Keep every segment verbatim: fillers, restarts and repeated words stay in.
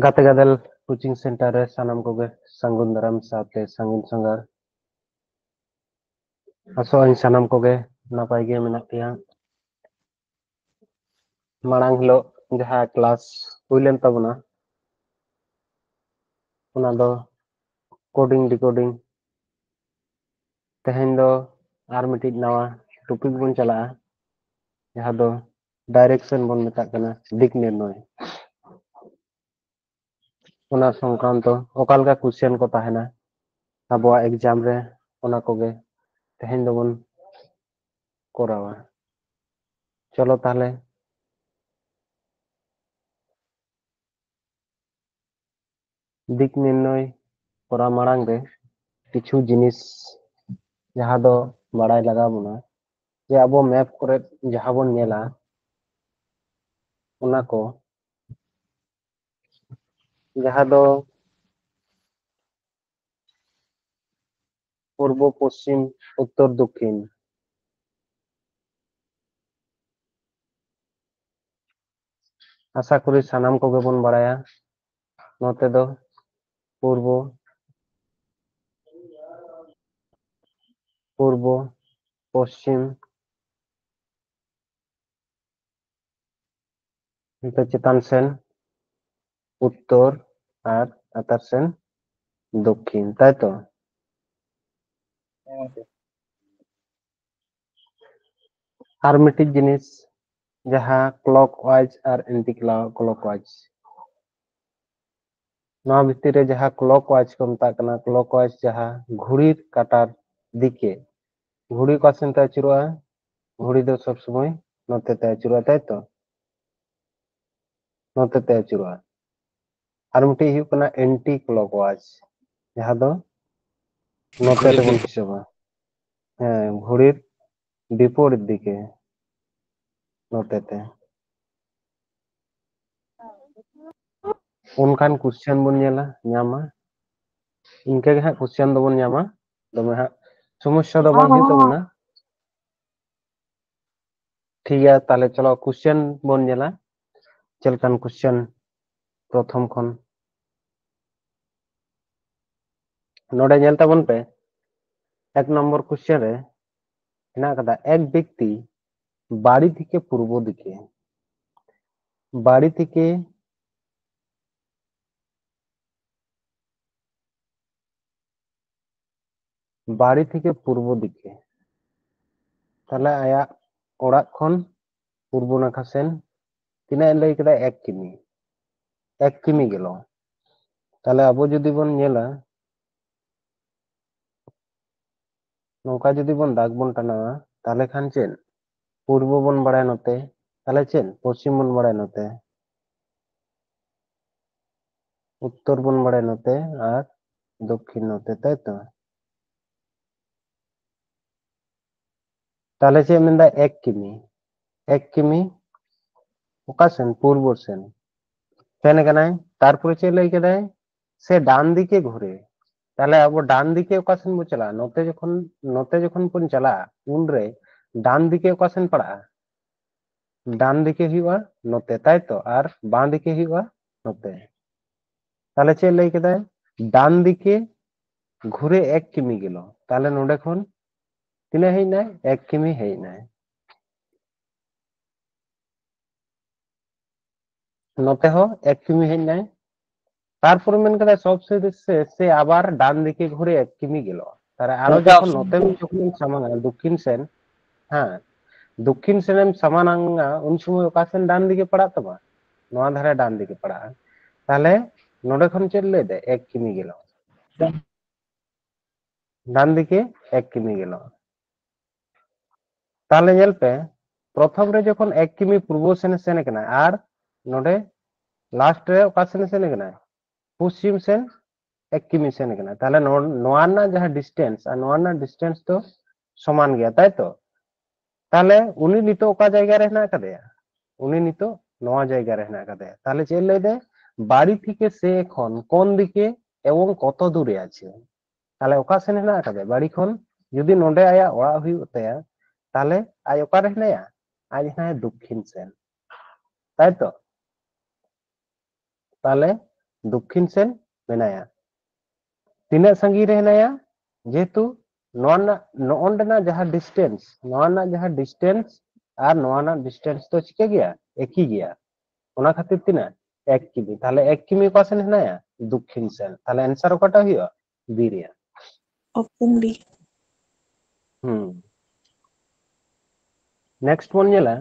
ᱜᱟᱛᱮ ᱜᱟᱫᱮᱞ coaching centre ᱨᱮ ᱥᱟᱱᱟᱢ ᱠᱚᱜᱮ ᱥᱟᱹᱜᱩᱱ ᱫᱟᱨᱟᱢ ᱥᱟᱶᱛᱮ ᱥᱟᱹᱜᱩᱱ ᱥᱟᱸᱜᱷᱟᱨ᱾ ᱟᱥᱚᱜ ᱟᱹᱧ ᱥᱟᱱᱟᱢ ᱠᱚᱜᱮ ᱱᱟᱯᱟᱭ ᱜᱮ ᱢᱮᱱᱟᱜ ᱯᱮᱭᱟ᱾ ᱢᱟᱲᱟᱝ ᱦᱤᱞᱳᱜ ᱡᱟᱦᱟᱸ ᱠᱞᱟᱥ ᱦᱩᱭ ᱞᱮᱱ ᱛᱟᱵᱚᱱᱟ, ᱚᱱᱟ ᱫᱚ ᱠᱳᱰᱤᱝ ᱰᱤᱠᱳᱰᱤᱝ᱾ ᱛᱮᱦᱮᱧ ᱫᱚ ᱟᱨ ᱢᱤᱫᱴᱤᱡ ᱱᱟᱣᱟ ᱴᱚᱯᱤᱠ ᱵᱚᱱ ᱪᱟᱞᱟᱜᱼᱟ, ᱡᱟᱦᱟᱸ ᱫᱚ ᱰᱟᱭᱨᱮᱠᱥᱚᱱ ᱵᱚᱱ ᱢᱮᱛᱟᱜ ᱠᱟᱱᱟ, ᱫᱤᱠ ᱱᱤᱨᱱᱚᱭ᱾ ᱚᱱᱟ ᱥᱚᱝᱠᱨᱟᱱᱛᱚ ᱚᱠᱟ ᱞᱮᱠᱟ ᱠᱚᱥᱪᱮᱱ ᱠᱚ ᱛᱟᱦᱮᱱᱟ ᱟᱵᱚᱣᱟᱜ ᱮᱠᱡᱟᱢ ᱨᱮ, ᱚᱱᱟ ᱠᱚᱜᱮ ᱛᱮᱦᱮᱧ ᱫᱚᱵᱚᱱ ᱠᱚᱨᱟᱣᱟ᱾ ᱪᱚᱞᱚ ᱛᱟᱦᱞᱮ, ᱫᱤᱠ ᱱᱤᱨᱱᱚᱭ ᱠᱚᱨᱟᱣ ᱢᱟᱲᱟᱝ ᱨᱮ ᱠᱤᱪᱷᱩ ᱡᱤᱱᱤᱥ ᱡᱟᱦᱟᱸ ᱫᱚ ᱵᱟᱲᱟᱭ ᱞᱟᱜᱟᱣ ᱵᱚᱱᱟ, ᱡᱮ ᱟᱵᱚ ᱢᱮᱯ ᱠᱚᱨᱮ ᱡᱟᱦᱟᱸ ᱵᱚᱱ ᱧᱮᱞᱟ, ᱚᱱᱟ ᱠᱚ ᱡᱟᱦᱟᱸ ᱫᱚ ᱯᱩᱨᱵᱚ, ᱯᱚᱥᱪᱤᱢ, ᱩᱛᱛᱚᱨ, ᱫᱚᱠᱠᱷᱤᱱ᱾ ᱟᱥᱟ ᱠᱚᱨᱤ ᱥᱟᱱᱟᱢ ᱠᱚᱜᱮ ᱵᱚᱱ ᱵᱟᱲᱟᱭᱟ, ᱱᱚᱛᱮ ᱫᱚ ᱯᱩᱨᱵᱚ, ᱯᱩᱨᱵᱚ, ᱯᱚᱥᱪᱤᱢ, ᱱᱚᱛᱮ ᱪᱮᱛᱟᱱ ᱥᱮᱱ ᱩᱛᱛᱚᱨ ᱟᱨ ᱞᱟᱛᱟᱨ ᱥᱮᱱ ᱫᱚᱠᱠᱷᱤᱱ, ᱛᱟᱭ ᱛᱚ? ᱟᱨ ᱢᱤᱫᱴᱤᱡ ᱡᱤᱱᱤᱥ, ᱡᱟᱦᱟᱸ ᱠᱞᱚᱠ ᱣᱟᱭᱤᱡ ᱟᱨ ᱮᱱᱴᱤ ᱠᱞᱚᱠ ᱣᱟᱭᱤᱡ, ᱱᱚᱣᱟ ᱵᱷᱤᱛᱤᱨ ᱨᱮ ᱡᱟᱦᱟᱸ ᱠᱞᱚᱠ ᱣᱟᱭᱤᱡ ᱠᱚ ᱢᱮᱛᱟᱜ ᱠᱟᱱᱟ, ᱠᱞᱚᱠ ᱣᱟᱭᱤᱡ ᱡᱟᱦᱟᱸ ᱜᱷᱩᱲᱤ ᱠᱟᱴᱟᱨ ᱫᱤᱠᱮ, ᱜᱷᱩᱲᱤ ᱚᱠᱟ ᱥᱮᱱ ᱛᱮ ᱟᱹᱪᱩᱨᱚᱜᱼᱟ? ᱜᱷᱩᱲᱤ ᱫᱚ ᱥᱚᱵ ᱥᱚᱢᱚᱭ ᱱᱚᱛᱮ ᱛᱮ ᱟᱹᱪᱩᱨᱚᱜᱼᱟ, ᱛᱟᱭ ᱛᱚ? ᱱᱚᱛᱮ ᱛᱮ ᱟᱹᱪᱩᱨᱚᱜᱼᱟ᱾ ᱟᱨ ᱢᱤᱫᱴᱤᱡ ᱦᱩᱭᱩᱜ ᱠᱟᱱᱟ ᱮᱱᱴᱤ ᱠᱞᱚᱠ ᱣᱟᱭᱤᱡ, ᱡᱟᱦᱟᱸ ᱫᱚ ᱱᱚᱛᱮ ᱛᱮᱵᱚᱱ ᱦᱤᱥᱟᱹᱵᱟ᱾ ᱦᱮᱸ, ᱜᱷᱩᱲᱤᱨ ᱵᱤᱯᱚᱨᱤᱛ ᱫᱤᱠᱮ, ᱱᱚᱛᱮ ᱛᱮ᱾ ᱚᱱᱠᱟᱱ ᱠᱚᱥᱪᱮᱱ ᱵᱚᱱ ᱧᱮᱞᱟ, ᱧᱟᱢᱟ᱾ ᱤᱱᱠᱟᱹ ᱜᱮ ᱦᱟᱸᱜ ᱠᱚᱥᱪᱮᱱ ᱫᱚᱵᱚᱱ ᱧᱟᱢᱟ, ᱫᱚᱢᱮ ᱦᱟᱸᱜ ᱥᱚᱢᱚᱥᱥᱟ ᱫᱚ ᱵᱟᱝ ᱦᱩᱭᱩᱜ ᱛᱟᱵᱚᱱᱟ᱾ ᱴᱷᱤᱠ ᱜᱮᱭᱟ, ᱛᱟᱦᱞᱮ ᱪᱚᱞᱚ ᱠᱚᱥᱪᱮᱱ ᱵᱚᱱ ᱧᱮᱞᱟ, ᱪᱮᱫ ᱞᱮᱠᱟᱱ ᱠᱚᱥᱪᱮᱱ ᱯᱨᱚᱛᱷᱚᱢ ᱠᱷᱚᱱ᱾ ᱱᱚᱰᱮ ᱧᱮᱞ ᱛᱟᱵᱚᱱ ᱯᱮ, ᱮᱠ ᱱᱚᱢᱵᱚᱨ ᱠᱚᱥᱪᱮᱱ ᱨᱮ ᱦᱮᱱᱟᱜ ᱟᱠᱟᱫᱟ, ᱮᱠ ᱵᱮᱠᱛᱤ ᱵᱟᱲᱤ ᱛᱷᱮᱠᱮ ᱯᱩᱨᱵᱚ ᱫᱤᱠᱮ, ᱵᱟᱲᱤ ᱛᱷᱮᱠᱮ ᱵᱟᱲᱤ ᱛᱷᱮᱠᱮ ᱯᱩᱨᱵᱚ ᱫᱤᱠᱮ, ᱛᱟᱦᱞᱮ ᱟᱭᱟᱜ ᱚᱲᱟᱜ ᱠᱷᱚᱱ ᱯᱩᱨᱵᱚ ᱱᱟᱠᱷᱟ ᱥᱮᱱ ᱛᱤᱱᱟᱹᱜ ᱮ ᱞᱟᱹᱭ ᱠᱮᱫᱟ? ᱮᱠ ᱠᱤᱢᱤ, ᱮᱠ ᱠᱤᱢᱤ ᱜᱮᱞᱚ᱾ ᱛᱟᱦᱞᱮ ᱟᱵᱚ ᱡᱩᱫᱤ ᱵᱚᱱ ᱧᱮᱞᱟ, ᱱᱚᱝᱠᱟ ᱡᱩᱫᱤ ᱵᱚᱱ ᱫᱟᱜᱽ ᱵᱚᱱ ᱴᱟᱱᱟᱣᱟ, ᱛᱟᱦᱞᱮ ᱠᱷᱟᱱ ᱪᱮᱫ? ᱯᱩᱨᱵᱚ ᱵᱚᱱ ᱵᱟᱲᱟᱭᱟ ᱱᱚᱛᱮ, ᱛᱟᱦᱞᱮ ᱪᱮᱫ? ᱯᱚᱥᱪᱤᱢ ᱵᱚᱱ ᱵᱟᱲᱟᱭᱟ ᱱᱚᱛᱮ, ᱩᱛᱛᱚᱨ ᱵᱚᱱ ᱵᱟᱲᱟᱭᱟ ᱱᱚᱛᱮ, ᱟᱨ ᱫᱚᱠᱠᱷᱤᱱ ᱱᱚᱛᱮ, ᱛᱟᱭ ᱛᱚ? ᱛᱟᱦᱞᱮ ᱪᱮᱫ ᱢᱮᱱᱫᱟ? ᱮᱠ ᱠᱤᱢᱤ, ᱮᱠ ᱠᱤᱢᱤ ᱚᱠᱟ ᱥᱮᱱ? ᱯᱩᱨᱵᱚ ᱥᱮᱱ ᱥᱮᱱ ᱠᱟᱱᱟᱭ᱾ ᱛᱟᱨᱯᱚᱨᱮ ᱪᱮᱫ ᱞᱟᱹᱭ ᱠᱮᱫᱟᱭ? ᱥᱮ ᱰᱟᱱ ᱫᱤᱠᱮ ᱜᱷᱩᱨᱮ᱾ ᱛᱟᱦᱞᱮ ᱟᱵᱚ ᱰᱟᱱ ᱫᱤᱠᱮ ᱚᱠᱟ ᱥᱮᱱ ᱵᱚᱱ ᱪᱟᱞᱟᱜᱼᱟ? ᱱᱚᱛᱮ ᱡᱚᱠᱷᱚᱱ, ᱱᱚᱛᱮ ᱡᱚᱠᱷᱚᱱ ᱵᱚᱱ ᱪᱟᱞᱟᱜᱼᱟ, ᱩᱱᱨᱮ ᱰᱟᱱ ᱫᱤᱠᱮ ᱚᱠᱟ ᱥᱮᱱ ᱯᱟᱲᱟᱜᱼᱟ? ᱰᱟᱱ ᱫᱤᱠᱮ ᱦᱩᱭᱩᱜᱼᱟ ᱱᱚᱛᱮ, ᱛᱟᱭ ᱛᱚ? ᱟᱨ ᱵᱟᱸ ᱫᱤᱠᱮ ᱦᱩᱭᱩᱜᱼᱟ ᱱᱚᱛᱮ᱾ ᱛᱟᱦᱞᱮ ᱪᱮᱫ ᱞᱟᱹᱭ ᱠᱮᱫᱟᱭ? ᱰᱟᱱ ᱫᱤᱠᱮ ᱜᱷᱩᱨᱮ ᱮᱠ ᱠᱤᱢᱤ ᱜᱮᱞᱚ᱾ ᱛᱟᱦᱞᱮ ᱱᱚᱰᱮ ᱠᱷᱚᱱ ᱛᱤᱱᱟᱹᱜ ᱦᱮᱡ ᱮᱱᱟᱭ? ᱮᱠ ᱠᱤᱢᱤ ᱦᱮᱡ ᱮᱱᱟᱭ᱾ ᱱᱚᱛᱮ ᱦᱚᱸ ᱮᱠ ᱠᱤᱢᱤ ᱦᱮᱡ ᱮᱱᱟᱭ᱾ ᱛᱟᱨᱯᱚᱨᱮ ᱢᱮᱱ ᱠᱮᱫᱟᱭ, ᱥᱚᱵ ᱥᱮ, ᱥᱮ, ᱥᱮ ᱟᱵᱟᱨ ᱰᱟᱱ ᱫᱤᱠᱮ ᱜᱷᱩᱨᱮ ᱮᱠ ᱠᱤᱢᱤ ᱜᱮᱞᱚ᱾ ᱛᱟᱦᱞᱮ ᱟᱨᱚ ᱜᱚᱝᱠᱮ, ᱡᱚᱠᱷᱚᱱ ᱱᱚᱛᱮᱢ ᱡᱚᱠᱷᱚᱱᱮᱢ ᱥᱟᱢᱟᱝᱟ, ᱫᱚᱠᱠᱷᱤᱱ ᱥᱮᱱ, ᱦᱮᱸ, ᱫᱚᱠᱠᱷᱤᱱ ᱥᱮᱱᱮᱢ ᱥᱟᱢᱟᱝᱟ, ᱩᱱ ᱥᱚᱢᱚᱭ ᱚᱠᱟ ᱥᱮᱱ ᱰᱟᱱ ᱫᱤᱠᱮ ᱯᱟᱲᱟᱜ ᱛᱟᱢᱟ? ᱱᱚᱣᱟ ᱫᱷᱟᱨᱮ ᱰᱟᱱ ᱫᱤᱠᱮ ᱯᱟᱲᱟᱜᱼᱟ᱾ ᱛᱟᱦᱞᱮ ᱱᱚᱰᱮ ᱠᱷᱚᱱ ᱪᱮᱫ ᱞᱟᱹᱭ ᱫᱟᱭ? ᱮᱠ ᱠᱤᱢᱤ ᱜᱮᱞᱚ᱾ ᱰᱟᱱ ᱫᱤᱠᱮ ᱮᱠ ᱠᱤᱢᱤ ᱜᱮᱞᱚ᱾ ᱛᱟᱦᱞᱮ ᱧᱮᱞ ᱯᱮ, ᱯᱨᱚᱛᱷᱚᱢ ᱨᱮ ᱡᱚᱠᱷᱚᱱ ᱮᱠ ᱠᱤᱢᱤ ᱯᱩᱨᱵᱚ ᱥᱮᱱ ᱥᱮᱱ ᱠᱟᱱᱟ, ᱟᱨ ᱱᱚᱰᱮ ᱞᱟᱥᱴ ᱨᱮ ᱚᱠᱟ ᱥᱮᱱ ᱥᱮᱱ ᱠᱟᱱᱟ? ᱯᱚᱥᱪᱤᱢ ᱥᱮᱱ ᱮᱠ ᱠᱤᱢᱤ ᱥᱮᱱ ᱠᱟᱱᱟ᱾ ᱛᱟᱦᱞᱮ ᱱᱚᱣᱟ, ᱱᱚᱣᱟ ᱨᱮᱱᱟᱜ ᱡᱟᱦᱟᱸ ᱰᱤᱥᱴᱮᱱᱥ ᱟᱨ ᱱᱚᱣᱟ ᱨᱮᱱᱟᱜ ᱰᱤᱥᱴᱮᱱᱥ ᱫᱚ ᱥᱚᱢᱟᱱ ᱜᱮᱭᱟ, ᱛᱟᱭ ᱛᱚ? ᱛᱟᱦᱞᱮ ᱩᱱᱤ ᱱᱤᱛᱚᱜ ᱚᱠᱟ ᱡᱟᱭᱜᱟ ᱨᱮ ᱦᱮᱱᱟᱜ ᱟᱠᱟᱫᱮᱭᱟ? ᱩᱱᱤ ᱱᱤᱛᱚᱜ ᱱᱚᱣᱟ ᱡᱟᱭᱜᱟ ᱨᱮ ᱦᱮᱱᱟᱜ ᱟᱠᱟᱫᱮᱭᱟ᱾ ᱛᱟᱦᱞᱮ ᱪᱮᱫ ᱞᱟᱹᱭ ᱫᱟᱭ? ᱵᱟᱲᱤ ᱛᱷᱮᱠᱮ ᱥᱮ ᱠᱷᱚᱱ ᱠᱚᱱ ᱫᱤᱠᱮ ᱮᱵᱚᱝ ᱠᱚᱛᱚ ᱫᱩᱨᱮ ᱟᱪᱷᱮ? ᱛᱟᱦᱞᱮ ᱚᱠᱟ ᱥᱮᱱ ᱦᱮᱱᱟᱜ ᱟᱠᱟᱫᱮᱭᱟ? ᱵᱟᱲᱤ ᱠᱷᱚᱱ ᱡᱩᱫᱤ ᱱᱚᱰᱮ ᱟᱭᱟᱜ ᱚᱲᱟᱜ ᱦᱩᱭᱩᱜ ᱛᱟᱭᱟ, ᱛᱟᱦᱞᱮ ᱟᱡ ᱚᱠᱟᱨᱮ ᱦᱮᱱᱟᱭᱟ? ᱟᱡ ᱦᱮᱱᱟᱭᱟ ᱫᱚᱠᱠᱷᱤᱱ ᱥᱮᱱ, ᱛᱟᱭ ᱛᱚ? ᱛᱟᱦᱞᱮ ᱫᱚᱠᱠᱷᱤᱱ ᱥᱮᱱ ᱢᱮᱱᱟᱭᱟ᱾ ᱛᱤᱱᱟᱹᱜ ᱥᱟᱺᱜᱤᱧ ᱨᱮ ᱦᱮᱱᱟᱭᱟ? ᱡᱮᱦᱮᱛᱩ ᱱᱚᱣᱟ ᱨᱮᱱᱟᱜ, ᱱᱚᱜᱼᱚ ᱱᱚᱸᱰᱮᱱᱟᱜ ᱡᱟᱦᱟᱸ distance, ᱱᱚᱣᱟ ᱨᱮᱱᱟᱜ ᱡᱟᱦᱟᱸ distance ᱟᱨ ᱱᱚᱣᱟ ᱨᱮᱱᱟᱜ distance ᱫᱚ ᱪᱤᱠᱟᱹ ᱜᱮᱭᱟ? ᱮᱠᱤ ᱜᱮᱭᱟ᱾ ᱚᱱᱟ ᱠᱷᱟᱹᱛᱤᱨ ᱛᱤᱱᱟᱹᱜ? ᱮᱠ ᱠᱤᱢᱤ᱾ ᱛᱟᱦᱞᱮ ᱮᱠ ᱠᱤᱢᱤ ᱚᱠᱟ ᱥᱮᱱ ᱦᱮᱱᱟᱭᱟ? ᱫᱚᱠᱠᱷᱤᱱ ᱥᱮᱱ᱾ ᱛᱟᱦᱞᱮ answer ᱚᱠᱟᱴᱟᱜ ᱦᱩᱭᱩᱜᱼᱟ? B ᱨᱮᱭᱟᱜ᱾ Option B. ᱦᱩᱸ᱾ Next ᱵᱚᱱ ᱧᱮᱞᱟ,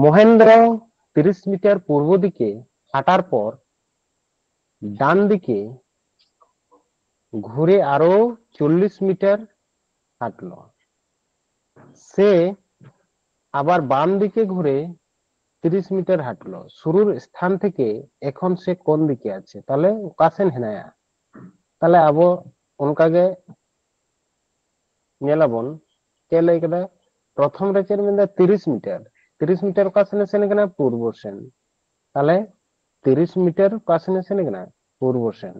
মহেন্দ্র তিরিশ মিটার পূর্ব দিকে হাঁটার পর ডান দিকে ঘুরে আরো চল্লিশ মিটার হাঁটলো। সে আবার বাম দিকে ঘুরে তিরিশ মিটার হাঁটলো। শুরুর স্থান থেকে এখন সে কোন দিকে আছে? ᱛᱟᱦᱞᱮ ᱚᱠᱟ ᱥᱮᱱ ᱦᱮᱱᱟᱭᱟ? ᱛᱟᱦᱞᱮ ᱟᱵᱚ ᱚᱱᱠᱟᱜᱮ ᱧᱮᱞᱟᱵᱚᱱ, ᱪᱮᱫ ᱞᱟᱹᱭ ᱠᱮᱫᱟ? ᱯᱨᱚᱛᱷᱚᱢ ᱨᱮ ᱪᱮᱫ ᱢᱮᱱᱫᱟ? ᱛᱤᱨᱤᱥ ᱢᱤᱴᱟᱨ᱾ ᱛᱤᱨᱤᱥ ᱢᱤᱴᱟᱨ ᱚᱠᱟ ᱥᱮᱱᱮ ᱥᱮᱱ ᱠᱟᱱᱟ? ᱯᱩᱨᱵᱚ ᱥᱮᱱ᱾ ᱛᱟᱦᱞᱮ ᱛᱤᱨᱤᱥ ᱢᱤᱴᱟᱨ ᱚᱠᱟ ᱥᱮᱱᱮ ᱥᱮᱱ ᱠᱟᱱᱟ? ᱯᱩᱨᱵᱚ ᱥᱮᱱ᱾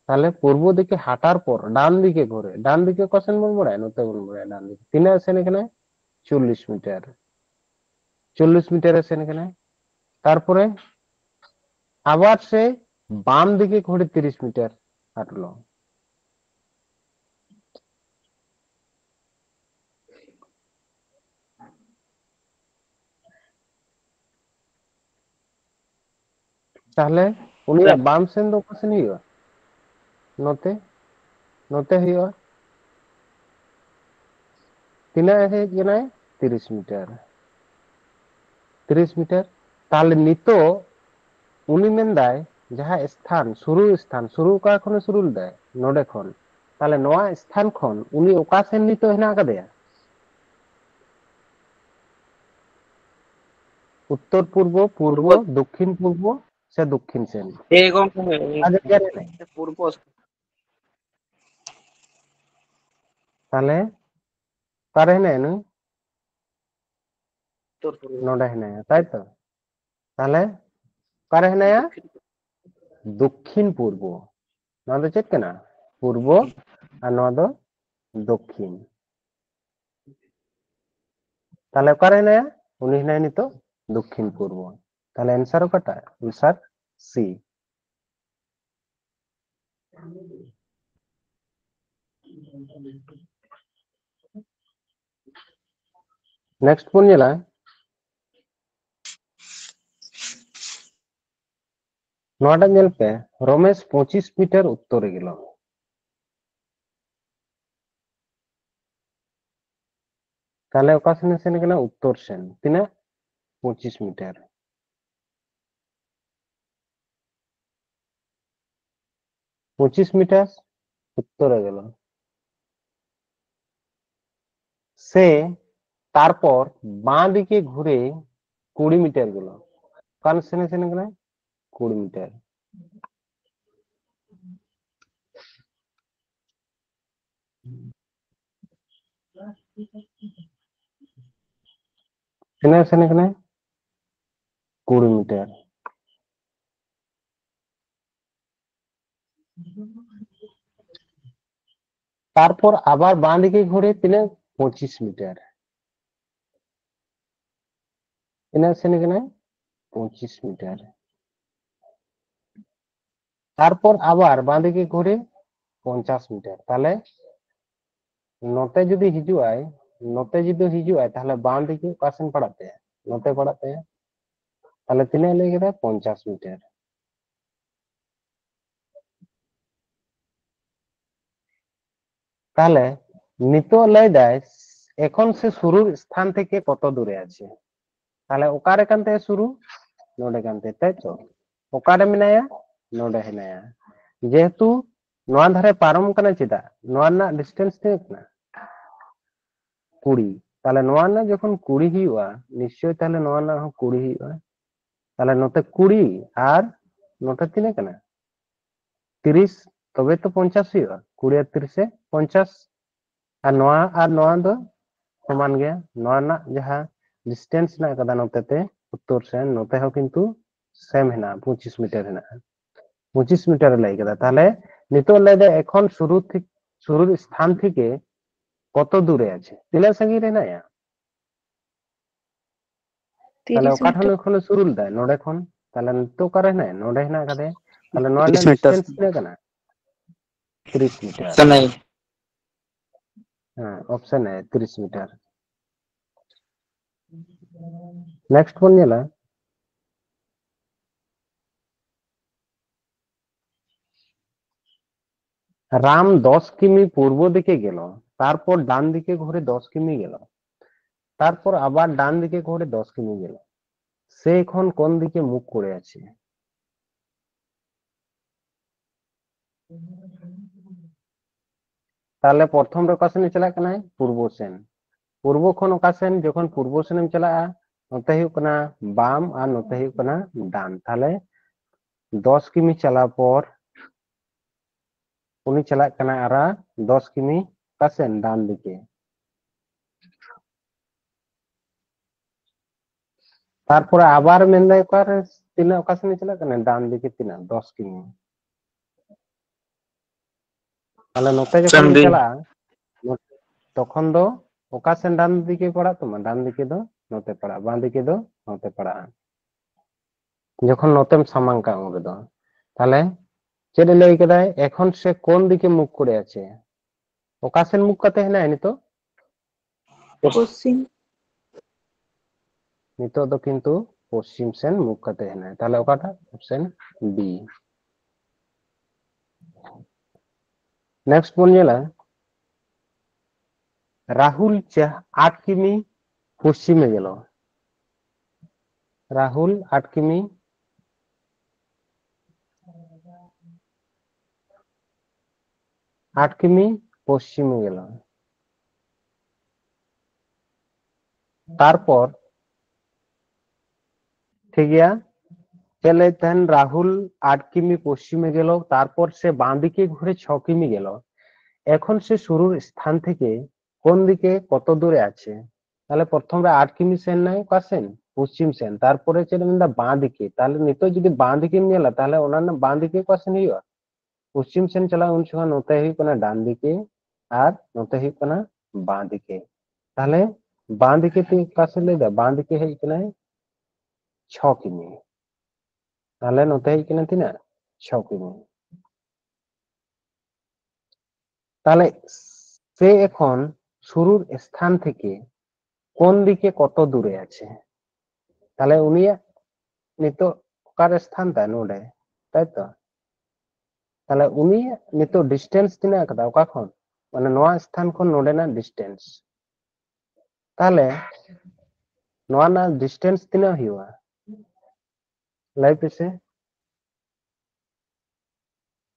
ᱛᱟᱦᱞᱮ ᱯᱩᱨᱵᱚ ᱫᱤᱠᱮ ᱦᱟᱸᱴᱟᱨ ᱯᱚᱨ ᱰᱟᱱ ᱫᱤᱠᱮ ᱜᱷᱩᱨᱮ᱾ ᱰᱟᱱ ᱫᱤᱠᱮ ᱚᱠᱟ ᱥᱮᱱ ᱵᱚᱱ ᱵᱟᱲᱟᱭᱟ? ᱱᱚᱛᱮ ᱵᱚᱱ ᱵᱟᱲᱟᱭᱟ ᱰᱟᱱ ᱫᱤᱠᱮ᱾ ᱛᱤᱱᱟᱹᱜ ᱮ ᱥᱮᱱ ᱠᱟᱱᱟ? ᱪᱚᱞᱞᱤᱥ ᱢᱤᱴᱟᱨ᱾ ᱪᱚᱞᱞᱤᱥ ᱢᱤᱴᱟᱨ ᱮ ᱥᱮᱱ ᱠᱟᱱᱟ᱾ ᱛᱟᱨᱯᱚᱨᱮ ᱟᱵᱟᱨ ᱥᱮ ᱵᱟᱢ ᱫᱤᱠᱮ ᱜᱷᱩᱨᱮ ᱛᱤᱨᱤᱥ ᱢᱤᱴᱟᱨ ᱦᱟᱸᱴᱞᱚ᱾ ᱛᱟᱦᱞᱮ ᱩᱱᱤᱭᱟᱜ ᱵᱟᱢ ᱥᱮᱱ ᱫᱚ ᱚᱠᱟ ᱥᱮᱱ ᱦᱩᱭᱩᱜᱼᱟ? ᱱᱚᱛᱮ, ᱱᱚᱛᱮ ᱦᱩᱭᱩᱜᱼᱟ᱾ ᱛᱤᱱᱟᱹᱜ ᱮ ᱦᱮᱡ ᱮᱱᱟᱭ? ᱛᱤᱨᱤᱥ ᱢᱤᱴᱟᱨ᱾ ᱛᱤᱨᱤᱥ ᱢᱤᱴᱟᱨ᱾ ᱛᱟᱦᱞᱮ ᱱᱤᱛᱚᱜ ᱩᱱᱤ ᱢᱮᱱᱫᱟᱭ ᱡᱟᱦᱟᱸ ᱥᱛᱷᱟᱱ, ᱥᱩᱨᱩ ᱥᱛᱷᱟᱱ, ᱥᱩᱨᱩ ᱚᱠᱟ ᱠᱷᱚᱱᱮ ᱥᱩᱨᱩ ᱞᱮᱫᱟᱭ? ᱱᱚᱰᱮ ᱠᱷᱚᱱ᱾ ᱛᱟᱦᱞᱮ ᱱᱚᱣᱟ ᱥᱛᱷᱟᱱ ᱠᱷᱚᱱ ᱩᱱᱤ ᱚᱠᱟ ᱥᱮᱱ ᱱᱤᱛᱚᱜ ᱦᱮᱱᱟᱜ ᱟᱠᱟᱫᱮᱭᱟ? ᱩᱛᱛᱚᱨ ᱯᱩᱨᱵᱚ, ᱯᱩᱨᱵᱚ, ᱯᱩᱨᱵᱚ᱾ ᱫᱚᱠᱠᱷᱤᱱ ᱯᱩᱨᱵᱚ ᱥᱮ ᱫᱚᱠᱠᱷᱤᱱ ᱥᱮᱱ? ᱮ ᱜᱚᱢᱠᱮ, ᱚᱠᱟ ᱡᱟᱭᱜᱟ ᱨᱮ ᱦᱮᱱᱟᱭᱟ? ᱯᱩᱨᱵᱚ᱾ ᱛᱟᱦᱞᱮ ᱚᱠᱟᱨᱮ ᱦᱮᱱᱟᱭᱟ ᱱᱩᱭ? ᱩᱛᱛᱚᱨ ᱯᱩᱨᱵᱚ᱾ ᱱᱚᱰᱮ ᱦᱮᱱᱟᱭᱟ, ᱛᱟᱭ ᱛᱚ? ᱛᱟᱦᱞᱮ ᱚᱠᱟᱨᱮ ᱦᱮᱱᱟᱭᱟ? ᱫᱚᱠᱠᱷᱤᱱ᱾ ᱫᱚᱠᱠᱷᱤᱱ ᱯᱩᱨᱵᱚ᱾ ᱱᱚᱣᱟ ᱫᱚ ᱪᱮᱫ ᱠᱟᱱᱟ? ᱯᱩᱨᱵᱚ᱾ ᱟᱨ ᱱᱚᱣᱟ ᱫᱚ ᱫᱚᱠᱠᱷᱤᱱ᱾ ᱛᱟᱦᱞᱮ ᱚᱠᱟᱨᱮ ᱦᱮᱱᱟᱭᱟ? ᱩᱱᱤ ᱦᱮᱱᱟᱭᱟ ᱱᱤᱛᱚᱜ ᱫᱚᱠᱠᱷᱤᱱ ᱯᱩᱨᱵᱚ᱾ ᱛᱟᱦᱞᱮ answer ᱚᱠᱟᱴᱟᱜ? Answer C. Next ᱵᱚᱱ ᱧᱮᱞᱟ, ᱱᱚᱣᱟᱴᱟᱜ ᱧᱮᱞ ᱯᱮ, ᱨᱚᱢᱮᱥ ᱯᱚᱸᱪᱤᱥ ᱢᱤᱴᱟᱨ ᱩᱛᱛᱚᱨᱮ ᱜᱮᱞᱚ᱾ ᱛᱟᱦᱞᱮ ᱚᱠᱟ ᱥᱮᱱ ᱮ ᱥᱮᱱ ᱠᱟᱱᱟ? ᱩᱛᱛᱚᱨ ᱥᱮᱱ᱾ ᱛᱤᱱᱟᱹᱜ? ᱯᱚᱸᱪᱤᱥ ᱢᱤᱴᱟᱨ᱾ ᱯᱚᱸᱪᱤᱥ ᱢᱤᱴᱟᱨ ᱩᱛᱛᱚᱨᱮ ᱜᱮᱞᱚ᱾ ᱥᱮ ᱛᱟᱨᱯᱚᱨ ᱵᱟᱸ ᱫᱤᱠᱮ ᱜᱷᱩᱨᱮ ᱠᱩᱲᱤ ᱢᱤᱴᱟᱨ ᱜᱮᱞᱚ᱾ ᱚᱠᱟ ᱥᱮᱱ ᱮ ᱥᱮᱱ ᱠᱟᱱᱟ? ᱠᱩᱲᱤ ᱢᱤᱴᱟᱨ᱾ ᱛᱤᱱᱟᱹᱜ ᱥᱮᱱ ᱠᱟᱱᱟᱭ? ᱠᱩᱲᱤ ᱢᱤᱴᱟᱨ᱾ ᱛᱟᱨᱯᱚᱨ ᱟᱵᱟᱨ ᱵᱟᱸ ᱫᱤᱠᱮ ᱜᱷᱩᱨᱮ ᱛᱤᱱᱟᱹᱜ? ᱯᱚᱸᱪᱤᱥ ᱢᱤᱴᱟᱨ᱾ ᱛᱤᱱᱟᱹᱜ ᱥᱮᱱ ᱠᱟᱱᱟᱭ? ᱯᱚᱸᱪᱤᱥ ᱢᱤᱴᱟᱨ᱾ ᱛᱟᱨᱯᱚᱨ ᱟᱵᱟᱨ ᱵᱟᱸ ᱫᱤᱠᱮ ᱜᱷᱩᱨᱮ ᱯᱚᱧᱪᱟᱥ ᱢᱤᱴᱟᱨ᱾ ᱛᱟᱦᱞᱮ ᱱᱚᱛᱮ ᱡᱩᱫᱤ ᱦᱤᱡᱩᱜ ᱟᱭ, ᱱᱚᱛᱮ ᱡᱩᱫᱤ ᱦᱤᱡᱩᱜ ᱟᱭ, ᱛᱟᱦᱞᱮ ᱵᱟᱸ ᱫᱤᱠᱮ ᱚᱠᱟ ᱥᱮᱱ ᱯᱟᱲᱟᱜ ᱛᱟᱭᱟ? ᱱᱚᱛᱮ ᱯᱟᱲᱟᱜ ᱛᱟᱭᱟ᱾ ᱛᱟᱦᱞᱮ ᱛᱤᱱᱟᱹᱜ ᱞᱟᱹᱭ ᱠᱮᱫᱟ? ᱯᱚᱧᱪᱟᱥ ᱢᱤᱴᱟᱨ᱾ ᱛᱟᱦᱞᱮ ᱱᱤᱛᱚᱜ ᱞᱟᱹᱭ ᱫᱟᱭ, ᱮᱠᱷᱚᱱ ᱥᱮ ᱥᱩᱨᱩᱨ ᱥᱛᱷᱟᱱ ᱛᱷᱮᱠᱮ ᱠᱚᱛᱚ ᱫᱩᱨᱮ ᱟᱪᱷᱮ? ᱛᱟᱦᱞᱮ ᱚᱠᱟᱨᱮ ᱠᱟᱱ ᱛᱟᱭᱟ ᱥᱩᱨᱩ? ᱱᱚᱰᱮ ᱠᱟᱱ ᱛᱟᱭᱟ, ᱛᱟᱭ ᱛᱚ? ᱚᱠᱟᱨᱮ ᱢᱮᱱᱟᱭᱟ? ᱱᱚᱰᱮ ᱦᱮᱱᱟᱭᱟ᱾ ᱡᱮᱦᱮᱛᱩ ᱱᱚᱣᱟ ᱫᱷᱟᱨᱮ ᱯᱟᱨᱚᱢ ᱠᱟᱱᱟ, ᱪᱮᱫᱟᱜ? ᱱᱚᱣᱟ ᱨᱮᱱᱟᱜ distance ᱛᱤᱱᱟᱹᱜ ᱠᱟᱱᱟ? ᱠᱩᱲᱤ᱾ ᱛᱟᱦᱞᱮ ᱱᱚᱣᱟ ᱨᱮᱱᱟᱜ ᱡᱚᱠᱷᱚᱱ ᱠᱩᱲᱤ ᱦᱩᱭᱩᱜᱼᱟ, ᱱᱤᱥᱪᱳᱭ ᱛᱟᱦᱞᱮ ᱱᱚᱣᱟ ᱨᱮᱱᱟᱜ ᱦᱚᱸ ᱠᱩᱲᱤ ᱦᱩᱭᱩᱜᱼᱟ᱾ ᱛᱟᱦᱞᱮ ᱱᱚᱛᱮ ᱠᱩᱲᱤ ᱟᱨ ᱱᱚᱛᱮ ᱛᱤᱱᱟᱹᱜ ᱠᱟᱱᱟ? ᱛᱤᱨᱤᱥ, ᱛᱚᱵᱮ ᱛᱚ ᱯᱚᱧᱪᱟᱥ ᱦᱩᱭᱩᱜᱼᱟ᱾ ᱠᱩᱲᱤ ᱟᱨ ᱛᱤᱨᱤᱥ ᱮ ᱯᱚᱧᱪᱟᱥ᱾ ᱟᱨ ᱱᱚᱣᱟ ᱟᱨ ᱱᱚᱣᱟ ᱫᱚ ᱥᱚᱢᱟᱱ ᱜᱮᱭᱟ᱾ ᱱᱚᱣᱟ ᱨᱮᱱᱟᱜ ᱡᱟᱦᱟᱸ distance ᱦᱮᱱᱟᱜ ᱟᱠᱟᱫᱟ ᱱᱚᱛᱮ ᱛᱮ, ᱩᱛᱛᱚᱨ ᱥᱮᱱ, ᱱᱚᱛᱮ ᱦᱚᱸ ᱠᱤᱱᱛᱩ same ᱦᱮᱱᱟᱜᱼᱟ, ᱯᱚᱸᱪᱤᱥ ᱢᱤᱴᱟᱨ ᱦᱮᱱᱟᱜᱼᱟ᱾ ᱯᱚᱸᱪᱤᱥ ᱢᱤᱴᱟᱨ ᱮ ᱞᱟᱹᱭ ᱠᱮᱫᱟ᱾ ᱛᱟᱦᱞᱮ ᱱᱤᱛᱚᱜ ᱞᱟᱹᱭ ᱫᱟ, ᱮᱠᱷᱚᱱ ᱥᱩᱨᱩ ᱛᱷᱮ-, ᱥᱩᱨᱩᱨ ᱥᱛᱷᱟᱱ ᱛᱷᱮᱠᱮ ᱠᱚᱛᱚ ᱫᱩᱨᱮ ᱟᱪᱷᱮ? ᱛᱤᱱᱟᱹᱜ ᱥᱟᱺᱜᱤᱧ ᱨᱮ ᱦᱮᱱᱟᱭᱟ? ᱛᱟᱦᱞᱮ ᱛᱤᱨᱤᱥ ᱚᱠᱟ ᱴᱷᱮᱱ ᱢᱤᱴᱟᱨ᱾ ᱠᱷᱚᱱ ᱮ ᱥᱩᱨᱩ ᱞᱮᱫᱟᱭ? ᱱᱚᱰᱮ ᱠᱷᱚᱱ᱾ ᱛᱟᱦᱞᱮ ᱱᱤᱛᱚᱜ ᱚᱠᱟᱨᱮ ᱦᱮᱱᱟᱭ? ᱱᱚᱰᱮ ᱦᱮᱱᱟᱭ ᱟᱠᱟᱫᱮ᱾ ᱛᱟᱦᱞᱮ ᱱᱚᱣᱟ ᱛᱤᱨᱤᱥ ᱨᱮᱱᱟᱜ ᱢᱤᱴᱟᱨ᱾ ᱰᱤᱥᱴᱮᱱᱥ ᱛᱤᱱᱟᱹᱜ ᱠᱟᱱᱟ? ᱛᱤᱨᱤᱥ ᱢᱤᱴᱟᱨ᱾ ᱥᱮᱱᱟᱭ᱾ ᱦᱮᱸ, ᱚᱯᱥᱮᱱ ᱮ, ᱛᱤᱨᱤᱥ ᱢᱤᱴᱟᱨ᱾ ᱱᱮᱠᱥᱴ ᱵᱚᱱ ᱧᱮᱞᱟ, রাম দশ কিমি পূর্ব দিকে গেল, তারপর ডান দিকে ঘুরে দশ কিমি গেল, তারপর আবার ডান দিকে ঘুরে দশ কিমি গেল। সে এখন কোন দিকে মুখ করে আছে? ᱛᱟᱦᱞᱮ ᱯᱨᱚᱛᱷᱚᱢ ᱨᱮ ᱚᱠᱟ ᱥᱮᱱ ᱮ ᱪᱟᱞᱟᱜ ᱠᱟᱱᱟᱭ? ᱯᱩᱨᱵᱚ ᱥᱮᱱ᱾ ᱯᱩᱨᱵᱚ ᱠᱷᱚᱱ ᱚᱠᱟ ᱥᱮᱱ? ᱡᱚᱠᱷᱚᱱ ᱯᱩᱨᱵᱚ ᱥᱮᱱᱮᱢ ᱪᱟᱞᱟᱜᱼᱟ, ᱱᱚᱛᱮ ᱦᱩᱭᱩᱜ ᱠᱟᱱᱟ ᱵᱟᱢ ᱟᱨ ᱱᱚᱛᱮ ᱦᱩᱭᱩᱜ ᱠᱟᱱᱟ ᱰᱟᱱ᱾ ᱛᱟᱦᱞᱮ ᱫᱚᱥ ᱠᱤᱢᱤ ᱪᱟᱞᱟᱣ ᱯᱚᱨ ᱩᱱᱤ ᱪᱟᱞᱟᱜ ᱠᱟᱱᱟ ᱟᱨᱟ ᱫᱚᱥ ᱠᱤᱢᱤ ᱚᱠᱟ ᱥᱮᱱ? ᱰᱟᱱ ᱫᱤᱠᱮ᱾ ᱛᱟᱨᱯᱚᱨᱮ ᱟᱵᱟᱨ ᱢᱮᱱᱫᱟᱭ ᱚᱠᱟᱨᱮ ᱛᱤᱱᱟᱹᱜ, ᱚᱠᱟ ᱥᱮᱱ ᱮ ᱪᱟᱞᱟᱜ ᱠᱟᱱᱟ? ᱰᱟᱱ ᱫᱤᱠᱮ ᱛᱤᱱᱟᱹᱜ? ᱫᱚᱥ ᱠᱤᱢᱤ᱾ ᱛᱟᱦᱞᱮ ᱱᱚᱛᱮ ᱡᱚᱠᱷᱚᱱ ᱥᱮᱱ ᱮᱢ ᱫᱤᱱ᱾ ᱪᱟᱞᱟᱜᱼᱟ, ᱛᱚᱠᱷᱚᱱ ᱫᱚ ᱚᱠᱟ ᱥᱮᱱ ᱰᱟᱱ ᱫᱤᱠᱮ ᱯᱟᱲᱟᱜ ᱛᱟᱢᱟ? ᱰᱟᱱ ᱫᱤᱠᱮ ᱫᱚ ᱱᱚᱛᱮ ᱯᱟᱲᱟᱜᱼᱟ, ᱵᱟᱸ ᱫᱤᱠᱮ ᱫᱚ ᱱᱚᱛᱮ ᱯᱟᱲᱟᱜᱼᱟ᱾ ᱡᱚᱠᱷᱚᱱ ᱱᱚᱛᱮᱢ ᱥᱟᱢᱟᱝ ᱠᱟᱜᱼᱟ ᱩᱱ ᱨᱮᱫᱚ᱾ ᱛᱟᱦᱞᱮ ᱪᱮᱫ ᱮ ᱞᱟᱹᱭ ᱠᱮᱫᱟᱭ? এখন সে কোন দিকে মুখ করে আছে? ᱚᱠᱟ ᱥᱮᱱ ᱢᱩᱠ ᱠᱟᱛᱮ ᱦᱮᱱᱟᱭ ᱱᱤᱛᱚᱜ? ᱯᱚᱥᱪᱤᱢ᱾ ᱱᱤᱛᱚᱜ ᱫᱚ ᱠᱤᱱᱛᱩ ᱯᱚᱥᱪᱤᱢ ᱥᱮᱱ ᱢᱩᱠ ᱠᱟᱛᱮ ᱦᱮᱱᱟᱭ᱾ ᱛᱟᱦᱞᱮ ᱚᱠᱟᱴᱟᱜ? Option B. ᱱᱮᱠᱥᱴ ᱵᱚᱱ ᱧᱮᱞᱟ, ᱨᱟᱦᱩᱞ ᱪᱟ-, ᱟᱴ ᱠᱤᱢᱤ ᱯᱚᱥᱪᱤᱢᱮ ᱜᱮᱞᱚ᱾ ᱨᱟᱦᱩᱞ ᱟᱴ ᱠᱤᱢᱤ, ᱟᱴ ᱠᱤᱢᱤ ᱯᱚᱥᱪᱤᱢᱮ ᱜᱮᱞᱚ᱾ ᱛᱟᱨᱯᱚᱨ, ᱴᱷᱤᱠ ᱜᱮᱭᱟ, ᱪᱮᱫ ᱞᱟᱹᱭ ᱛᱟᱦᱮᱱ? রাহুল আট কিমি পশ্চিমে গেল, তারপর সে বাঁ দিকে ঘুরে ছ কিমি গেল। এখন সে শুরুর স্থান থেকে কোন দিকে কত দূরে আছে? ᱛᱟᱦᱞᱮ ᱯᱨᱚᱛᱷᱚᱢ ᱨᱮ ᱟᱴ ᱠᱤᱢᱤ ᱥᱮᱱ ᱱᱟᱭ ᱚᱠᱟ ᱥᱮᱱ? ᱯᱚᱥᱪᱤᱢ ᱥᱮᱱ᱾ ᱛᱟᱨᱯᱚᱨᱮ ᱪᱮᱫ ᱮ ᱢᱮᱱᱫᱟ? ᱵᱟᱸ ᱫᱤᱠᱮ᱾ ᱛᱟᱦᱞᱮ ᱱᱤᱛᱚᱜ ᱡᱩᱫᱤ ᱵᱟᱸ ᱫᱤᱠᱮᱢ ᱧᱮᱞᱟ, ᱛᱟᱦᱞᱮ ᱚᱱᱟ ᱨᱮᱱᱟᱜ ᱵᱟᱸ ᱫᱤᱠᱮ ᱚᱠᱟ ᱥᱮᱱ ᱦᱩᱭᱩᱜᱼᱟ? ᱯᱚᱥᱪᱤᱢ ᱥᱮᱱ ᱪᱟᱞᱟᱜᱼᱟ, ᱩᱱ ᱥᱚᱢᱚᱭ ᱱᱚᱛᱮ ᱦᱩᱭᱩᱜ ᱠᱟᱱᱟ ᱰᱟᱱ ᱫᱤᱠᱮ ᱟᱨ ᱱᱚᱛᱮ ᱦᱩᱭᱩᱜ ᱠᱟᱱᱟ ᱵᱟᱸ ᱫᱤᱠᱮ᱾ ᱛᱟᱦᱞᱮ ᱵᱟᱸ ᱫᱤᱠᱮ ᱛᱮ ᱚᱠᱟ ᱥᱮᱱ ᱞᱟᱹᱭ ᱫᱟ? ᱵᱟᱸ ᱫᱤᱠᱮ ᱦᱮᱡ ᱠᱟᱱᱟᱭ ছ কিমি। তাহলে ᱱᱚᱛᱮ ᱦᱮᱡ ᱠᱟᱱᱟ ᱛᱤᱱᱟᱹᱜ? ছ কিমি। তাহলে সে এখন শুরুর স্থান থেকে কোন দিকে কত দূরে আছে? তাহলে ᱩᱱᱤᱭᱟᱜ ᱱᱤᱛᱚᱜ ᱚᱠᱟᱨᱮ ᱥᱛᱷᱟᱱ ᱛᱟᱭ? ᱱᱚᱰᱮ, ᱛᱟᱭ ᱛᱚ? ᱛᱟᱦᱞᱮ ᱩᱱᱤᱭᱟᱜ ᱱᱤᱛᱚᱜ distance ᱛᱤᱱᱟᱹᱜ ᱟᱠᱟᱫᱟ? ᱚᱠᱟ ᱠᱷᱚᱱ? ᱢᱟᱱᱮ ᱱᱚᱣᱟ ᱥᱛᱷᱟᱱ ᱠᱷᱚᱱ ᱱᱚᱰᱮᱱᱟᱜ distance᱾ ᱛᱟᱦᱞᱮ ᱱᱚᱣᱟ ᱨᱮᱱᱟᱜ distance ᱛᱤᱱᱟᱹᱜ ᱦᱩᱭᱩᱜᱼᱟ? ᱞᱟᱹᱭ ᱯᱮᱥᱮ᱾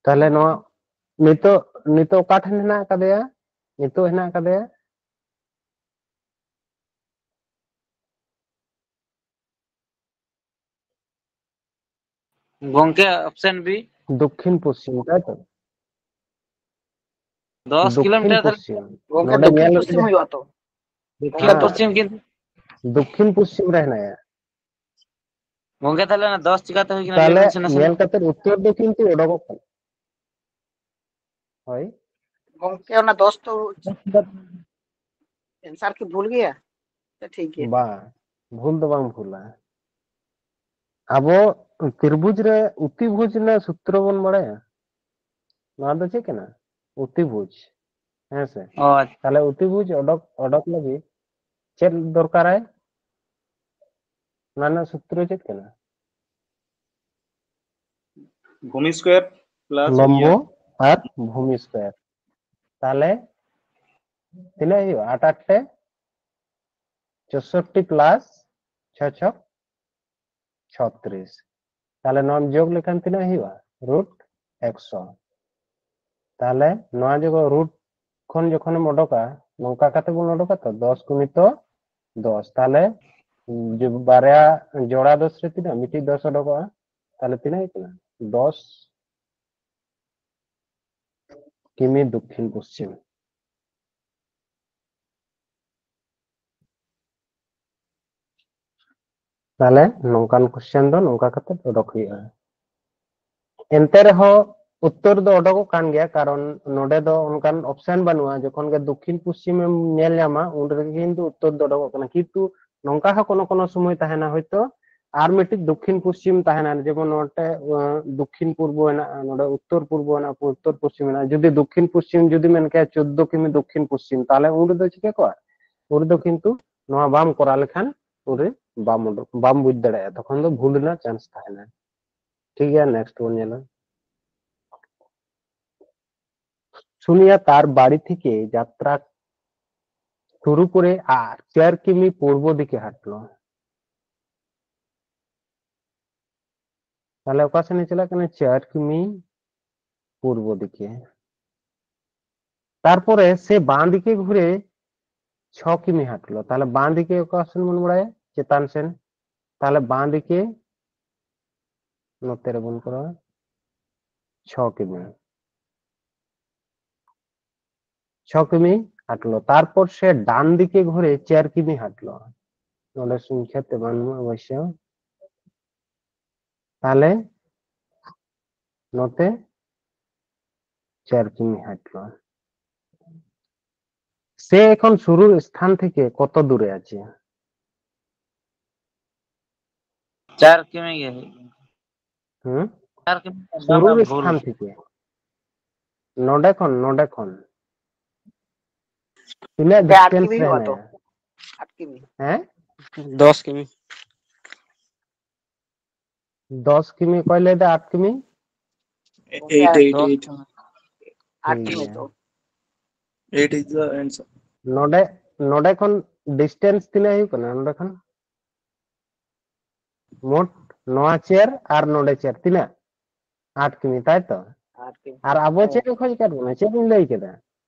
ᱛᱟᱦᱞᱮ ᱱᱚᱣᱟ ᱱᱤᱛᱚᱜ, ᱱᱤᱛᱚᱜ ᱚᱠᱟ ᱴᱷᱮᱱ ᱦᱮᱱᱟᱜ ᱟᱠᱟᱫᱮᱭᱟ? ᱱᱤᱛᱚᱜ ᱦᱮᱱᱟᱜ ᱟᱠᱟᱫᱮᱭᱟ ᱜᱚᱝᱠᱮ, option B᱾ ᱫᱚᱠᱠᱷᱤᱱ ᱯᱚᱥᱪᱤᱢ, ᱛᱟᱭ ᱛᱚ? ᱫᱚᱥ ᱫᱚᱠᱠᱷᱤᱱ ᱠᱤᱞᱳᱢᱤᱴᱟᱨ ᱫᱷᱟᱨᱟ᱾ ᱯᱚᱥᱪᱤᱢ᱾ ᱜᱚᱝᱠᱮ, ᱱᱚᱰᱮ ᱫᱚᱠᱠᱷᱤᱱ ᱧᱮᱞ ᱯᱚᱥᱪᱤᱢ ᱠᱮᱫᱟ? ᱦᱩᱭᱩᱜᱼᱟ ᱛᱚ᱾ ᱫᱚᱠᱠᱷᱤᱱ ᱦᱮᱸ᱾ ᱯᱚᱥᱪᱤᱢ ᱠᱤᱱᱛᱩ᱾ ᱫᱚᱠᱠᱷᱤᱱ ᱯᱚᱥᱪᱤᱢ ᱨᱮ ᱦᱮᱱᱟᱭᱟ᱾ ᱜᱚᱝᱠᱮ, ᱛᱟᱦᱞᱮ ᱚᱱᱟ ᱫᱚᱥ ᱪᱤᱠᱟᱛᱮ ᱦᱩᱭ ᱠᱟᱱᱟ? ᱛᱟᱦᱞᱮ ᱞᱟᱹᱭ ᱵᱮᱱ ᱥᱮ ᱱᱟᱥᱮᱱᱟᱜ᱾ ᱧᱮᱞ ᱠᱟᱛᱮ ᱩᱛᱛᱚᱨ ᱫᱚ ᱠᱤᱱᱛᱩ ᱚᱰᱚᱠᱚᱜ ᱠᱟᱱᱟ᱾ ᱦᱳᱭ᱾ ᱜᱚᱝᱠᱮ, ᱚᱱᱟ ᱫᱚᱥ ᱛᱚ answer ᱠᱤ ᱵᱷᱩᱞ ᱜᱮᱭᱟ? ᱥᱮ ᱴᱷᱤᱠ ᱜᱮᱭᱟ? ᱵᱟᱝ, ᱵᱷᱩᱞ ᱫᱚ ᱵᱟᱝ ᱵᱷᱩᱞᱟ᱾ ᱟᱵᱚ ᱛᱨᱤᱵᱷᱩᱡᱽ ᱨᱮ ᱚᱛᱤᱵᱷᱩᱡᱽ ᱨᱮᱱᱟᱜ ᱥᱩᱛᱨᱚ ᱵᱚᱱ ᱵᱟᱲᱟᱭᱟ? ᱱᱚᱣᱟ ᱫᱚ ᱪᱮᱫ ᱠᱟᱱᱟ? ᱚᱛᱤᱵᱷᱩᱡᱽ᱾ ᱦᱮᱸ ᱥᱮ? ᱚ, ᱟᱪᱪᱷᱟ᱾ ᱛᱟᱦᱞᱮ ᱚᱛᱤᱵᱷᱩᱡᱽ ᱚᱰᱚᱠ, ᱚᱰᱚᱠ ᱞᱟᱹᱜᱤᱫ ᱪᱮᱫ ᱫᱚᱨᱠᱟᱨᱟᱭ? ᱚᱱᱟ ᱨᱮᱱᱟᱜ ᱥᱩᱛᱨᱚ ᱪᱮᱫ ᱠᱟᱱᱟ? ᱵᱷᱩᱢᱤ ᱥᱠᱚᱭᱟᱨ ᱯᱞᱟᱥ ᱞᱚᱢᱵᱚ ᱟᱨ ᱵᱷᱩᱢᱤ ᱥᱠᱚᱭᱟᱨ᱾ ᱛᱟᱦᱞᱮ ᱛᱤᱱᱟᱹᱜ ᱦᱩᱭᱩᱜᱼᱟ? ᱟᱴ ᱟᱴ ᱛᱮ ᱪᱳᱥᱳᱴᱴᱤ ᱯᱞᱟᱥ ᱪᱷᱚ ᱪᱷᱚᱠ ᱪᱷᱚᱛᱨᱤᱥ᱾ ᱛᱟᱦᱞᱮ ᱱᱚᱣᱟᱢ ᱡᱳᱜᱽ ᱞᱮᱠᱷᱟᱱ ᱛᱤᱱᱟᱹᱜ ᱦᱩᱭᱩᱜᱼᱟ? ᱨᱩᱴ ᱮᱠᱥᱚ᱾ ᱛᱟᱦᱞᱮ ᱱᱚᱣᱟ ᱡᱚᱠᱷᱚᱱ ᱨᱩᱴ ᱠᱷᱚᱱ ᱡᱚᱠᱷᱚᱱᱮᱢ ᱚᱰᱚᱠᱟ, ᱱᱚᱝᱠᱟ ᱠᱟᱛᱮ ᱵᱚᱱ ᱚᱰᱚᱠᱟ ᱛᱚ, ᱫᱚᱥ ᱜᱩᱱᱤᱛᱚ ᱫᱚᱥ᱾ ᱛᱟᱦᱞᱮ ᱡᱩ-, ᱵᱟᱨᱭᱟ ᱡᱚᱲᱟ ᱫᱚᱥ ᱨᱮ ᱛᱤᱱᱟᱹᱜ? ᱢᱤᱫᱴᱤᱡ ᱫᱚᱥ ᱚᱰᱚᱠᱚᱜᱼᱟ᱾ ᱛᱟᱦᱞᱮ ᱛᱤᱱᱟᱹᱜ ᱦᱩᱭᱩᱜ ᱠᱟᱱᱟ? ᱫᱚᱥ ᱠᱤᱢᱤ ᱫᱚᱠᱠᱷᱤᱱ ᱯᱚᱥᱪᱤᱢ᱾ ᱛᱟᱦᱞᱮ ᱱᱚᱝᱠᱟᱱ question ᱫᱚ ᱱᱚᱝᱠᱟ ᱠᱟᱛᱮ ᱚᱰᱚᱠ ᱦᱩᱭᱩᱜᱼᱟ᱾ ᱮᱱᱛᱮ ᱨᱮᱦᱚᱸ ᱩᱛᱛᱚᱨ ᱫᱚ ᱚᱰᱚᱠᱚᱜ ᱠᱟᱱ ᱜᱮᱭᱟ, ᱠᱟᱨᱚᱱ ᱱᱚᱰᱮ ᱫᱚ ᱚᱱᱠᱟᱱ option ᱵᱟᱹᱱᱩᱜᱼᱟ᱾ ᱡᱚᱠᱷᱚᱱ ᱜᱮ ᱫᱚᱠᱠᱷᱤᱱ ᱯᱚᱥᱪᱤᱢᱮᱢ ᱧᱮᱞ ᱧᱟᱢᱟ, ᱩᱱ ᱨᱮᱜᱮ ᱠᱤᱱᱛᱩ ᱩᱛᱛᱚᱨ ᱫᱚ ᱚᱰᱚᱠᱚᱜ ᱠᱟᱱᱟ᱾ ᱠᱤᱱᱛᱩ ᱱᱚᱝᱠᱟ ᱦᱚᱸ ᱠᱳᱱᱳ ᱠᱳᱱᱳ ᱥᱚᱢᱚᱭ ᱛᱟᱦᱮᱱᱟ, ᱦᱚᱭᱛᱳ ᱟᱨ ᱢᱤᱫᱴᱤᱡ ᱫᱚᱠᱠᱷᱤᱱ ᱯᱚᱥᱪᱤᱢ ᱛᱟᱦᱮᱱᱟ, ᱡᱮᱢᱚᱱ ᱱᱚᱰᱮ ᱫᱚᱠᱠᱷᱤᱱ ᱯᱩᱨᱵᱚ ᱦᱮᱱᱟᱜᱼᱟ, ᱱᱚᱰᱮ ᱩᱛᱛᱚᱨ ᱯᱩᱨᱵᱚ ᱦᱮᱱᱟᱜᱼᱟ, ᱩᱛᱛᱚᱨ ᱯᱚᱥᱪᱤᱢ ᱦᱮᱱᱟᱜᱼᱟ᱾ ᱡᱩᱫᱤ ᱫᱚᱠᱠᱷᱤᱱ ᱯᱚᱥᱪᱤᱢ ᱡᱩᱫᱤ ᱢᱮᱱ ᱠᱮᱭᱟ ᱪᱳᱫᱽᱫᱳ ᱠᱤᱢᱤ ᱫᱚᱠᱠᱷᱤᱱ ᱯᱚᱥᱪᱤᱢ, ᱛᱟᱦᱚᱞᱮ ᱩᱱ ᱨᱮᱫᱚ ᱪᱤᱠᱟᱹ ᱠᱚᱜᱼᱟ? ᱩᱱ ᱨᱮᱫᱚ ᱠᱤᱱᱛᱩ ᱱᱚᱣᱟ ᱵᱟᱢ ᱠᱚᱨᱟᱣ ᱞᱮᱠᱷᱟᱱ ᱩᱱᱨᱮ ᱵᱟᱢ ᱩᱰᱩᱠ, ᱵᱟᱢ ᱵᱩᱡᱽ ᱫᱟᱲᱮᱭᱟᱜᱼᱟ, ᱛᱚᱠᱷᱚᱱ ᱫᱚ ᱵᱷᱩᱞ ᱨᱮᱱᱟᱜ ᱪᱟᱱᱥ ᱛᱟᱦᱮᱱᱟ᱾ ᱴᱷᱤᱠ ᱜᱮᱭᱟ, ᱱᱮᱠᱥᱴ ᱵᱚᱱ ᱧᱮᱞᱟ᱾ সুনিয়া তার বাড়ি থেকে যাত্রা শুরু করে আর চার কিমি পূর্ব দিকে হাঁটলো। তাহলে ᱚᱠᱟ ᱥᱮᱱ ᱮ ᱪᱟᱞᱟᱜ ᱠᱟᱱᱟ? ᱪᱟᱨ ᱠᱤᱢᱤ ᱯᱩᱨᱵᱚ ᱫᱤᱠᱮ᱾ ᱛᱟᱨᱯᱚᱨᱮ ᱥᱮ ᱵᱟᱸ ᱫᱤᱠᱮ ᱜᱷᱩᱨᱮ ᱪᱷᱚ ᱠᱤᱢᱤ ᱦᱟᱴᱞᱚ᱾ ᱛᱟᱦᱚᱞᱮ ᱵᱟᱸ ᱫᱤᱠᱮ ᱚᱠᱟ ᱥᱮᱱ ᱵᱚᱱ ᱵᱟᱲᱟᱭᱟ? ᱪᱮᱛᱟᱱ ᱥᱮᱱ᱾ ᱛᱟᱦᱚᱞᱮ ᱵᱟᱸ ᱫᱤᱠᱮ ᱱᱚᱛᱮ ᱨᱮᱵᱚᱱ ᱠᱚᱨᱟᱣᱟ ᱪᱷᱚ ᱠᱤᱢᱤ᱾ ᱪᱷᱚ ᱠᱤᱢᱤ ᱦᱟᱴᱞᱚ᱾ ᱛᱟᱨᱯᱚᱨ ᱥᱮ ᱰᱟᱱ ᱫᱤᱠᱮ ᱜᱷᱩᱨᱮ ᱪᱟᱨ ᱠᱤᱢᱤ ᱦᱟᱴᱞᱚ᱾ ᱱᱚᱰᱮ ᱥᱚᱝᱠᱷᱮᱯ ᱛᱮ ᱵᱟᱹᱱᱩᱜᱼᱟ ᱚᱵᱚᱥᱥᱚ᱾ ᱛᱟᱦᱚᱞᱮ ᱱᱚᱛᱮ ᱪᱟᱨ ᱠᱤᱢᱤ ᱦᱟᱴᱞᱚ᱾ সে এখন শুরুর স্থান থেকে কত দূরে আছে? ᱪᱟᱨ ᱠᱤᱢᱤ ᱜᱮ ᱦᱩᱭᱩᱜ ᱠᱟᱱᱟ᱾ ᱦᱩᱸ? ᱪᱟᱨ ᱠᱤᱢᱤ ᱫᱚ শুরুর ᱵᱟᱝ, ᱵᱷᱩᱞ᱾ স্থান থেকে। ᱱᱚᱰᱮ ᱠᱷᱚᱱ, ᱱᱚᱰᱮ ᱠᱷᱚᱱ ᱛᱤᱱᱟᱹᱜ ᱱᱚᱰᱮ ᱟᱴ ᱰᱤᱥᱴᱮᱱᱥ ᱠᱤᱢᱤ ᱨᱮ ᱦᱩᱭᱩᱜᱼᱟ ᱛᱚ᱾ ᱦᱮᱱᱟᱭᱟ? ᱟᱴ ᱠᱤᱢᱤ᱾ ᱦᱮᱸ? ᱫᱚᱥ ᱠᱤᱢᱤ᱾ ᱫᱚᱥ ᱠᱤᱢᱤ᱾ ᱚᱠᱚᱭ ᱞᱟᱹᱭᱫᱟ ᱟᱴ ᱠᱤᱢᱤ? ᱮᱭᱤᱴ, ᱮᱭᱤᱴ, ᱫᱚᱥ ᱮᱭᱤᱴ᱾ ᱟᱴ ᱴᱷᱤᱠ ᱠᱤᱢᱤ ᱜᱮᱭᱟ᱾ ᱛᱚ᱾ Eight is the answer. ᱱᱚᱰᱮ, ᱱᱚᱰᱮ ᱠᱷᱚᱱ ᱰᱤᱥᱴᱮᱱᱥ ᱛᱤᱱᱟᱹᱜ ᱦᱩᱭᱩᱜ ᱠᱟᱱᱟ? ᱱᱚᱰᱮ ᱠᱷᱚᱱ ᱢᱳᱴ ᱱᱚᱣᱟ ᱪᱮᱨ ᱟᱨ ᱱᱚᱰᱮ ᱪᱮᱨ ᱛᱤᱱᱟᱹᱜ? ᱟᱴ ᱠᱤᱢᱤ, ᱛᱟᱭ ᱛᱚ? ᱟᱴ ᱠᱤᱢᱤ᱾ ᱟᱨ ᱟᱵᱚ ᱪᱮᱫ ᱠᱚ ᱠᱷᱚᱡ ᱠᱟᱱ ᱵᱚᱱᱟ? ᱪᱮᱫ ᱤᱧ ᱞᱟᱹᱭ ᱠᱮᱫᱟ?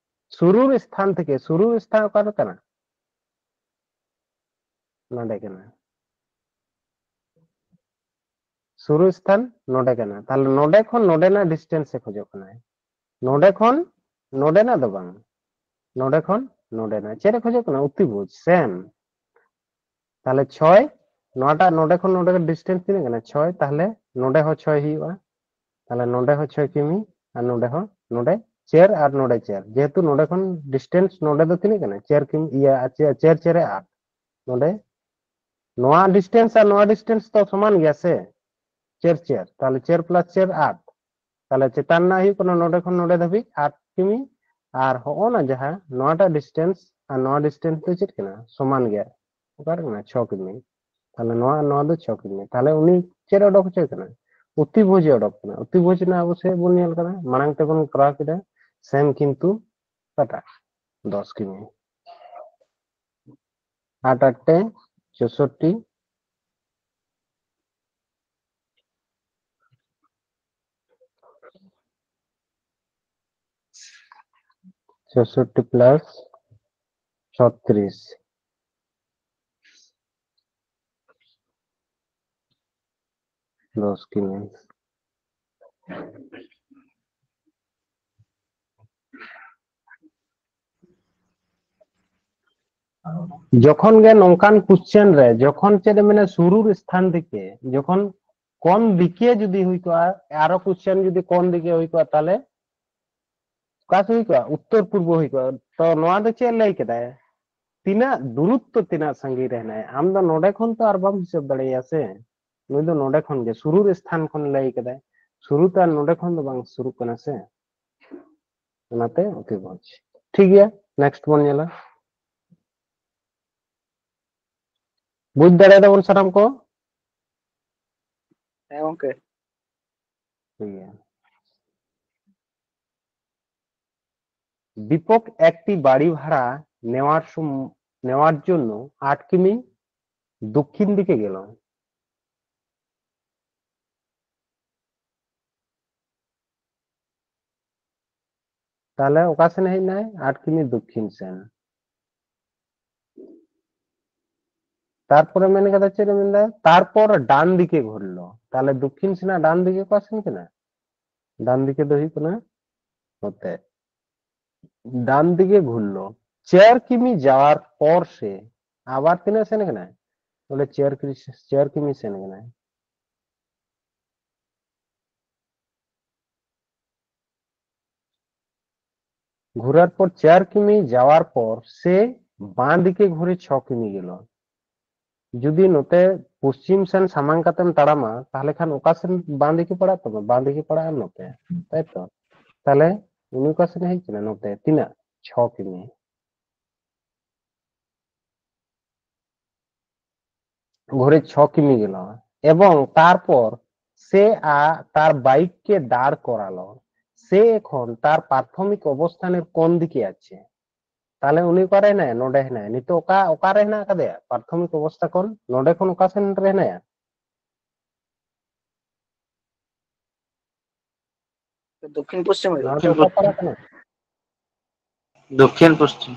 ᱥᱩᱨᱩᱨ ᱥᱛᱷᱟᱱ ᱛᱷᱮᱠᱮ, ᱥᱩᱨᱩᱨ ᱥᱛᱷᱟᱱ ᱚᱠᱟ ᱨᱮ ᱠᱟᱱᱟ? ᱱᱚᱰᱮ ᱠᱟᱱᱟ᱾ ᱥᱩᱨᱩ ᱥᱛᱷᱟᱱ ᱱᱚᱰᱮ ᱠᱟᱱᱟ᱾ ᱛᱟᱦᱞᱮ ᱱᱚᱰᱮ ᱠᱷᱚᱱ ᱱᱚᱰᱮᱱᱟᱜ ᱰᱤᱥᱴᱮᱱᱥ ᱮ ᱠᱷᱚᱡᱚᱜ ᱠᱟᱱᱟᱭ᱾ ᱱᱚᱰᱮ ᱠᱷᱚᱱ ᱱᱚᱰᱮᱱᱟᱜ ᱫᱚ ᱵᱟᱝ, ᱱᱚᱰᱮ ᱠᱷᱚᱱ ᱱᱚᱰᱮᱱᱟᱜ᱾ ᱪᱮᱫ ᱮ ᱠᱷᱚᱡᱚᱜ ᱠᱟᱱᱟ? ᱚᱛᱤᱵᱷᱩᱡᱽ, ᱥᱮᱢ᱾ ᱛᱟᱦᱞᱮ ᱪᱷᱚᱭ, ᱱᱚᱣᱟᱴᱟᱜ ᱱᱚᱰᱮ ᱠᱷᱚᱱ ᱱᱚᱰᱮ ᱰᱤᱥᱴᱮᱱᱥ ᱛᱤᱱᱟᱹᱜ ᱠᱟᱱᱟ? ᱪᱷᱚᱭ᱾ ᱛᱟᱦᱞᱮ ᱱᱚᱰᱮ ᱦᱚᱸ ᱪᱷᱚᱭ ᱦᱩᱭᱩᱜᱼᱟ᱾ ᱛᱟᱦᱞᱮ ᱱᱚᱰᱮ ᱦᱚᱸ ᱪᱷᱚᱭ ᱠᱤᱢᱤ ᱟᱨ ᱱᱚᱰᱮ ᱦᱚᱸ, ᱱᱚᱰᱮ ᱪᱟᱨ ᱟᱨ ᱱᱚᱰᱮ ᱪᱟᱨ᱾ ᱡᱮᱦᱮᱛᱩ ᱱᱚᱰᱮ ᱠᱷᱚᱱ ᱰᱤᱥᱴᱮᱱᱥ ᱱᱚᱰᱮ ᱫᱚ ᱛᱤᱱᱟᱹᱜ ᱠᱟᱱᱟ? ᱪᱟᱨ ᱠᱤᱢᱤ, ᱤᱭᱟᱹ, ᱟᱨ ᱪᱟᱨ, ᱪᱟᱨ ᱪᱟᱨᱮ ᱟᱴ᱾ ᱱᱚᱰᱮ ᱱᱚᱣᱟ ᱰᱤᱥᱴᱮᱱᱥ ᱟᱨ ᱱᱚᱣᱟ ᱰᱤᱥᱴᱮᱱᱥ ᱛᱚ ᱥᱚᱢᱟᱱ ᱜᱮᱭᱟ ᱥᱮ, ᱪᱟᱨ ᱪᱟᱨ, ᱛᱟᱦᱚᱞᱮ ᱪᱟᱨ ᱯᱞᱟᱥ ᱪᱟᱨ ᱟᱴ᱾ ᱛᱟᱦᱚᱞᱮ ᱪᱮᱛᱟᱱ ᱨᱮᱱᱟᱜ ᱦᱩᱭᱩᱜ ᱠᱟᱱᱟ ᱱᱚᱰᱮ ᱠᱷᱚᱱ ᱱᱚᱰᱮ ᱫᱷᱟᱹᱵᱤᱡ ᱟᱴ ᱠᱤᱢᱤ, ᱟᱨ ᱦᱚᱸᱜᱼᱚ ᱱᱟ ᱡᱟᱦᱟᱸ ᱱᱚᱣᱟᱴᱟᱜ ᱰᱤᱥᱴᱮᱱᱥ ᱟᱨ ᱱᱚᱣᱟ ᱰᱤᱥᱴᱮᱱᱥ ᱫᱚ ᱪᱮᱫ ᱠᱟᱱᱟ? ᱥᱚᱢᱟᱱ ᱜᱮᱭᱟ᱾ ᱚᱠᱟᱨᱮ ᱠᱟᱱᱟ? ᱪᱷᱚ ᱠᱤᱢᱤ᱾ ᱛᱟᱦᱚᱞᱮ ᱱᱚᱣᱟ ᱟᱨ ᱱᱚᱣᱟ ᱫᱚ ᱪᱷᱚ ᱠᱤᱢᱤ᱾ ᱛᱟᱦᱚᱞᱮ ᱩᱱᱤ ᱪᱮᱫ ᱚᱰᱚᱠ ᱦᱚᱪᱚᱭ ᱠᱟᱱᱟ? ᱚᱛᱤᱵᱷᱩᱡᱽ ᱮ ᱚᱰᱚᱠ ᱠᱟᱱᱟ᱾ ᱚᱛᱤᱵᱷᱩᱡᱽ ᱨᱮᱱᱟᱜ ᱟᱵᱚ ᱥᱮ ᱵᱚᱱ ᱧᱮᱞ ᱠᱟᱫᱟ, ᱢᱟᱲᱟᱝ ᱛᱮᱵᱚᱱ ᱠᱚᱨᱟᱣ ᱠᱮᱫᱟ, ᱥᱮᱢ ᱠᱤᱱᱛᱩ ᱚᱠᱟᱴᱟᱜ? ᱫᱚᱥ ᱠᱤᱢᱤ᱾ ᱟᱴ ᱟᱴ ᱛᱮ ᱪᱳᱥᱳᱴᱴᱤ, ᱪᱳᱥᱳᱴᱴᱤ ᱯᱞᱟᱥ ᱪᱷᱚᱛᱨᱤᱥ, ᱫᱚᱥ ᱠᱤᱢᱤ᱾ ᱡᱚᱠᱷᱚᱱ ᱜᱮ ᱱᱚᱝᱠᱟᱱ ᱠᱚᱥᱪᱮᱱ ᱨᱮ ᱡᱚᱠᱷᱚᱱ ᱪᱮᱫ ᱮ ᱢᱮᱱᱟ, ᱥᱩᱨᱩᱨ ᱥᱛᱷᱟᱱ ᱫᱤᱠᱮ, ᱡᱚᱠᱷᱚᱱ ᱠᱚᱱ ᱫᱤᱠᱮ ᱡᱩᱫᱤ ᱦᱩᱭ ᱠᱚᱜᱼᱟ, ᱟᱨᱚ ᱠᱚᱥᱪᱮᱱ ᱡᱩᱫᱤ ᱠᱚᱱ ᱫᱤᱠᱮ ᱦᱩᱭ ᱠᱚᱜᱼᱟ, ᱛᱟᱦᱞᱮ ᱚᱠᱟ ᱥᱮᱫ ᱦᱩᱭ ᱠᱚᱜᱼᱟ? ᱩᱛᱛᱚᱨ ᱯᱩᱨᱵᱚ ᱦᱩᱭ ᱠᱚᱜᱼᱟ᱾ ᱛᱚ ᱱᱚᱣᱟ ᱫᱚ ᱪᱮᱫ ᱞᱟᱹᱭ ᱠᱮᱫᱟᱭ? ᱛᱤᱱᱟᱹᱜ ᱫᱩᱨᱩᱛᱛᱚ, ᱛᱤᱱᱟᱹᱜ ᱥᱟᱺᱜᱤᱧ ᱨᱮ ᱦᱮᱱᱟᱭᱟ, ᱟᱢ ᱫᱚ ᱱᱚᱰᱮ ᱠᱷᱚᱱ ᱛᱚ ᱟᱨ ᱵᱟᱢ ᱦᱤᱥᱟᱹᱵ ᱫᱟᱲᱮᱭᱟᱭᱟ ᱥᱮ᱾ ᱱᱩᱭ ᱫᱚ ᱱᱚᱰᱮ ᱠᱷᱚᱱ ᱜᱮ, ᱥᱩᱨᱩᱨ ᱥᱛᱷᱟᱱ ᱠᱷᱚᱱ ᱞᱟᱹᱭ ᱠᱮᱫᱟᱭ, ᱥᱩᱨᱩ ᱛᱚ ᱟᱨ ᱱᱚᱰᱮ ᱠᱷᱚᱱ ᱫᱚ ᱵᱟᱝ ᱥᱩᱨᱩᱜ ᱠᱟᱱᱟ ᱥᱮ᱾ ᱚᱱᱟᱛᱮ ᱚᱛᱤᱵᱷᱩᱡᱽ᱾ ᱴᱷᱤᱠ ᱜᱮᱭᱟ, ᱱᱮᱠᱥᱴ ᱵᱚᱱ ᱧᱮᱞᱟ᱾ ᱵᱩᱡᱽ ᱫᱟᱲᱮᱭᱟᱫᱟᱵᱚᱱ ᱥᱟᱱᱟᱢ ᱠᱚ? ᱦᱮᱸ ᱜᱚᱝᱠᱮ᱾ ᱴᱷᱤᱠ ᱜᱮᱭᱟ᱾ দীপক একটি বাড়ি ভাড়া নেওয়ার সম- নেওয়ার জন্য আট কিমি দক্ষিণ দিকে গেল। ᱛᱟᱦᱞᱮ ᱚᱠᱟ ᱥᱮᱱ ᱦᱮᱡ ᱮᱱᱟᱭ? ᱟᱴ ᱠᱤᱢᱤ ᱫᱚᱠᱠᱷᱤᱱ ᱥᱮᱱ᱾ ᱛᱟᱨᱯᱚᱨᱮ ᱢᱮᱱ ᱠᱟᱫᱟ, ᱪᱮᱫ ᱮ ᱢᱮᱱᱫᱟ? তারপর ডান দিকে ঘুরল। ᱛᱟᱦᱞᱮ ᱫᱚᱠᱠᱷᱤᱱ ᱥᱮᱱᱟᱜ ᱰᱟᱱ ᱫᱤᱠᱮ ᱚᱠᱟ ᱥᱮᱱ ᱠᱟᱱᱟ? ᱰᱟᱱ ᱫᱤᱠᱮ ᱫᱚ ᱦᱩᱭᱩᱜ ᱠᱟᱱᱟ ᱱᱚᱛᱮ, ডান দিকে ঘুরল। চার কিমি যাওয়ার পর সে আবার ᱛᱤᱱᱟᱹᱜ ᱥᱮᱱ ᱠᱟᱱᱟᱭ? ᱵᱚᱞᱮ ᱪᱟᱨ ᱠᱤᱢᱤ, ᱪᱟᱨ ᱠᱤᱢᱤ ᱥᱮᱱ ᱠᱟᱱᱟᱭ᱾ ঘোরার পর চার কিমি যাওয়ার পর সে বাঁ দিকে ঘুরে ছ কিমি গেল। ᱡᱩᱫᱤ ᱱᱚᱛᱮ ᱯᱚᱥᱪᱤᱢ ᱥᱮᱱ ᱥᱟᱢᱟᱝ ᱠᱟᱛᱮᱢ ᱛᱟᱲᱟᱢᱟ, ᱛᱟᱦᱚᱞᱮ ᱠᱷᱟᱱ ᱚᱠᱟ ᱥᱮᱱ ᱵᱟᱸ ᱫᱤᱠᱮ ᱯᱟᱲᱟᱜ ᱛᱟᱢᱟ? ᱵᱟᱸ ᱫᱤᱠᱮ ᱯᱟᱲᱟᱜᱼᱟ ᱱᱚᱛᱮ, ᱛᱟᱭ ᱛᱚ? ᱛᱟᱦᱚᱞᱮ ᱩᱱᱤ ᱚᱠᱟ ᱥᱮᱱᱮ ᱦᱮᱡ ᱠᱟᱱᱟ? ᱱᱚᱛᱮ᱾ ᱛᱤᱱᱟᱹᱜ? ᱪᱷᱚ ᱠᱤᱢᱤ᱾ ঘুরে ছ কিমি গেল। এবং তারপর সে আ-, তার বাইককে দাঁড় করালো। সে এখন তার প্রাথমিক অবস্থানের কোন দিকে আছে? ᱛᱟᱦᱞᱮ ᱩᱱᱤ ᱚᱠᱟᱨᱮ ᱦᱮᱱᱟᱭᱟ? ᱱᱚᱰᱮ ᱦᱮᱱᱟᱭᱟ᱾ ᱱᱤᱛᱚᱜ ᱚᱠᱟ, ᱚᱠᱟᱨᱮ ᱦᱮᱱᱟᱜ ᱟᱠᱟᱫᱮᱭᱟ? ᱯᱨᱟᱛᱷᱚᱢᱤᱠ ᱚᱵᱚᱥᱛᱷᱟ ᱠᱷᱚᱱ, ᱱᱚᱰᱮ ᱠᱷᱚᱱ ᱚᱠᱟ ᱥᱮᱱ ᱨᱮ ᱦᱮᱱᱟᱭᱟ? ᱫᱚᱠᱠᱷᱤᱱ ᱯᱚᱥᱪᱤᱢ ᱦᱩᱭᱩᱜᱼᱟ᱾ ᱱᱚᱣᱟ ᱫᱚ ᱚᱠᱟ ᱯᱟᱲᱟ ᱠᱟᱱᱟ? ᱫᱚᱠᱠᱷᱤᱱ ᱯᱚᱥᱪᱤᱢ᱾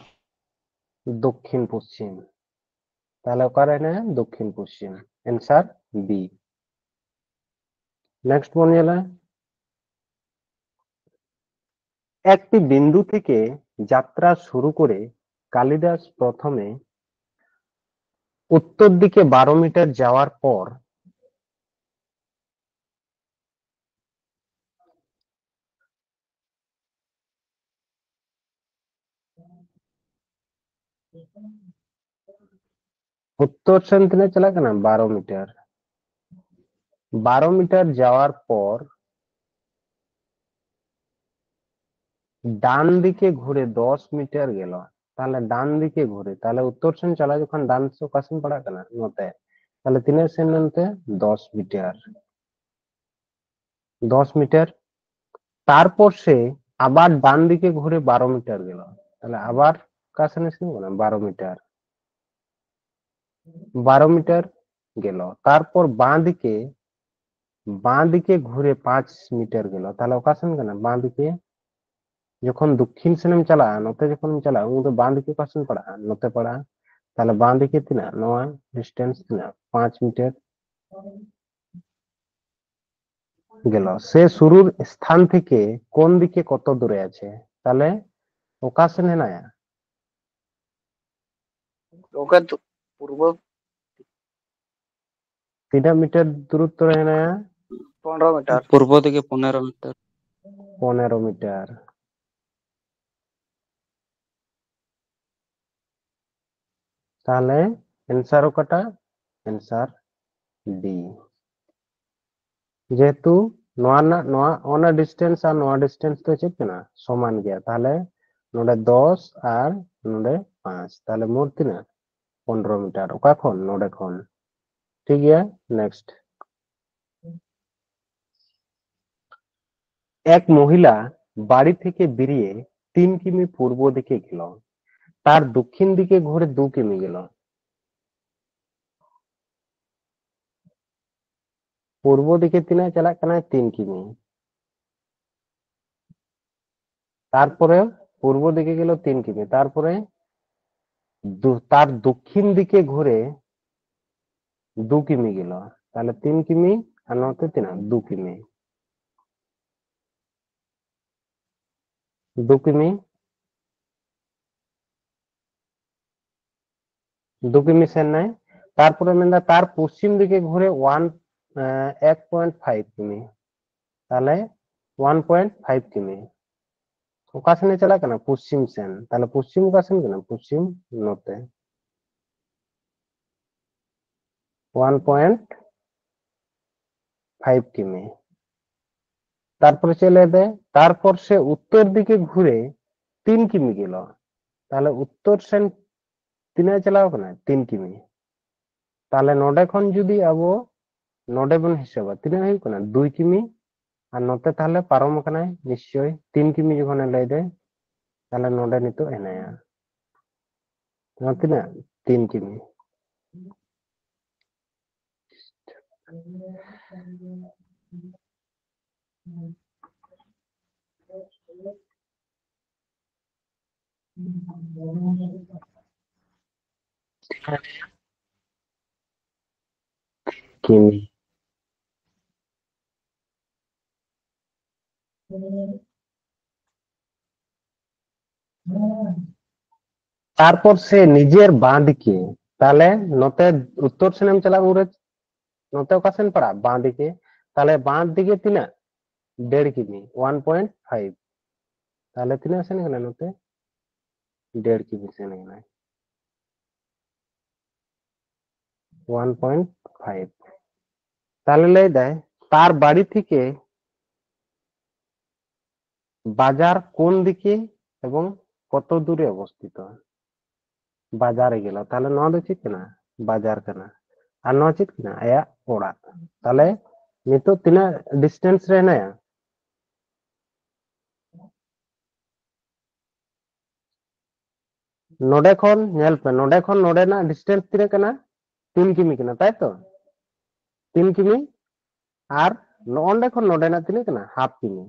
ᱫᱚᱠᱠᱷᱤᱱ ᱯᱚᱥᱪᱤᱢ᱾ ᱛᱟᱦᱞᱮ ᱚᱠᱟᱨᱮ ᱦᱮᱱᱟᱭᱟ? ᱫᱚᱠᱠᱷᱤᱱ ᱯᱚᱥᱪᱤᱢ᱾ Answer B. Next ᱵᱚᱱ ᱧᱮᱞᱟ, একটি বিন্দু থেকে যাত্রা শুরু করে কালিদাস প্রথমে উত্তর দিকে বারো মিটার যাওয়ার পর ᱩᱛᱛᱚᱨ ᱥᱮᱱ ᱛᱤᱱᱟᱹᱜ ᱪᱟᱞᱟᱜ ᱠᱟᱱᱟ? ᱵᱟᱨᱚ ᱢᱤᱴᱟᱨ᱾ ᱵᱟᱨᱚ ᱢᱤᱴᱟᱨ ᱡᱟᱣᱟᱨ ᱯᱚᱨ ᱰᱟᱱ ᱫᱤᱠᱮ ᱜᱷᱩᱨᱮ ᱫᱚᱥ ᱢᱤᱴᱟᱨ ᱜᱮᱞᱚ᱾ ᱛᱟᱦᱞᱮ ᱰᱟᱱ ᱫᱤᱠᱮ ᱜᱷᱩᱨᱮ, ᱛᱟᱦᱞᱮ ᱩᱛᱛᱚᱨ ᱥᱮᱱ ᱪᱟᱞᱟᱣ ᱡᱚᱠᱷᱚᱱ ᱰᱟᱱ ᱥᱮ ᱚᱠᱟ ᱥᱮᱱ ᱯᱟᱲᱟᱜ ᱠᱟᱱᱟ? ᱱᱚᱛᱮ᱾ ᱛᱟᱦᱞᱮ ᱛᱤᱱᱟᱹᱜ ᱥᱮᱱ ᱮᱱᱛᱮ? ᱫᱚᱥ ᱢᱤᱴᱟᱨ᱾ ᱫᱚᱥ ᱢᱤᱴᱟᱨ। তারপর সে আবার ডান দিকে ঘুরে বারো মিটার গেল। তাহলে আবার ᱚᱠᱟ ᱥᱮᱱ ᱮ ᱥᱮᱱ ᱠᱟᱱᱟ? ᱵᱟᱨᱚ ᱢᱤᱴᱟᱨ। ᱵᱟᱨᱚ ᱢᱤᱴᱟᱨ ᱜᱮᱞᱚ। ᱛᱟᱨᱯᱚᱨ ᱵᱟᱸ ᱫᱤᱠᱮ, ᱵᱟᱸ ᱫᱤᱠᱮ ᱜᱷᱩᱨᱮ ᱯᱟᱸᱪ ᱢᱤᱴᱟᱨ ᱜᱮᱞᱚ᱾ ᱛᱟᱦᱞᱮ ᱚᱠᱟ ᱥᱮᱱ ᱠᱟᱱᱟ? ᱵᱟᱸ ᱫᱤᱠᱮ। ᱡᱚᱠᱷᱚᱱ ᱫᱚᱠᱠᱷᱤᱱ ᱥᱮᱱᱮᱢ ᱪᱟᱞᱟᱜᱼᱟ, ᱱᱚᱛᱮ ᱡᱚᱠᱷᱚᱱᱮᱢ ᱪᱟᱞᱟᱜᱼᱟ, ᱩᱱ ᱫᱚ ᱵᱟᱸ ᱫᱤᱠᱮ ᱚᱠᱟ ᱥᱮᱱ ᱯᱟᱲᱟᱜᱼᱟ? ᱱᱚᱛᱮ ᱯᱟᱲᱟᱜᱼᱟ᱾ ᱛᱟᱦᱞᱮ ᱵᱟᱸ ᱫᱤᱠᱮ ᱛᱤᱱᱟᱹᱜ? ᱱᱚᱣᱟ ᱰᱤᱥᱴᱮᱱᱥ ᱛᱤᱱᱟᱹᱜ? ᱯᱟᱸᱪ ᱢᱤᱴᱟᱨ ᱜᱮᱞᱚ। সে শুরুর স্থান থেকে কোন দিকে কত দূরে আছে? তাহলে ᱚᱠᱟ ᱥᱮᱱ ᱦᱮᱱᱟᱭᱟ? ᱚᱠᱟ ᱫᱚ ᱯᱩᱨᱵᱚ᱾ ᱛᱤᱱᱟᱹᱜ ᱢᱤᱴᱟᱨ ᱫᱩᱨᱚᱛᱛᱚ ᱨᱮ ᱦᱮᱱᱟᱭᱟ? ᱯᱚᱱᱨᱚ ᱢᱤᱴᱟᱨ᱾ ᱯᱩᱨᱵᱚ ᱫᱤᱠᱮ ᱯᱚᱱᱮᱨᱚ ᱢᱤᱴᱟᱨ᱾ ᱯᱚᱱᱮᱨᱚ ᱢᱤᱴᱟᱨ᱾ ᱛᱟᱦᱞᱮ answer ᱚᱠᱟᱴᱟᱜ? answer D. ᱡᱮᱦᱮᱛᱩ ᱱᱚᱣᱟ ᱨᱮᱱᱟᱜ ᱱᱚᱣᱟ ᱚᱱᱟ distance ᱟᱨ ᱱᱚᱣᱟ distance ᱫᱚ ᱪᱮᱫ ᱠᱟᱱᱟ? ᱥᱚᱢᱟᱱ ᱜᱮᱭᱟ᱾ ᱛᱟᱦᱚᱞᱮ ᱱᱚᱰᱮ ᱫᱚᱥ ᱟᱨ ᱱᱚᱰᱮ ᱯᱟᱸᱪ, ᱛᱟᱦᱚᱞᱮ ᱢᱳᱴ ᱛᱤᱱᱟᱹᱜ? ᱯᱚᱱᱨᱚ ᱢᱤᱴᱟᱨ᱾ ᱚᱠᱟ ᱠᱷᱚᱱ? ᱱᱚᱰᱮ ᱠᱷᱚᱱ᱾ ᱴᱷᱤᱠ ᱜᱮᱭᱟ, next. এক মহিলা বাড়ি থেকে বেরিয়ে তিন কিমি পূর্ব দিকে গেল, তার দক্ষিণ দিকে ঘুরে দু কিমি গেল। ᱯᱩᱨᱵᱚ ᱫᱤᱠᱮ ᱛᱤᱱᱟᱹᱜ ᱪᱟᱞᱟᱜ ᱠᱟᱱᱟ? ᱛᱤᱱ ᱠᱤᱢᱤ᱾ ᱛᱟᱨᱯᱚᱨᱮ ᱯᱩᱨᱵᱚ ᱫᱤᱠᱮ ᱜᱮᱞ ᱛᱤᱱ ᱠᱤᱢᱤ, ᱛᱟᱨᱯᱚᱨᱮ ᱫᱩ-, ᱛᱟᱨ ᱫᱚᱠᱠᱷᱤᱱ ᱫᱤᱠᱮ ᱜᱷᱩᱨᱮ ᱫᱩ ᱠᱤᱢᱤ ᱜᱮᱞ, ᱛᱟᱦᱞᱮ ᱛᱤᱱ ᱠᱤᱢᱤ ᱟᱨ ᱱᱚᱛᱮ ᱛᱤᱱᱟᱹᱜ? ᱫᱩ ᱠᱤᱢᱤ᱾ ᱫᱩ ᱠᱤᱢᱤ, ᱫᱩ ᱠᱤᱢᱤ ᱥᱮᱱ ᱱᱟᱭ᱾ ᱛᱟᱨᱯᱚᱨᱮ ᱢᱮᱱᱫᱟ ᱛᱟᱨ ᱯᱚᱥᱪᱤᱢ ᱫᱤᱠᱮ ᱜᱷᱩᱨᱮ ᱳᱣᱟᱱ, ᱮᱠ ᱯᱚᱭᱮᱱᱴ ᱯᱷᱟᱭᱤᱵᱷ ᱠᱤᱢᱤ, ᱛᱟᱦᱞᱮ ᱳᱣᱟᱱ ᱯᱚᱭᱮᱱᱴ ᱯᱷᱟᱭᱤᱵᱷ ᱠᱤᱢᱤ᱾ ᱚᱠᱟ ᱥᱮᱱᱮ ᱪᱟᱞᱟᱜ ᱠᱟᱱᱟ? ᱯᱚᱥᱪᱤᱢ ᱥᱮᱱ᱾ ᱛᱟᱦᱞᱮ ᱯᱚᱥᱪᱤᱢ ᱚᱠᱟ ᱥᱮᱱ ᱠᱟᱱᱟ? ᱯᱚᱥᱪᱤᱢ ᱱᱚᱛᱮ᱾ ᱳᱣᱟᱱ ᱯᱚᱭᱮᱱᱴ ᱯᱷᱟᱭᱤᱵᱷ ᱠᱤᱢᱤ᱾ ᱛᱟᱨᱯᱚᱨᱮ ᱪᱮᱫ ᱞᱟᱹᱭ ᱫᱟᱭ? ᱛᱟᱨᱯᱚᱨ ᱥᱮ ᱩᱛᱛᱚᱨ ᱫᱤᱠᱮ ᱜᱷᱩᱨᱮ ᱛᱤᱱ ᱠᱤᱢᱤ ᱜᱮᱞ᱾ ᱛᱟᱦᱞᱮ ᱩᱛᱛᱚᱨ ᱥᱮᱱ ᱛᱤᱱᱟᱹᱜ ᱮ ᱪᱟᱞᱟᱣ ᱠᱟᱱᱟ? ᱛᱤᱱ ᱠᱤᱢᱤ᱾ ᱛᱟᱦᱞᱮ ᱱᱚᱰᱮ ᱠᱷᱚᱱ ᱡᱩᱫᱤ ᱟᱵᱚ ᱱᱚᱰᱮ ᱵᱚᱱ ᱦᱤᱥᱟᱹᱵᱟ, ᱛᱤᱱᱟᱹᱜ ᱦᱩᱭᱩᱜ ᱠᱟᱱᱟ? ᱫᱩᱭ ᱠᱤᱢᱤ᱾ ᱟᱨ ᱱᱚᱛᱮ ᱛᱟᱦᱞᱮ ᱯᱟᱨᱚᱢ ᱟᱠᱟᱱᱟᱭ ᱱᱤᱥᱪᱚᱭ, ᱛᱤᱱ ᱠᱤᱢᱤ ᱡᱚᱠᱷᱚᱱᱮ ᱞᱟᱹᱭ ᱫᱟᱭ, ᱛᱟᱦᱞᱮ ᱱᱚᱰᱮ ᱱᱤᱛᱚᱜ ᱦᱮᱱᱟᱭᱟ᱾ ᱱᱚᱣᱟ ᱛᱤᱱᱟᱹᱜ? ᱛᱤᱱ ᱠᱤᱢᱤ᱾ ᱠᱤᱢᱤ᱾ ᱛᱟᱨᱯᱚᱨ ᱥᱮ ᱱᱤᱡᱮᱨ ᱵᱟᱸ ᱫᱤᱠᱮ, ᱛᱟᱦᱞᱮ ᱱᱚᱛᱮ ᱩᱛᱛᱚᱨ ᱥᱮᱱᱮᱢ ᱪᱟᱞᱟᱜ ᱩᱱᱨᱮ ᱱᱚᱛᱮ ᱚᱠᱟ ᱥᱮᱱ ᱯᱟᱲᱟᱜ? ᱵᱟᱸ ᱫᱤᱠᱮ᱾ ᱛᱟᱦᱞᱮ ᱵᱟᱸ ᱫᱤᱠᱮ ᱛᱤᱱᱟᱹᱜ? ᱰᱮᱲ ᱠᱤᱢᱤ, ᱳᱣᱟᱱ ᱯᱚᱭᱮᱱᱴ ᱯᱷᱟᱭᱤᱵᱷ᱾ ᱛᱟᱦᱞᱮ ᱛᱤᱱᱟᱹᱜ ᱥᱮᱱ ᱠᱟᱱᱟ ᱱᱚᱛᱮ? ᱰᱮᱲ ᱠᱤᱢᱤ ᱥᱮᱱ ᱠᱟᱱᱟ᱾ One point five. তাহলে ᱞᱟᱹᱭ ᱫᱟᱭ, তার বাড়ি থেকে বাজার কোন দিকে এবং কত দূরে অবস্থিত? ᱵᱟᱡᱟᱨ ᱮ ᱜᱮᱞᱟ, ᱛᱟᱦᱞᱮ ᱱᱚᱣᱟ ᱫᱚ ᱪᱮᱫ ᱠᱟᱱᱟ? ᱵᱟᱡᱟᱨ ᱠᱟᱱᱟ᱾ ᱟᱨ ᱱᱚᱣᱟ ᱪᱮᱫ ᱠᱟᱱᱟ? ᱟᱭᱟᱜ ᱚᱲᱟᱜ᱾ ᱛᱟᱦᱞᱮ ᱱᱤᱛᱚᱜ ᱛᱤᱱᱟᱹᱜ ᱰᱤᱥᱴᱮᱱᱥ ᱨᱮ ᱦᱮᱱᱟᱭᱟ? ᱱᱚᱰᱮ ᱠᱷᱚᱱ ᱧᱮᱞ ᱯᱮ, ᱱᱚᱰᱮ ᱠᱷᱚᱱ ᱱᱚᱰᱮᱱᱟᱜ ᱰᱤᱥᱴᱮᱱᱥ ᱛᱤᱱᱟᱹᱜ ᱠᱟᱱᱟ? ᱛᱤᱱ ᱠᱤᱢᱤ ᱠᱟᱱᱟ, ᱛᱟᱭ ᱛᱚ? ᱛᱤᱱ ᱠᱤᱢᱤ᱾ ᱟᱨ ᱱᱚᱜᱼᱚᱱᱰᱮ ᱠᱷᱚᱱ ᱱᱚᱰᱮᱱᱟᱜ ᱛᱤᱱᱟᱹᱜ ᱠᱟᱱᱟ? ᱦᱟᱯ ᱠᱤᱢᱤ᱾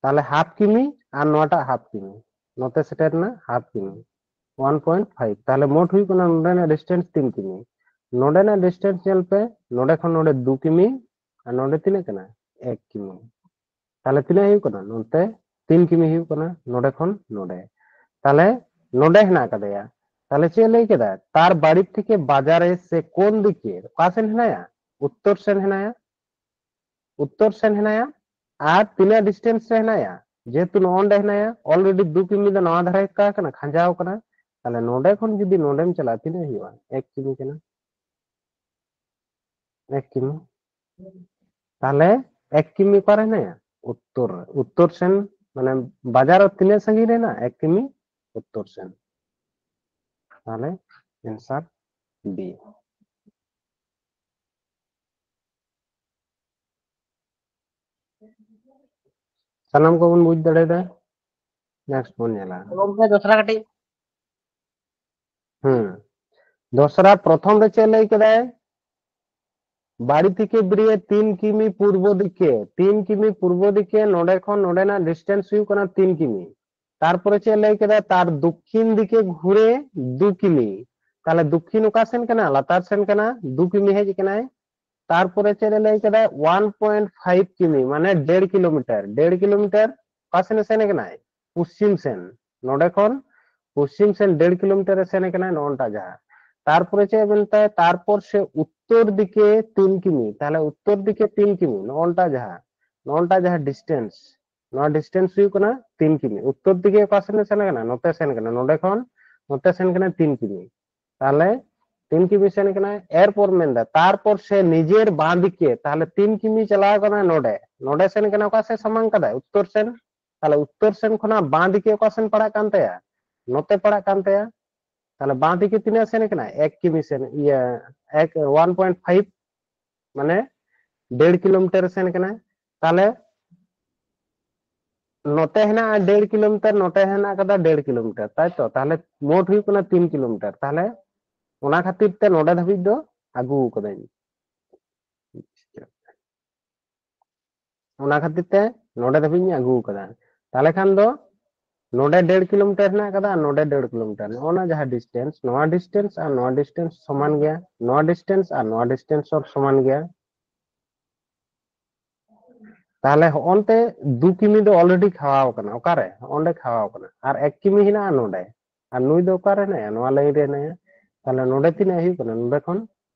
ᱛᱟᱦᱞᱮ ᱦᱟᱯ ᱠᱤᱢᱤ ᱟᱨ ᱱᱚᱣᱟᱴᱟᱜ ᱦᱟᱯ ᱠᱤᱢᱤ, ᱱᱚᱛᱮ ᱥᱮᱴᱮᱨ ᱨᱮᱱᱟᱜ ᱦᱟᱯ ᱠᱤᱢᱤ, ᱳᱣᱟᱱ ᱯᱚᱭᱮᱱᱴ ᱯᱷᱟᱭᱤᱵᱷ᱾ ᱛᱟᱦᱞᱮ ᱢᱳᱴ ᱦᱩᱭᱩᱜ ᱠᱟᱱᱟ ᱱᱚᱰᱮᱱᱟᱜ ᱰᱤᱥᱴᱮᱱᱥ ᱛᱤᱱ ᱠᱤᱢᱤ᱾ ᱱᱚᱰᱮᱱᱟᱜ ᱰᱤᱥᱴᱮᱱᱥ ᱧᱮᱞ ᱯᱮ, ᱱᱚᱰᱮ ᱠᱷᱚᱱ ᱱᱚᱰᱮ ᱫᱩ ᱠᱤᱢᱤ, ᱟᱨ ᱱᱚᱰᱮ ᱛᱤᱱᱟᱹᱜ ᱠᱟᱱᱟ? ᱮᱠ ᱠᱤᱢᱤ᱾ ᱛᱟᱦᱞᱮ ᱛᱤᱱᱟᱹᱜ ᱦᱩᱭᱩᱜ ᱠᱟᱱᱟ? ᱱᱚᱛᱮ ᱛᱤᱱ ᱠᱤᱢᱤ ᱦᱩᱭᱩᱜ ᱠᱟᱱᱟ, ᱱᱚᱰᱮ ᱠᱷᱚᱱ ᱱᱚᱰᱮ᱾ ᱛᱟᱦᱞᱮ ᱱᱚᱰᱮ ᱦᱮᱱᱟᱜ ᱟᱠᱟᱫᱮᱭᱟ᱾ ᱛᱟᱦᱞᱮ ᱪᱮᱫ ᱞᱟᱹᱭ ᱠᱮᱫᱟ? ᱛᱟᱨ ᱵᱟᱲᱤ ᱛᱷᱮᱠᱮ ᱵᱟᱡᱟᱨᱮ ᱥᱮ ᱠᱳᱱ ᱫᱤᱠᱮ, ᱚᱠᱟ ᱥᱮᱱ ᱦᱮᱱᱟᱭᱟ? ᱩᱛᱛᱚᱨ ᱥᱮᱱ ᱦᱮᱱᱟᱭᱟ, ᱩᱛᱛᱚᱨ ᱥᱮᱱ ᱦᱮᱱᱟᱭᱟ᱾ ᱟᱨ ᱛᱤᱱᱟᱹᱜ ᱰᱤᱥᱴᱮᱱᱥ ᱨᱮ ᱦᱮᱱᱟᱭᱟ? ᱡᱮᱦᱮᱛᱩ ᱱᱚᱜᱼᱚ ᱱᱚᱰᱮ ᱦᱮᱱᱟᱭᱟ, ᱚᱞᱨᱮᱰᱤ ᱫᱩ ᱠᱤᱢᱤ ᱫᱚ ᱱᱚᱣᱟ ᱫᱷᱟᱨᱮ ᱚᱠᱟ ᱠᱟᱱᱟ? ᱠᱷᱟᱸᱡᱟᱣ ᱠᱟᱱᱟ᱾ ᱛᱟᱦᱞᱮ ᱱᱚᱰᱮ ᱠᱷᱚᱱ ᱡᱩᱫᱤ ᱱᱚᱰᱮᱢ ᱪᱟᱞᱟᱜᱼᱟ, ᱛᱤᱱᱟᱹᱜ ᱦᱩᱭᱩᱜᱼᱟ? ᱮᱠ ᱠᱤᱢᱤ ᱠᱟᱱᱟ, ᱮᱠ ᱠᱤᱢᱤ᱾ ᱛᱟᱦᱞᱮ ᱮᱠ ᱠᱤᱢᱤ ᱚᱠᱟᱨᱮ ᱦᱮᱱᱟᱭᱟ? ᱩᱛᱛᱚᱨ ᱨᱮ᱾ ᱩᱛᱛᱚᱨ ᱥᱮᱱ, ᱢᱟᱱᱮ ᱵᱟᱡᱟᱨ ᱛᱤᱱᱟᱹᱜ ᱥᱟᱺᱜᱤᱧ ᱨᱮ ᱦᱮᱱᱟᱜᱼᱟ? ᱮᱠ ᱠᱤᱢᱤ ᱩᱛᱛᱚᱨ ᱥᱮᱱ᱾ ᱛᱟᱦᱞᱮ ᱮᱱᱥᱟᱨ ᱵᱤ᱾ ᱥᱟᱱᱟᱢ ᱠᱚᱵᱚᱱ ᱵᱩᱡᱽ ᱫᱟᱲᱮᱭᱟᱫᱟ᱾ ᱱᱮᱠᱥᱴ ᱵᱚᱱ ᱧᱮᱞᱟ᱾ ᱜᱚᱢᱠᱮ, ᱫᱚᱥᱨᱟ ᱠᱟᱹᱴᱤᱡ᱾ ᱦᱩᱸ, ᱫᱚᱥᱨᱟ ᱯᱨᱚᱛᱷᱚᱢ ᱨᱮ ᱪᱮᱫ ᱞᱟᱹᱭ ᱠᱮᱫᱟᱭ? ᱵᱟᱲᱤ ᱛᱷᱮᱠᱮ ᱵᱤᱨᱤᱭᱮ ᱛᱤᱱ ᱠᱤᱢᱤ ᱯᱩᱨᱵᱚ ᱫᱤᱠᱮ, ᱛᱤᱱ ᱠᱤᱢᱤ ᱯᱩᱨᱵᱚ ᱫᱤᱠᱮ, ᱱᱚᱰᱮ ᱠᱷᱚᱱ ᱱᱚᱰᱮᱱᱟᱜ ᱰᱤᱥᱴᱮᱱᱥ ᱦᱩᱭᱩᱜ ᱠᱟᱱᱟ ᱛᱤᱱ ᱠᱤᱢᱤ᱾ ᱛᱟᱨᱯᱚᱨᱮ ᱪᱮᱫ ᱞᱟᱹᱭ ᱠᱮᱫᱟ? ᱛᱟᱨ ᱫᱚᱠᱠᱷᱤᱱ ᱫᱤᱠᱮ ᱜᱷᱩᱨᱮ ᱫᱩ ᱠᱤᱢᱤ᱾ ᱛᱟᱦᱞᱮ ᱫᱚᱠᱠᱷᱤᱱ ᱚᱠᱟ ᱥᱮᱱ ᱠᱟᱱᱟ? ᱞᱟᱛᱟᱨ ᱥᱮᱱ ᱠᱟᱱᱟ, ᱫᱩ ᱠᱤᱢᱤ ᱦᱮᱡ ᱠᱟᱱᱟᱭ᱾ ᱛᱟᱨᱯᱚᱨᱮ ᱪᱮᱫ ᱮ ᱞᱟᱹᱭ ᱠᱮᱫᱟ? ᱳᱣᱟᱱ ᱯᱚᱭᱮᱱᱴ ᱯᱷᱟᱭᱤᱵᱷ ᱠᱤᱢᱤ, ᱢᱟᱱᱮ ᱰᱮᱲ ᱠᱤᱞᱳᱢᱤᱴᱟᱨ᱾ ᱰᱮᱲ ᱠᱤᱞᱳᱢᱤᱴᱟᱨ ᱚᱠᱟ ᱥᱮᱱ ᱮ ᱥᱮᱱ ᱠᱟᱱᱟᱭ? ᱯᱚᱥᱪᱤᱢ ᱥᱮᱱ᱾ ᱱᱚᱰᱮ ᱠᱷᱚᱱ ᱯᱚᱥᱪᱤᱢ ᱥᱮᱱ ᱰᱮᱲ ᱠᱤᱞᱳᱢᱤᱴᱟᱨ ᱮ ᱥᱮᱱ ᱠᱟᱱᱟᱭ, ᱱᱚᱜᱼᱚᱱᱴᱟ ᱡᱟᱦᱟᱸ᱾ ᱛᱟᱨᱯᱚᱨᱮ ᱪᱮᱫ ᱢᱮᱱᱛᱟᱭ? ᱛᱟᱨᱯᱚᱨ ᱥᱮ ᱩᱛᱛᱚᱨ ᱫᱤᱠᱮ ᱛᱤᱱ ᱠᱤᱢᱤ᱾ ᱛᱟᱦᱞᱮ ᱩᱛᱛᱚᱨ ᱫᱤᱠᱮ ᱛᱤᱱ ᱠᱤᱢᱤ, ᱱᱚᱜᱼᱚᱱᱴᱟ ᱡᱟᱦᱟᱸ, ᱱᱚᱜᱼᱚᱱᱴᱟ ᱡᱟᱦᱟᱸ ᱰᱤᱥᱴᱮᱱᱥ, ᱱᱚᱣᱟ ᱰᱤᱥᱴᱮᱱᱥ ᱦᱩᱭᱩᱜ ᱠᱟᱱᱟ ᱛᱤᱱ ᱠᱤᱢᱤ᱾ ᱩᱛᱛᱚᱨ ᱫᱤᱠᱮ ᱚᱠᱟ ᱥᱮᱱ ᱮ ᱥᱮᱱ ᱠᱟᱱᱟ? ᱱᱚᱛᱮ ᱥᱮᱱ ᱠᱟᱱᱟ, ᱱᱚᱰᱮ ᱠᱷᱚᱱ ᱱᱚᱛᱮ ᱥᱮᱱ ᱠᱟᱱᱟ ᱛᱤᱱ ᱠᱤᱢᱤ᱾ ᱛᱟᱦᱞᱮ ᱛᱤᱱ ᱠᱤᱢᱤ ᱥᱮᱱ ᱠᱟᱱᱟᱭ, ᱮᱨᱯᱚᱨ ᱢᱮᱱᱫᱟ ᱛᱟᱨᱯᱚᱨ ᱥᱮ ᱱᱤᱡᱮᱨ ᱵᱟᱸ ᱫᱤᱠᱮ, ᱛᱟᱦᱞᱮ ᱛᱤᱱ ᱠᱤᱢᱤ ᱪᱟᱞᱟᱣ ᱠᱟᱱᱟᱭ ᱱᱚᱰᱮ, ᱱᱚᱰᱮ ᱥᱮᱱ ᱠᱟᱱᱟ ᱚᱠᱟ ᱥᱮᱫ ᱥᱟᱢᱟᱝ ᱠᱟᱫᱟᱭ, ᱩᱛᱛᱚᱨ ᱥᱮᱱ᱾ ᱛᱟᱦᱞᱮ ᱩᱛᱛᱚᱨ ᱥᱮᱱ ᱠᱷᱚᱱᱟᱜ ᱵᱟᱸ ᱫᱤᱠᱮ ᱚᱠᱟ ᱥᱮᱱ ᱯᱟᱲᱟᱜ ᱠᱟᱱ ᱛᱟᱭᱟ, ᱱᱚᱛᱮ ᱯᱟᱲᱟᱜ ᱠᱟᱱ ᱛᱟᱭᱟ᱾ ᱛᱟᱦᱞᱮ ᱵᱟᱸ ᱫᱤᱠᱮ ᱛᱤᱱᱟᱹᱜ ᱥᱮᱱ ᱠᱟᱱᱟ, ᱮᱠ ᱠᱤᱢᱤ ᱥᱮᱱ, ᱤᱭᱟᱹ, ᱮᱠ, ᱳᱣᱟᱱ ᱯᱚᱭᱮᱱᱴ ᱯᱷᱟᱭᱤᱵᱷ, ᱢᱟᱱᱮ ᱰᱮᱲ ᱠᱤᱞᱳᱢᱤᱴᱟᱨ ᱥᱮᱱ ᱠᱟᱱᱟ᱾ ᱛᱟᱦᱞᱮ ᱱᱚᱛᱮ ᱦᱮᱱᱟᱜᱼᱟ ᱰᱮᱲ ᱠᱤᱞᱳᱢᱤᱴᱟᱨ, ᱱᱚᱛᱮ ᱦᱮᱱᱟᱜ ᱠᱟᱫᱟ ᱰᱮᱲ ᱠᱤᱞᱳᱢᱤᱴᱟᱨ, ᱛᱟᱭ ᱛᱚ? ᱛᱟᱦᱞᱮ ᱢᱳᱴ ᱦᱩᱭᱩᱜ ᱠᱟᱱᱟ ᱛᱤᱱ ᱠᱤᱞᱳᱢᱤᱴᱟᱨ᱾ ᱛᱟᱦᱞᱮ ᱚᱱᱟ ᱠᱷᱟᱹᱛᱤᱨ ᱛᱮ ᱱᱚᱰᱮ ᱫᱷᱟᱹᱵᱤᱡ ᱫᱚ ᱟᱹᱜᱩ ᱠᱟᱹᱫᱟᱹᱧ, ᱚᱱᱟ ᱠᱷᱟᱹᱛᱤᱨ ᱛᱮ ᱱᱚᱰᱮ ᱫᱷᱟᱹᱵᱤᱡ ᱤᱧ ᱟᱹᱜᱩ ᱠᱟᱫᱟ᱾ ᱛᱟᱦᱞᱮ ᱠᱷᱟᱱ ᱫᱚ ᱱᱚᱰᱮ ᱰᱮᱲ ᱠᱤᱞᱳᱢᱤᱴᱟᱨ ᱦᱮᱱᱟᱜ ᱠᱟᱫᱟ ᱟᱨ ᱱᱚᱰᱮ ᱰᱮᱲ ᱠᱤᱞᱳᱢᱤᱴᱟᱨ, ᱱᱚᱜᱼᱚ ᱱᱟ ᱡᱟᱦᱟᱸ ᱰᱤᱥᱴᱮᱱᱥ, ᱱᱚᱣᱟ ᱰᱤᱥᱴᱮᱱᱥ ᱟᱨ ᱱᱚᱣᱟ ᱰᱤᱥᱴᱮᱱᱥ ᱥᱚᱢᱟᱱ ᱜᱮᱭᱟ, ᱱᱚᱣᱟ ᱰᱤᱥᱴᱮᱱᱥ ᱟᱨ ᱱᱚᱣᱟ ᱰᱤᱥᱴᱮᱱᱥ ᱦᱚᱸ ᱥᱚᱢᱟᱱ ᱜᱮᱭᱟ᱾ ᱛᱟᱦᱞᱮ ᱦᱚᱸᱜᱼᱚᱱᱛᱮ ᱫᱩ ᱠᱤᱢᱤ ᱫᱚ ᱚᱞᱨᱮᱰᱤ ᱠᱷᱟᱣᱟᱣ ᱠᱟᱱᱟ᱾ ᱚᱠᱟᱨᱮ? ᱦᱚᱸᱜᱼᱚᱸᱰᱮ ᱠᱷᱟᱣᱟᱣ ᱠᱟᱱᱟ᱾ ᱟᱨ ᱮᱠ ᱠᱤᱢᱤ ᱦᱮᱱᱟᱜᱼᱟ ᱱᱚᱰᱮ, ᱟᱨ ᱱᱩᱭ ᱫᱚ ᱚᱠᱟᱨᱮ ᱦᱮᱱᱟᱭᱟ? ᱱᱚᱣᱟ ᱞᱟᱭᱤᱱ ᱨᱮ ᱦᱮᱱᱟᱭᱟ᱾ ᱛᱟᱦᱞᱮ ᱱᱚᱰᱮ ᱛᱤᱱᱟᱹᱜ ᱦᱩᱭᱩᱜ ᱠᱟᱱᱟ? ᱱᱚᱰᱮ ᱠᱷᱚᱱ,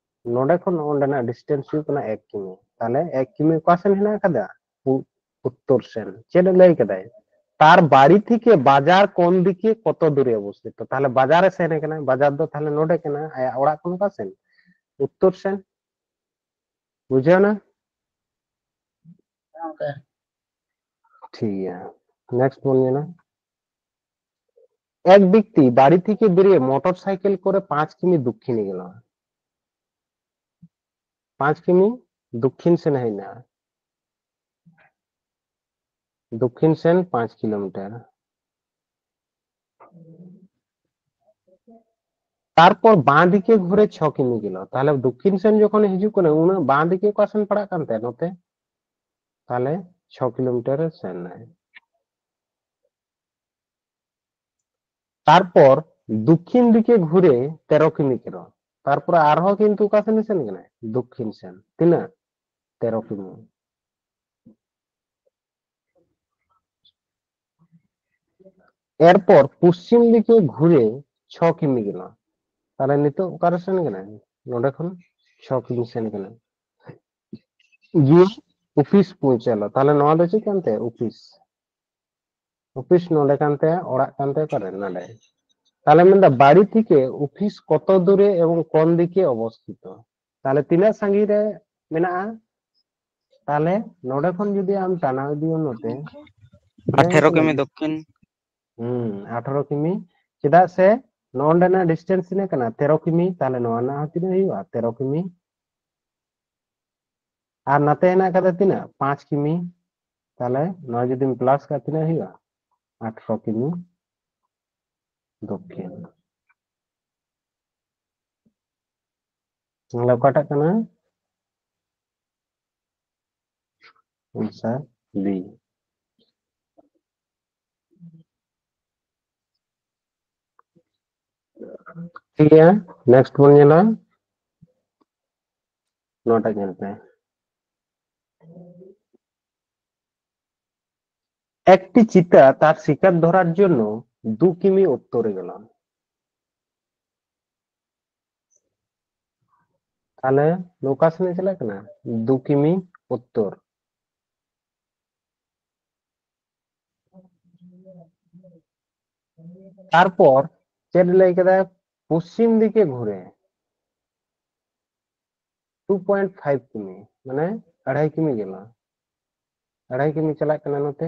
ᱱᱚᱰᱮ ᱠᱷᱚᱱ ᱱᱚᱰᱮᱱᱟᱜ ᱰᱤᱥᱴᱮᱱᱥ ᱦᱩᱭᱩᱜ ᱠᱟᱱᱟ ᱮᱠ ᱠᱤᱢᱤ᱾ ᱛᱟᱦᱞᱮ ᱮᱠ ᱠᱤᱢᱤ ᱚᱠᱟ ᱥᱮᱱ ᱦᱮᱱᱟᱜ ᱟᱠᱟᱫᱟ? ᱩ-, ᱩᱛᱛᱚᱨ ᱥᱮᱱ᱾ ᱪᱮᱫ ᱮ ᱞᱟᱹᱭ ᱠᱟᱫᱟᱭ? ᱛᱟᱨ ᱵᱟᱲᱤ ᱛᱷᱮᱠᱮ ᱵᱟᱡᱟᱨ ᱠᱳᱱ ᱫᱤᱠᱮ ᱠᱚᱛᱚ ᱫᱩᱨᱮ ᱚᱵᱚᱥᱛᱷᱤᱛᱚ? ᱛᱟᱦᱞᱮ ᱵᱟᱡᱟᱨ ᱮ ᱥᱮᱱ ᱠᱟᱱᱟ, ᱵᱟᱡᱟᱨ ᱫᱚ ᱛᱟᱦᱞᱮ ᱱᱚᱰᱮ ᱠᱟᱱᱟ, ᱟᱭᱟᱜ ᱚᱲᱟᱜ ᱠᱷᱚᱱ ᱚᱠᱟ ᱥᱮᱱ? ᱩᱛᱛᱚᱨ ᱥᱮᱱ᱾ ᱵᱩᱡᱷᱟᱹᱣ ᱮᱱᱟ? ᱜᱚᱝᱠᱮ᱾ ᱴᱷᱤᱠ ᱜᱮᱭᱟ, ᱱᱮᱠᱥᱴ ᱵᱚᱱ ᱧᱮᱞᱟ᱾ এক ব্যক্তি বাড়ি থেকে বেরিয়ে মোটর সাইকেল করে পাঁচ কিমি দক্ষিণে গেল। পাঁচ কিমি দক্ষিণ ᱥᱮᱱ ᱦᱮᱡ ᱮᱱᱟ, ᱫᱚᱠᱠᱷᱤᱱ ᱥᱮᱱ ᱯᱟᱸᱪ ᱠᱤᱞᱳᱢᱤᱴᱟᱨ᱾ ᱛᱟᱨᱯᱚᱨ ᱵᱟᱸ ᱫᱤᱠᱮ ᱜᱷᱩᱨᱮ ᱪᱷᱚ ᱠᱤᱢᱤ ᱜᱮᱞᱚ᱾ ᱛᱟᱦᱞᱮ ᱫᱚᱠᱠᱷᱤᱱ ᱥᱮᱱ ᱡᱚᱠᱷᱚᱱ ᱦᱤᱡᱩᱜ ᱠᱟᱱᱟ, ᱩᱱᱟᱹᱜ ᱵᱟᱸ ᱫᱤᱠᱮ ᱚᱠᱟ ᱥᱮᱱ ᱯᱟᱲᱟᱜ ᱠᱟᱱ ᱛᱟᱭᱟ? ᱱᱚᱛᱮ᱾ ᱛᱟᱦᱞᱮ ᱪᱷᱚ ᱠᱤᱞᱳᱢᱤᱴᱟᱨ ᱮ ᱥᱮᱱ ᱱᱟᱭ᱾ ᱛᱟᱨᱯᱚᱨ ᱫᱚᱠᱠᱷᱤᱱ ᱫᱤᱠᱮ ᱜᱷᱩᱨᱮ ᱛᱮᱨᱚ ᱠᱤᱢᱤ ᱜᱮᱞᱚ᱾ ᱛᱟᱨᱯᱚᱨ ᱟᱨᱦᱚᱸ ᱠᱤᱱᱛᱩ ᱚᱠᱟ ᱥᱮᱱ ᱮ ᱥᱮᱱ ᱠᱟᱱᱟᱭ? ᱫᱚᱠᱠᱷᱤᱱ ᱥᱮᱱ᱾ ᱛᱤᱱᱟᱹᱜ? ᱛᱮᱨᱚ ᱠᱤᱢᱤ᱾ ᱮᱨᱯᱚᱨ ᱯᱚᱥᱪᱤᱢ ᱫᱤᱠᱮ ᱜᱷᱩᱨᱮ ᱪᱷᱚ ᱠᱤᱢᱤ ᱜᱮᱞᱚ᱾ ᱛᱟᱦᱞᱮ ᱱᱤᱛᱚᱜ ᱚᱠᱟᱨᱮ ᱥᱮᱱ ᱠᱟᱱᱟᱭ? ᱱᱚᱰᱮ ᱠᱷᱚᱱ ᱪᱷᱚ ᱠᱤᱢᱤ ᱥᱮᱱ ᱠᱟᱱᱟᱭ᱾ ᱜᱤᱭᱮ ᱚᱯᱷᱤᱥ ᱯᱳᱸᱪᱷᱟᱞᱚ᱾ ᱛᱟᱦᱞᱮ ᱱᱚᱣᱟ ᱫᱚ ᱪᱮᱫ ᱠᱟᱱ ᱛᱟᱭᱟ? ᱚᱯᱷᱤᱥ᱾ ᱚᱯᱷᱤᱥ ᱱᱚᱰᱮ ᱠᱟᱱ ᱛᱟᱭᱟ, ᱚᱲᱟᱜ ᱠᱟᱱ ᱛᱟᱭᱟ ᱚᱠᱟᱨᱮ? ᱱᱚᱰᱮ᱾ ᱛᱟᱦᱞᱮ ᱢᱮᱱᱫᱟ ᱵᱟᱲᱤ ᱛᱷᱮᱠᱮ ᱚᱯᱷᱤᱥ ᱠᱚᱛᱚ ᱫᱩᱨᱮ ᱮᱵᱚᱝ ᱠᱚᱱ ᱫᱤᱠᱮ ᱚᱵᱚᱥᱛᱷᱤᱛᱚ? ᱛᱟᱦᱞᱮ ᱛᱤᱱᱟᱹᱜ ᱥᱟᱺᱜᱤᱧ ᱨᱮ ᱢᱮᱱᱟᱜᱼᱟ? ᱛᱟᱦᱞᱮ ᱱᱚᱰᱮ ᱠᱷᱚᱱ ᱡᱩᱫᱤ ᱟᱢ ᱴᱟᱱᱟᱣ ᱤᱫᱤᱭᱟᱢ ᱱᱚᱛᱮ, ᱟᱴᱷᱮᱨᱚ ᱠᱤᱢᱤ ᱫᱚᱠᱠᱷᱤᱱ᱾ ᱦᱩᱸ, ᱟᱴᱷᱮᱨᱚ ᱠᱤᱢᱤ᱾ ᱪᱮᱫᱟᱜ ᱥᱮ ᱱᱚᱰᱮᱱᱟᱜ ᱰᱤᱥᱴᱮᱱᱥ ᱛᱤᱱᱟᱹᱜ ᱠᱟᱱᱟ? ᱛᱮᱨᱚ ᱠᱤᱢᱤ᱾ ᱛᱟᱦᱞᱮ ᱱᱚᱣᱟ ᱨᱮᱱᱟᱜ ᱦᱚᱸ ᱛᱤᱱᱟᱹᱜ ᱦᱩᱭᱩᱜᱼᱟ? ᱛᱮᱨᱚ ᱠᱤᱢᱤ᱾ ᱟᱨ ᱱᱟᱛᱮ ᱦᱮᱱᱟᱜ ᱠᱟᱫᱟ ᱛᱤᱱᱟᱹᱜ? ᱯᱟᱸᱪ ᱠᱤᱢᱤ᱾ ᱛᱟᱦᱞᱮ ᱱᱚᱣᱟ ᱡᱩᱫᱤᱢ ᱯᱞᱟᱥ ᱠᱷᱟᱡ ᱛᱤᱱᱟᱹᱜ ᱦᱩᱭᱩᱜᱼᱟ? ᱟᱴᱷᱮᱨᱚ ᱠᱤᱢᱤ ᱫᱚᱠᱠᱷᱤᱱ᱾ ᱛᱟᱦᱞᱮ ᱚᱠᱟᱴᱟᱜ ᱠᱟᱱᱟ? ᱟᱱᱥᱟᱨ ᱵᱤ᱾ ᱴᱷᱤᱠ ᱜᱮᱭᱟ, ᱱᱮᱠᱥᱴ ᱵᱚᱱ ᱧᱮᱞᱟ᱾ ᱱᱚᱣᱟᱴᱟᱜ ᱧᱮᱞ ᱯᱮ, একটি চিতা তার শিকার ধরার জন্য দু কিমি উত্তরে গেল। ᱛᱟᱦᱞᱮ ᱱᱚᱝᱠᱟ ᱥᱮᱱ ᱮ ᱪᱟᱞᱟᱜ ᱠᱟᱱᱟ, ᱫᱩ ᱠᱤᱢᱤ ᱩᱛᱛᱚᱨ᱾ ᱛᱟᱨᱯᱚᱨ ᱪᱮᱫ ᱞᱟᱹᱭ ᱠᱮᱫᱟᱭ? ᱯᱚᱥᱪᱤᱢ ᱫᱤᱠᱮ ᱜᱷᱩᱨᱮ᱾ ᱴᱩ ᱯᱚᱭᱮᱱᱴ ᱯᱷᱟᱭᱤᱵᱷ ᱠᱤᱢᱤ, ᱢᱟᱱᱮ ᱟᱲᱟᱭ ᱠᱤᱢᱤ ᱜᱮᱞᱟ, ᱟᱲᱟᱭ ᱠᱤᱢᱤ ᱪᱟᱞᱟᱜ ᱠᱟᱱᱟ ᱱᱚᱛᱮ᱾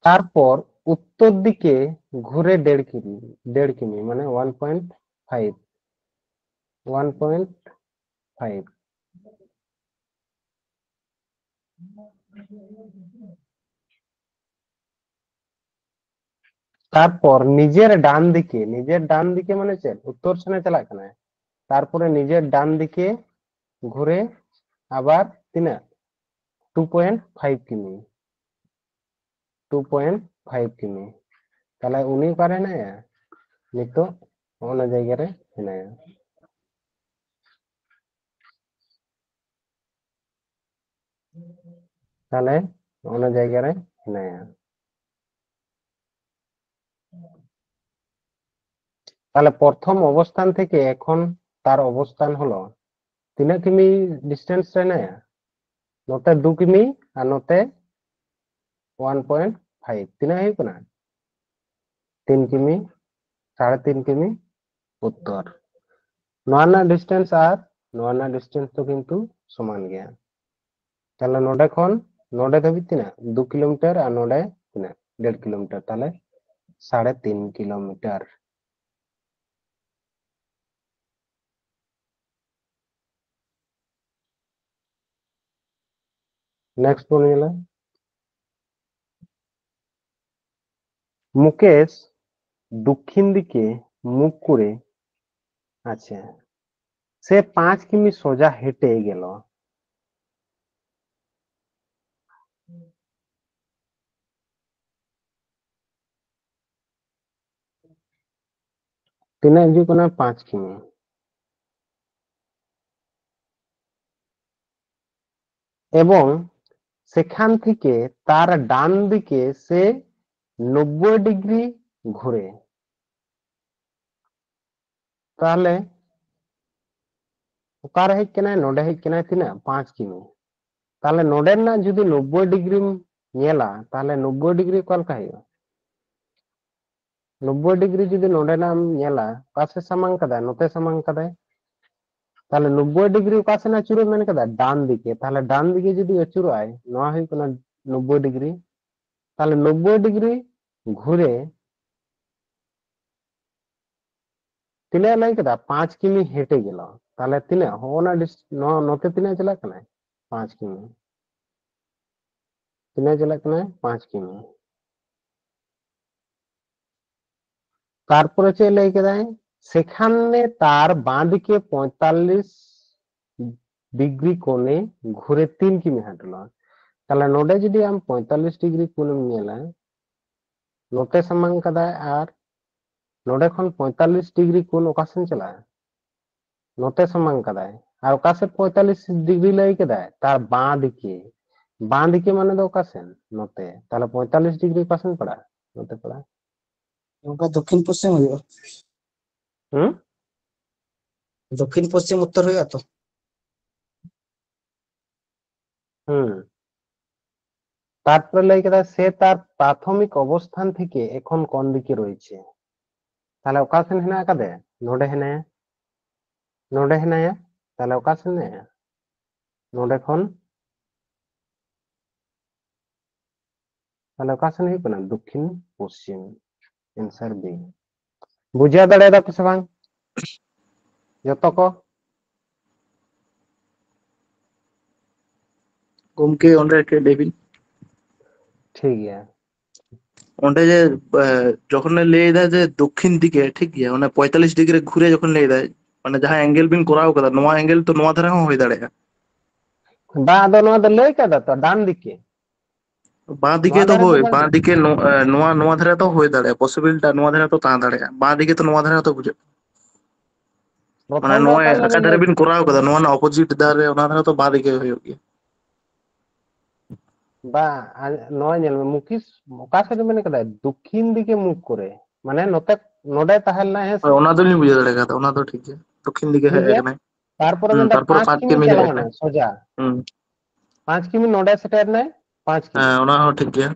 ᱛᱟᱨᱯᱚᱨ ᱩᱛᱛᱚᱨ ᱫᱤᱠᱮ ᱜᱷᱩᱨᱮ ᱰᱮᱲ ᱠᱤᱢᱤ, ᱰᱮᱲ ᱠᱤᱢᱤ, ᱢᱟᱱᱮ one point five, one point five. ᱛᱟᱨᱯᱚᱨ ᱱᱤᱡᱮᱨ ᱰᱟᱱ ᱫᱤᱠᱮ, ᱱᱤᱡᱮᱨ ᱰᱟᱱ ᱫᱤᱠᱮ ᱢᱟᱱᱮ ᱪᱮᱫ? ᱩᱛᱛᱚᱨ ᱥᱮᱱᱮ ᱪᱟᱞᱟᱜ ᱠᱟᱱᱟᱭ᱾ ᱛᱟᱨᱯᱚᱨᱮ ᱱᱤᱡᱮᱨ ᱰᱟᱱ ᱫᱤᱠᱮ ᱜᱷᱩᱨᱮ ᱟᱵᱟᱨ ᱛᱤᱱᱟᱹᱜ? ᱴᱩ ᱯᱚᱭᱮᱱᱴ ᱯᱷᱟᱭᱤᱵᱷ ᱠᱤᱢᱤ, ᱴᱩ ᱯᱚᱭᱮᱱᱴ ᱯᱷᱟᱭᱤᱵᱷ ᱠᱤᱢᱤ᱾ ᱛᱟᱦᱞᱮ ᱩᱱᱤ ᱚᱠᱟᱨᱮ ᱦᱮᱱᱟᱭᱟ? ᱱᱤᱛᱚᱜ ᱚᱱᱟ ᱡᱟᱭᱜᱟ ᱨᱮ ᱦᱮᱱᱟᱭᱟ᱾ ᱛᱟᱦᱞᱮ ᱚᱱᱟ ᱡᱟᱭᱜᱟ ᱨᱮ ᱦᱮᱱᱟᱭᱟ᱾ ᱛᱟᱦᱞᱮ ᱯᱨᱚᱛᱷᱚᱢ ᱚᱵᱚᱥᱛᱷᱟᱱ ᱛᱷᱮᱠᱮ ᱮᱠᱷᱚᱱ ᱛᱟᱨ ᱚᱵᱚᱥᱛᱷᱟᱱ ᱦᱚᱞᱚ ᱛᱤᱱᱟᱹᱜ ᱠᱤᱢᱤ ᱰᱤᱥᱴᱮᱱᱥ ᱨᱮ ᱦᱮᱱᱟᱭᱟ? ᱱᱚᱛᱮ ᱫᱩ ᱠᱤᱢᱤ ᱟᱨ ᱱᱚᱛᱮ ᱚᱣᱟᱱ ᱯᱚᱭᱮᱱᱴ ᱯᱷᱟᱭᱤᱵᱷ᱾ ᱛᱤᱱᱟᱹᱜ ᱦᱩᱭᱩᱜ ᱠᱟᱱᱟ? ᱛᱤᱱ ᱠᱤᱢᱤ, ᱥᱟᱲᱮ ᱛᱤᱱ ᱠᱤᱢᱤ ᱩᱛᱛᱚᱨ᱾ ᱱᱚᱣᱟ ᱨᱮᱱᱟᱜ ᱰᱤᱥᱴᱮᱱᱥ ᱟᱨ ᱱᱚᱣᱟ ᱨᱮᱱᱟᱜ ᱰᱤᱥᱴᱮᱱᱥ ᱫᱚ ᱠᱤᱱᱛᱩ ᱥᱚᱢᱟᱱ ᱜᱮᱭᱟ᱾ ᱛᱟᱦᱞᱮ ᱱᱚᱰᱮ ᱠᱷᱚᱱ ᱱᱚᱰᱮ ᱫᱷᱟᱹᱵᱤᱡ ᱛᱤᱱᱟᱹᱜ? ᱫᱩ ᱠᱤᱞᱳᱢᱤᱴᱟᱨ᱾ ᱟᱨ ᱱᱚᱰᱮ ᱛᱤᱱᱟᱹᱜ? ᱰᱮᱲ ᱠᱤᱞᱳᱢᱤᱴᱟᱨ᱾ ᱛᱟᱦᱞᱮ ᱥᱟᱲᱮ ᱛᱤᱱ ᱠᱤᱞᱳᱢᱤᱴᱟᱨ᱾ ᱱᱮᱠᱥᱴ ᱵᱚᱱ ᱧᱮᱞᱟ, মুকেশ দক্ষিণ দিকে মুখ করে আছে। সে পাঁচ কিমি সোজা হেঁটে গেল। ᱛᱤᱱᱟᱹᱜ ᱦᱤᱡᱩᱜ ᱠᱟᱱᱟ? ᱯᱟᱸᱪ ᱠᱤᱢᱤ᱾ এবং সেখান থেকে তার ডান দিকে সে নব্বই ডিগ্রি ঘুরে। ᱛᱟᱦᱞᱮ ᱚᱠᱟᱨᱮ ᱦᱮᱡ ᱠᱟᱱᱟᱭ? ᱱᱚᱰᱮ ᱦᱮᱡ ᱠᱟᱱᱟᱭ᱾ ᱛᱤᱱᱟᱹᱜ? ᱯᱟᱸᱪ ᱠᱤᱢᱤ᱾ ᱛᱟᱦᱞᱮ ᱱᱚᱰᱮ ᱨᱮᱱᱟᱜ ᱡᱩᱫᱤ ᱱᱚᱵᱵᱳᱭ ᱰᱤᱜᱽᱨᱤᱢ ᱧᱮᱞᱟ, ᱛᱟᱦᱞᱮ ᱱᱚᱵᱵᱳᱭ ᱰᱤᱜᱽᱨᱤ ᱚᱠᱟ ᱞᱮᱠᱟ ᱦᱩᱭᱩᱜᱼᱟ? ᱱᱚᱵᱵᱳᱭ ᱰᱤᱜᱽᱨᱤ ᱡᱩᱫᱤ ᱱᱚᱰᱮᱱᱟᱜ ᱮᱢ ᱧᱮᱞᱟ, ᱚᱠᱟ ᱥᱮᱫ ᱥᱟᱢᱟᱝ ᱠᱟᱫᱟᱭ? ᱱᱚᱛᱮ ᱥᱟᱢᱟᱝ ᱠᱟᱫᱟᱭ᱾ ᱛᱟᱦᱞᱮ ᱱᱚᱵᱵᱳᱭ ᱰᱤᱜᱽᱨᱤ ᱚᱠᱟ ᱥᱮᱫ ᱟᱹᱪᱩᱨᱚᱜ ᱢᱮᱱ ᱠᱟᱫᱟ? ᱰᱟᱱ ᱫᱤᱠᱮ᱾ ᱛᱟᱦᱞᱮ ᱰᱟᱱ ᱫᱤᱠᱮ ᱡᱩᱫᱤ ᱟᱹᱪᱩᱨᱚᱜ ᱟᱭ, ᱱᱚᱣᱟ ᱦᱩᱭᱩᱜ ᱠᱟᱱᱟ ᱱᱚᱵᱵᱳᱭ ᱰᱤᱜᱽᱨᱤ᱾ ᱛᱟᱦᱞᱮ ᱱᱚᱵᱵᱳᱭ ᱰᱤᱜᱽᱨᱤ ᱜᱷᱩᱨᱮ ᱛᱤᱱᱟᱹᱜ ᱞᱟᱹᱭ ᱠᱮᱫᱟ? ᱯᱟᱸᱪ ᱠᱤᱢᱤ ᱦᱮᱸᱴᱮ ᱜᱮᱞᱚ᱾ ᱛᱟᱦᱞᱮ ᱛᱤᱱᱟᱹᱜ? ᱦᱚᱸᱜᱼᱚ ᱱᱟ ᱰᱤᱥ-, ᱱᱚᱣᱟ ᱱᱚᱛᱮ ᱛᱤᱱᱟᱹᱜ ᱪᱟᱞᱟᱜ ᱠᱟᱱᱟᱭ? ᱯᱟᱸᱪ ᱠᱤᱢᱤ᱾ ᱛᱤᱱᱟᱹᱜ ᱪᱟᱞᱟᱜ ᱠᱟᱱᱟᱭ? ᱯᱟᱸᱪ ᱠᱤᱢᱤ᱾ ᱛᱟᱨᱯᱚᱨᱮ ᱪᱮᱫ ᱞᱟᱹᱭ ᱠᱮᱫᱟᱭ? সেখানে তার বাঁ দিকে পঁয়তাল্লিশ ডিগ্রি কোণে ঘুরে তিন কিমি হাঁটল। ᱛᱟᱦᱞᱮ ᱱᱚᱰᱮ ᱡᱩᱫᱤ ᱟᱢ ᱯᱚᱸᱭᱛᱟᱞᱞᱤᱥ ᱰᱤᱜᱽᱨᱤ ᱠᱳণ ᱮᱢ ᱧᱮᱞᱟ, ᱱᱚᱛᱮ ᱥᱟᱢᱟᱝ ᱠᱟᱫᱟᱭ ᱟᱨ ᱱᱚᱰᱮ ᱠᱷᱚᱱ ᱯᱚᱸᱭᱛᱟᱞᱞᱤᱥ ᱰᱤᱜᱽᱨᱤ ᱠᱳᱱ ᱚᱠᱟ ᱥᱮᱱ ᱪᱟᱞᱟᱜᱼᱟ? ᱱᱚᱛᱮ ᱥᱟᱢᱟᱝ ᱠᱟᱫᱟᱭ᱾ ᱟᱨ ᱚᱠᱟ ᱥᱮᱫ ᱯᱚᱸᱭᱛᱟᱞᱞᱤᱥ ᱰᱤᱜᱽᱨᱤ ᱞᱟᱹᱭ ᱠᱮᱫᱟᱭ? ᱛᱟᱨ ᱵᱟᱸ ᱫᱤᱠᱮ᱾ ᱵᱟᱸ ᱫᱤᱠᱮ ᱢᱟᱱᱮ ᱫᱚ ᱚᱠᱟ ᱥᱮᱱ? ᱱᱚᱛᱮ᱾ ᱛᱟᱦᱞᱮ ᱯᱚᱸᱭᱛᱟᱞᱞᱤᱥ ᱰᱤᱜᱽᱨᱤ ᱚᱠᱟ ᱥᱮᱱ ᱯᱟᱲᱟᱜᱼᱟ? ᱱᱚᱛᱮ ᱯᱟᱲᱟᱜᱼᱟ᱾ ᱱᱚᱝᱠᱟ ᱫᱚᱠᱠᱷᱤᱱ ᱯᱚᱥᱪᱤᱢ ᱦᱩᱭᱩᱜᱼᱟ᱾ ᱦᱩᱸ? ᱫᱚᱠᱠᱷᱤᱱ ᱯᱚᱥᱪᱤᱢ ᱩᱛᱛᱚᱨ ᱦᱩᱭᱩᱜᱼᱟ ᱛᱚ? ᱦᱩᱸ᱾ তারপরে লেখা আছে, সে তার প্রাথমিক অবস্থান থেকে এখন কোন দিকে রয়েছে? তাহলে ᱚᱠᱟ ᱥᱮᱱ ᱦᱮᱱᱟᱜ ᱟᱠᱟᱫᱮ? ᱱᱚᱰᱮ ᱦᱮᱱᱟᱭᱟ, ᱱᱚᱰᱮ ᱦᱮᱱᱟᱭᱟ, ᱛᱟᱦᱚᱞᱮ ᱚᱠᱟ ᱥᱮᱱ ᱦᱮᱱᱟᱭᱟ? ᱱᱚᱰᱮ ᱠᱷᱚᱱ, ᱛᱟᱦᱚᱞᱮ ᱚᱠᱟ ᱥᱮᱱ ᱦᱩᱭᱩᱜ ᱠᱟᱱᱟ? ᱫᱚᱠᱠᱷᱤᱱ ᱯᱚᱥᱪᱤᱢ, answer B᱾ ᱵᱩᱡᱷᱟᱹᱣ ᱫᱟᱲᱮᱭᱟᱫᱟ ᱯᱮ ᱥᱮ ᱵᱟᱝ ᱡᱚᱛᱚ ᱠᱚ? ᱜᱚᱢᱠᱮ, ᱚᱸᱰᱮ ᱠᱟᱹᱡ ᱞᱟᱹᱭ ᱵᱤᱱ᱾ ᱴᱷᱤᱠ ᱜᱮᱭᱟ᱾ ᱚᱸᱰᱮ ᱡᱮ ᱡᱚᱠᱷᱚᱱᱮ ᱞᱟᱹᱭ ᱮᱫᱟ ᱡᱮ ᱫᱚᱠᱠᱷᱤᱱ ᱫᱤᱠᱮ, ᱴᱷᱤᱠ ᱜᱮᱭᱟ, ᱚᱱᱟ ᱯᱚᱸᱭᱛᱟᱞᱞᱤᱥ ᱰᱤᱜᱽᱨᱤ ᱨᱮ ᱜᱷᱩᱨᱮ ᱡᱚᱠᱷᱚᱱ ᱞᱟᱹᱭ ᱮᱫᱟᱭ, ᱢᱟᱱᱮ ᱡᱟᱦᱟᱸ angle ᱵᱤᱱ ᱠᱚᱨᱟᱣ ᱠᱟᱫᱟ, ᱱᱚᱣᱟ angle ᱛᱚ ᱱᱚᱣᱟ ᱫᱷᱟᱨᱮ ᱦᱚᱸ ᱦᱩᱭ ᱫᱟᱲᱮᱭᱟᱜᱼᱟ᱾ ᱵᱟᱝ, ᱟᱫᱚ ᱱᱚᱣᱟ ᱫᱚ ᱞᱟᱹᱭ ᱠᱟᱫᱟ ᱛᱚ, ᱰᱟᱱ ᱫᱤᱠᱮ᱾ ᱵᱟᱸ ᱫᱤᱠᱮ ᱫᱚ ᱦᱳᱭ, ᱵᱟᱸ ᱫᱤᱠᱮ ᱱᱚ-, ᱮ, ᱱᱚᱣᱟ, ᱱᱚᱣᱟ ᱫᱷᱟᱨᱮ ᱛᱚ ᱦᱩᱭ ᱫᱟᱲᱮᱭᱟᱜᱼᱟ, possibility ᱱᱚᱣᱟ ᱫᱷᱟᱨᱮ ᱛᱚ ᱛᱟᱦᱮᱸ ᱫᱟᱲᱮᱭᱟᱜᱼᱟ, ᱵᱟᱸ ᱫᱤᱠᱮ ᱛᱚ ᱱᱚᱣᱟ ᱫᱷᱟᱨᱮ ᱛᱚ ᱵᱩᱡᱷᱟᱹᱜ ᱠᱟᱱᱟ᱾ ᱢᱟᱱᱮ ᱯᱨᱚᱛᱷᱚᱢ ᱫᱚ ᱱᱚᱣᱟ ᱚᱠᱟ ᱞᱮᱠᱟ ᱚᱠᱟ ᱵᱮᱱ ᱫᱷᱟᱨᱮ ᱞᱟᱹᱭ ᱵᱤᱱ ᱠᱚᱨᱟᱣ ᱠᱟᱫᱟ, ᱱᱚᱣᱟ ᱨᱮᱱᱟᱜ opposite ᱫᱷᱟᱨᱮ, ᱚᱱᱟ ᱫᱷᱟᱨᱮ ᱛᱚ ᱵᱟᱸ ᱫᱤᱠᱮ ᱦᱩᱭᱩᱜ ᱜᱮᱭᱟ᱾ ᱵᱟᱝ, ᱟᱨ ᱱᱚᱣᱟ ᱧᱮᱞ ᱢᱮ, ᱢᱩᱠᱮᱥ ᱚᱠᱟ ᱥᱮᱫ ᱢᱮᱱ ᱠᱟᱫᱟᱭ? ᱫᱚᱠᱠᱷᱤᱱ ᱫᱤᱠᱮ ᱢᱩᱠᱷ ᱠᱚᱨᱮ, ᱢᱟᱱᱮ ᱱᱚᱛᱮ, ᱱᱚᱰᱮ ᱛᱟᱦᱮᱸ ᱞᱮᱱᱟᱭ, ᱦᱮᱸ ᱥᱮ? ᱦᱳᱭ, ᱚᱱᱟ ᱫᱚᱞᱤᱧ ᱵᱩᱡᱷᱟᱹᱣ ᱫᱟᱲᱮ ᱠᱟᱫᱟ, ᱚᱱᱟ ᱫᱚ ᱴᱷᱤᱠ ᱜᱮᱭᱟ, ᱫᱚᱠᱠᱷᱤᱱ ᱫᱤᱠᱮ ᱴᱷᱤᱠ ᱦᱮᱡ ᱜᱮᱭᱟ᱾ ᱟᱠᱟᱱᱟᱭ᱾ ᱛᱟᱨᱯᱚᱨᱮ ᱦᱩᱸ, ᱢᱮᱱᱫᱟ ᱛᱟᱨᱯᱚᱨᱮ ᱯᱟᱸᱪ ᱯᱟᱸᱪ ᱠᱤᱢᱤ ᱠᱤᱢᱤ ᱦᱮᱡ ᱪᱟᱞᱟᱣ ᱟᱠᱟᱱᱟᱭ᱾ ᱮᱱᱟᱭ ᱥᱚᱡᱟ, ᱦᱩᱸ, ᱯᱟᱸᱪ ᱠᱤᱢᱤ ᱱᱚᱰᱮ ᱥᱮᱴᱮᱨ ᱮᱱᱟᱭ, ᱯᱟᱸᱪ ᱠᱤᱢᱤ᱾ ᱦᱮᱸ, ᱚᱱᱟ ᱦᱚᱸ ᱴᱷᱤᱠ ᱜᱮᱭᱟ᱾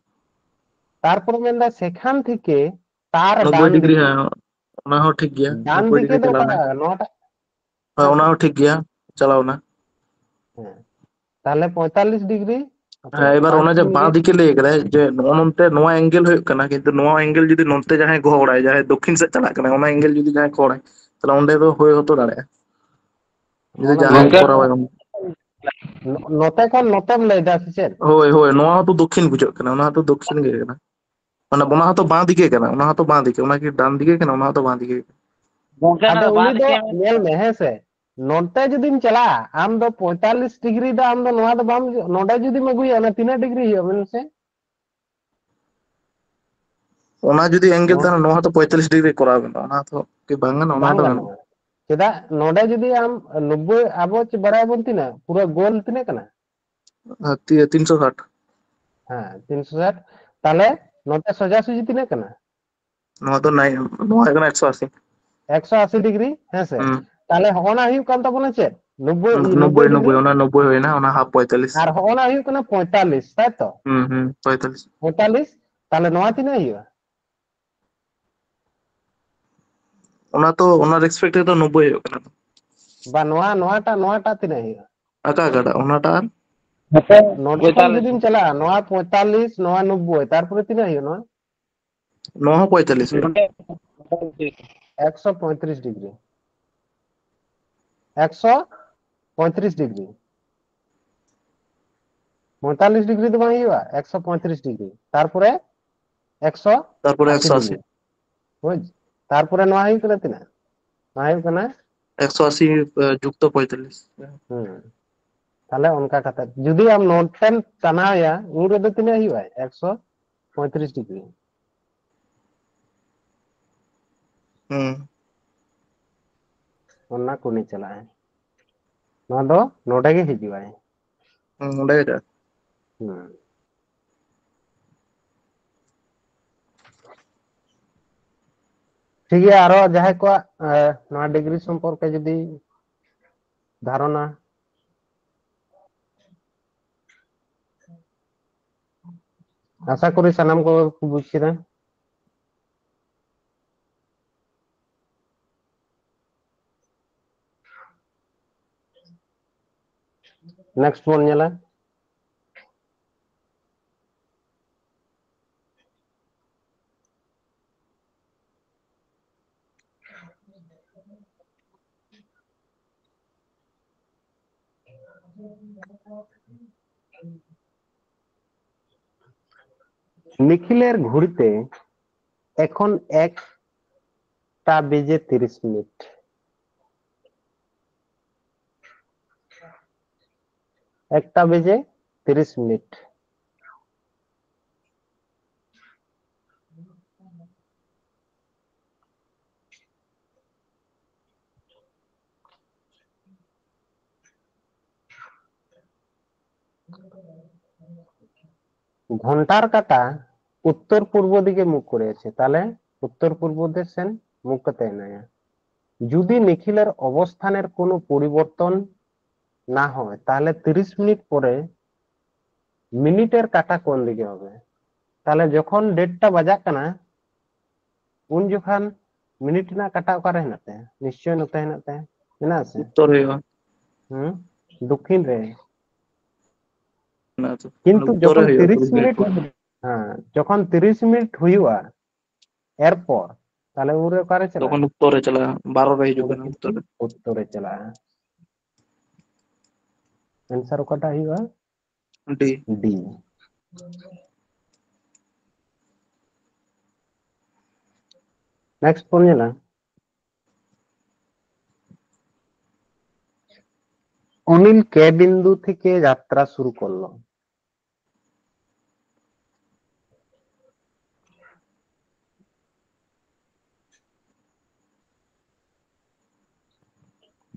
ᱛᱟᱨᱯᱚᱨᱮ ᱢᱮᱱᱫᱟ ᱥᱮᱠᱷᱟᱱ ᱛᱷᱮᱠᱮ ᱛᱟᱨ ᱱᱚᱵᱵᱳᱭ ᱰᱟᱱ ᱰᱤᱜᱽᱨᱤ, ᱫᱤᱠᱮ, ᱦᱮᱸ, ᱚᱱᱟ ᱦᱚᱸ ᱴᱷᱤᱠ ᱜᱮᱭᱟ, ᱰᱟᱱ ᱱᱚᱵᱵᱳᱭ ᱫᱤᱠᱮ ᱰᱤᱜᱽᱨᱤ ᱫᱚ ᱪᱟᱞᱟᱣ ᱚᱠᱟ, ᱮᱱᱟᱭ᱾ ᱱᱚᱣᱟᱴᱟᱜ? ᱦᱳᱭ, ᱦᱮᱸ ᱚᱱᱟ ᱥᱮ? ᱦᱚᱸ ᱴᱷᱤᱠ ᱜᱮᱭᱟ, ᱪᱟᱞᱟᱣ ᱮᱱᱟ᱾ ᱦᱮᱸ, ᱛᱟᱦᱞᱮ ᱯᱚᱸᱭᱛᱟᱞᱞᱤᱥ ᱰᱤᱜᱽᱨᱤ᱾ ᱦᱮᱸ, ᱮᱵᱟᱨ ᱯᱟᱸᱪ ᱚᱱᱟ ᱡᱮ ᱠᱤᱢᱤ ᱵᱟᱸ ᱜᱮ᱾ ᱫᱤᱠᱮ ᱞᱟᱹᱭ ᱠᱟᱫᱟᱭ ᱡᱮ ᱱᱚᱜᱼᱚ ᱱᱚᱱᱛᱮ ᱱᱚᱣᱟ angle ᱦᱩᱭᱩᱜ ᱠᱟᱱᱟ, ᱠᱤᱱᱛᱩ ᱱᱚᱣᱟ angle ᱡᱩᱫᱤ ᱱᱚᱱᱛᱮ ᱡᱟᱦᱟᱸᱭ ᱜᱚᱦᱚᱲᱟᱭ, ᱡᱟᱦᱟᱸᱭ ᱫᱚᱠᱠᱷᱤᱱ ᱥᱮᱫ ᱪᱟᱞᱟᱜ ᱠᱟᱱᱟ, ᱚᱱᱟ angle ᱡᱩᱫᱤ ᱡᱟᱦᱟᱸᱭ ᱜᱚᱦᱚᱲᱟᱭ, ᱛᱟᱦᱞᱮ ᱚᱸᱰᱮ ᱫᱚ ᱦᱩᱭ ᱦᱚᱛᱚ ᱫᱟᱲᱮᱭᱟᱜᱼᱟ᱾ ᱡᱩᱫᱤ ᱚᱱᱟ ᱡᱟᱦᱟᱸᱭ ᱜᱚᱝᱠᱮ, ᱠᱚᱨᱟᱣᱟᱭ᱾ ᱱᱚ-, ᱱᱚᱛᱮ ᱠᱷᱚᱱ ᱱᱚᱛᱮᱢ ᱞᱟᱹᱭ ᱫᱟ ᱥᱮ ᱪᱮᱫ? ᱦᱳᱭ, ᱦᱳᱭ, ᱱᱚᱣᱟ ᱦᱚᱸᱛᱚ ᱫᱚᱠᱠᱷᱤᱱ ᱵᱩᱡᱷᱟᱹᱜ ᱠᱟᱱᱟ, ᱚᱱᱟ ᱦᱚᱸᱛᱚ ᱫᱚᱠᱠᱷᱤᱱ ᱜᱮ ᱠᱟᱱᱟ᱾ ᱢᱟᱱᱮ ᱚᱱᱟ ᱦᱚᱸᱛᱚ ᱵᱟᱸ ᱫᱤᱠᱮ ᱠᱟᱱᱟ, ᱚᱱᱟ ᱦᱚᱸᱛᱚ ᱵᱟᱸ ᱫᱤᱠᱮ, ᱚᱱᱟ ᱠᱤ ᱰᱟᱱ ᱫᱤᱠᱮ ᱠᱟᱱᱟ? ᱚᱱᱟ ᱦᱚᱸᱛᱚ ᱵᱟᱸ ᱫᱤᱠᱮ ᱠᱟᱱᱟ᱾ ᱜᱚᱝᱠᱮ, ᱚᱱᱟ ᱟᱫᱚ ᱫᱚ ᱵᱟᱸ ᱩᱱᱤ ᱫᱚ ᱫᱤᱠᱮ ᱢᱮᱱ- ᱧᱮᱞ ᱢᱮ, ᱦᱮᱸ ᱥᱮ, ᱱᱚᱱᱛᱮ ᱡᱩᱫᱤᱢ ᱪᱟᱞᱟᱜᱼᱟ, ᱟᱢ ᱫᱚ ᱯᱚᱸᱭᱛᱟᱞᱞᱤᱥ ᱰᱤᱜᱽᱨᱤ ᱫᱚ ᱟᱢ ᱫᱚ ᱱᱚᱣᱟ ᱫᱚ ᱵᱟᱢ, ᱱᱚᱰᱮ ᱡᱩᱫᱤᱢ ᱟᱹᱜᱩᱭᱟ, ᱚᱱᱟ ᱛᱤᱱᱟᱹᱜ ᱰᱤᱜᱽᱨᱤ ᱦᱩᱭᱩᱜᱼᱟ ᱢᱮᱱ ᱢᱮᱥᱮ? ᱚᱱᱟ ᱡᱩᱫᱤ angle ᱱᱚ-, ᱛᱟᱦᱮᱱᱟ, ᱱᱚᱣᱟ ᱦᱚᱸᱛᱚ ᱯᱚᱸᱭᱛᱟᱞᱞᱤᱥ ᱰᱤᱜᱽᱨᱤ ᱠᱚᱨᱟᱣ ᱜᱟᱱᱚᱜᱼᱟ, ᱚᱱᱟ ᱦᱚᱸᱛᱚ ᱠᱤ ᱵᱟᱝ ᱜᱟᱱᱚᱜᱼᱟ? ᱚᱱᱟ ᱵᱟᱝ ᱦᱚᱸᱛᱚ ᱜᱟᱱᱚᱜᱼᱟ᱾ ᱪᱮᱫᱟᱜ ᱱᱚᱰᱮ ᱡᱩᱫᱤ ᱟᱢ ᱱᱚᱵᱵᱳᱭ, ᱟᱵᱚ ᱪᱮ-, ᱵᱟᱲᱟᱭ ᱟᱵᱚᱱ ᱛᱤᱱᱟᱹᱜ? ᱯᱩᱨᱟᱹ ᱜᱳᱞ ᱛᱤᱱᱟᱹᱜ ᱠᱟᱱᱟ? ᱜᱟᱱᱚᱜᱼᱟ᱾ ᱛᱤ-, ᱛᱤᱱᱥᱚ ᱥᱟᱴ᱾ ᱦᱮᱸ, ᱛᱤᱱᱥᱚ ᱥᱟᱴ᱾ ᱛᱟᱦᱞᱮ ᱱᱚᱛᱮ ᱥᱚᱡᱟᱥᱩᱡᱤ ᱛᱤᱱᱟᱹᱜ ᱠᱟᱱᱟ? ᱱᱚᱣᱟ ᱫᱚ ᱱᱟᱭ-, ᱱᱚᱣᱟ ᱦᱩᱭᱩᱜ ᱠᱟᱱᱟ ᱮᱠᱥᱚ ᱟᱥᱤ᱾ ᱮᱠᱥᱚ ᱟᱥᱤ ᱰᱤᱜᱽᱨᱤ, ᱦᱮᱸ ᱥᱮ? ᱦᱩᱸ᱾ ᱛᱟᱦᱞᱮ ᱦᱚᱸᱜᱼᱚ ᱱᱟ ᱦᱩᱭᱩᱜ ᱠᱟᱱ ᱛᱟᱵᱚᱱᱟ ᱪᱮᱫ? ᱱᱚᱵᱵᱳᱭ, ᱱᱚᱵᱵᱳᱭ, ᱱᱚᱵᱵᱳᱭ ᱱᱚᱵᱵᱳᱭ, ᱰᱤᱜᱽᱨᱤ᱾ ᱚᱱᱟ ᱱᱚᱵᱵᱳᱭ ᱦᱩᱭᱱᱟ, ᱚᱱᱟ half ᱯᱚᱸᱭᱛᱟᱞᱞᱤᱥ᱾ ᱟᱨ ᱦᱚᱸᱜᱼᱚ ᱱᱟ ᱦᱩᱭᱩᱜ ᱠᱟᱱᱟ ᱯᱚᱸᱭᱛᱟᱞᱞᱤᱥ, ᱛᱟᱭ ᱛᱚ? ᱦᱩᱸ, ᱦᱩᱸ, ᱯᱚᱸᱭᱛᱟᱞᱞᱤᱥ᱾ ᱯᱚᱸᱭᱛᱟᱞᱞᱤᱥ, ᱛᱟᱦᱞᱮ ᱱᱚᱣᱟ ᱛᱤᱱᱟᱹᱜ ᱦᱩᱭᱩᱜᱼᱟ? ᱚᱱᱟ ᱛᱚ, ᱚᱱᱟ respect ᱨᱮᱫᱚ ᱱᱚᱵᱵᱳᱭ ᱦᱩᱭᱩᱜ ᱠᱟᱱᱟ᱾ ᱵᱟ, ᱱᱚᱣᱟ, ᱱᱚᱣᱟᱴᱟᱜ, ᱱᱚᱣᱟᱴᱟᱜ ᱛᱤᱱᱟᱹᱜ ᱦᱩᱭᱩᱜᱼᱟ? ᱚᱠᱟᱴᱟᱜ? ᱚᱱᱟᱴᱟᱜ ᱟᱨ? ᱱᱚᱰᱮ ᱠᱷᱚᱱ ᱯᱚᱸᱭᱛᱟᱞᱞᱤᱥ᱾ ᱡᱩᱫᱤᱢ ᱪᱟᱞᱟᱜᱼᱟ, ᱱᱚᱣᱟ ᱯᱚᱸᱭᱛᱟᱞᱞᱤᱥ, ᱱᱚᱣᱟ ᱱᱚᱵᱵᱳᱭ, ᱛᱟᱨᱯᱚᱨᱮ ᱛᱤᱱᱟᱹᱜ ᱦᱩᱭᱩᱜᱼᱟ ᱱᱚᱣᱟ? ᱱᱚᱣᱟ ᱦᱚᱸ ᱯᱚᱸᱭᱛᱟᱞᱞᱤᱥ ᱦᱩᱭᱩᱜᱼᱟ᱾ ᱱᱚᱰᱮ ᱮᱠᱥᱚ ᱯᱚᱸᱭᱛᱨᱤᱥ ᱰᱤᱜᱽᱨᱤ᱾ ᱮᱠᱥᱚ ᱯᱚᱸᱭᱛᱨᱤᱥ ᱰᱤᱜᱽᱨᱤ᱾ ᱯᱚᱸᱭᱛᱟᱞᱞᱤᱥ ᱰᱤᱜᱽᱨᱤ ᱫᱚ ᱵᱟᱝ ᱦᱩᱭᱩᱜᱼᱟ, ᱮᱠᱥᱚ ᱯᱚᱸᱭᱛᱨᱤᱥ ᱰᱤᱜᱽᱨᱤ᱾ ᱛᱟᱨᱯᱚᱨᱮ ᱮᱠᱥᱚ ᱛᱟᱨᱯᱚᱨᱮ ᱟᱥᱤ ᱮᱠᱥᱚ ᱟᱥᱤ᱾ ᱰᱤᱜᱽᱨᱤ᱾ ᱵᱩᱡᱽ? ᱛᱟᱨᱯᱚᱨᱮ ᱱᱚᱣᱟ ᱦᱩᱭᱩᱜ ᱠᱟᱱᱟ ᱛᱤᱱᱟᱹᱜ? ᱱᱚᱣᱟ ᱦᱩᱭᱩᱜ ᱠᱟᱱᱟ ᱮᱠᱥᱚ ᱟᱥᱤ, ᱮ, ᱡᱩᱠᱛᱚ ᱯᱚᱸᱭᱛᱟᱞᱞᱤᱥ᱾ ᱦᱩᱸ᱾ ᱛᱟᱦᱞᱮ ᱚᱱᱠᱟ ᱠᱟᱛᱮ ᱡᱩᱫᱤ ᱟᱢ ᱱᱚᱰ ᱴᱷᱮᱱ ᱴᱟᱱᱟᱣᱭᱟ, ᱩᱱ ᱨᱮᱫᱚ ᱛᱤᱱᱟᱹᱜ ᱦᱩᱭᱩᱜᱼᱟ? ᱮᱠᱥᱚ ᱯᱚᱸᱭᱛᱨᱤᱥ ᱰᱤᱜᱽᱨᱤ᱾ ᱦᱩᱸ᱾ ᱚᱱᱟ ᱠᱚᱱᱮ ᱪᱟᱞᱟᱜᱼᱟᱭ᱾ ᱱᱚᱣᱟ ᱫᱚ ᱱᱚᱰᱮ ᱜᱮ ᱦᱤᱡᱩᱜᱼᱟᱭ᱾ ᱦᱩᱸ, ᱱᱚᱰᱮ ᱜᱮ ᱪᱟᱞᱟᱜᱼᱟ᱾ ᱦᱩᱸ᱾ ᱴᱷᱤᱠ ᱜᱮᱭᱟ, ᱟᱨᱚ ᱡᱟᱦᱟᱸᱭ ᱠᱚᱣᱟᱜ, ᱮ, ᱱᱚᱣᱟ ᱰᱤᱜᱽᱨᱤ ᱥᱚᱢᱯᱚᱨᱠᱮ ᱡᱩᱫᱤ ᱫᱷᱟᱨᱚᱱᱟ, ᱟᱥᱟ ᱠᱚᱨᱤ ᱥᱟᱱᱟᱢ ᱠᱚ ᱠᱚ ᱵᱩᱡᱽ ᱠᱮᱫᱟ᱾ Next ᱵᱚᱱ ᱧᱮᱞᱟ᱾ নিখিলের ঘড়িতে এখন একটা বেজে তিরিশ মিনিট। একটা বেজে তিরিশ মিনিট। ঘন্টার কাঁটা উত্তর পূর্ব দিকে মুখ করে আছে, তাহলে উত্তর পূর্ব দেশ সেন মুখ করতে নাই। যদি নিখিলের অবস্থানের কোনো পরিবর্তন না হয়, তাহলে তিরিশ মিনিট পরে মিনিটের কাঁটা কোন দিকে হবে? তাহলে যখন দেড়টা বাজাক ᱠᱟᱱᱟ, ᱩᱱ ᱡᱚᱠᱷᱟᱱ ᱢᱤᱱᱤᱴ ᱨᱮᱱᱟᱜ ᱠᱟᱸᱴᱟ ᱚᱠᱟᱨᱮ ᱦᱮᱱᱟᱜ ᱛᱟᱭᱟ? ᱱᱤᱥᱪᱚᱭ ᱱᱚᱛᱮ ᱦᱮᱱᱟᱜ ᱛᱟᱭᱟ, ᱦᱮᱱᱟᱜ ᱟᱥᱮ? ᱩᱛᱛᱚᱨ ᱦᱩᱭᱩᱜᱼᱟ᱾ ᱦᱩᱸ, ᱫᱚᱠᱠᱷᱤᱱ ᱨᱮ᱾ ᱦᱮᱱᱟᱜ ᱛᱚ᱾ ᱠᱤᱱᱛᱩ ᱩᱛᱛᱚᱨ ᱨᱮ ᱡᱚᱠᱷᱚᱱ ᱦᱩᱭᱩᱜᱼᱟ, ᱛᱤᱨᱤᱥ ᱩᱛᱛᱚᱨ ᱨᱮ᱾ ᱢᱤᱱᱤᱴ, ᱦᱮᱸ, ᱡᱚᱠᱷᱚᱱ ᱛᱤᱨᱤᱥ ᱢᱤᱱᱤᱴ ᱦᱩᱭᱩᱜᱼᱟ, ᱮᱨᱯᱚᱨ ᱛᱟᱦᱞᱮ ᱩᱱᱨᱮ ᱚᱠᱟᱨᱮ ᱪᱟᱞᱟᱜᱼᱟ? ᱛᱚᱠᱷᱚᱱ ᱩᱛᱛᱚᱨ ᱨᱮ ᱪᱟᱞᱟᱜᱼᱟ, ᱵᱟᱨᱚ ᱨᱮ ᱦᱤᱡᱩᱜ ᱠᱟᱱᱟ ᱩᱛᱛᱚᱨ ᱨᱮ᱾ ᱩᱛᱛᱚᱨ ᱨᱮ ᱪᱟᱞᱟᱜᱼᱟ᱾ ᱮᱱᱥᱟᱨ ᱚᱠᱟᱴᱟᱜ ᱦᱩᱭᱩᱜᱼᱟ? ᱰᱤ᱾ ᱰᱤ᱾ নেক্সট কোন ᱧᱮᱞᱟ? অনিল কে বিন্দু থেকে যাত্রা শুরু করলো।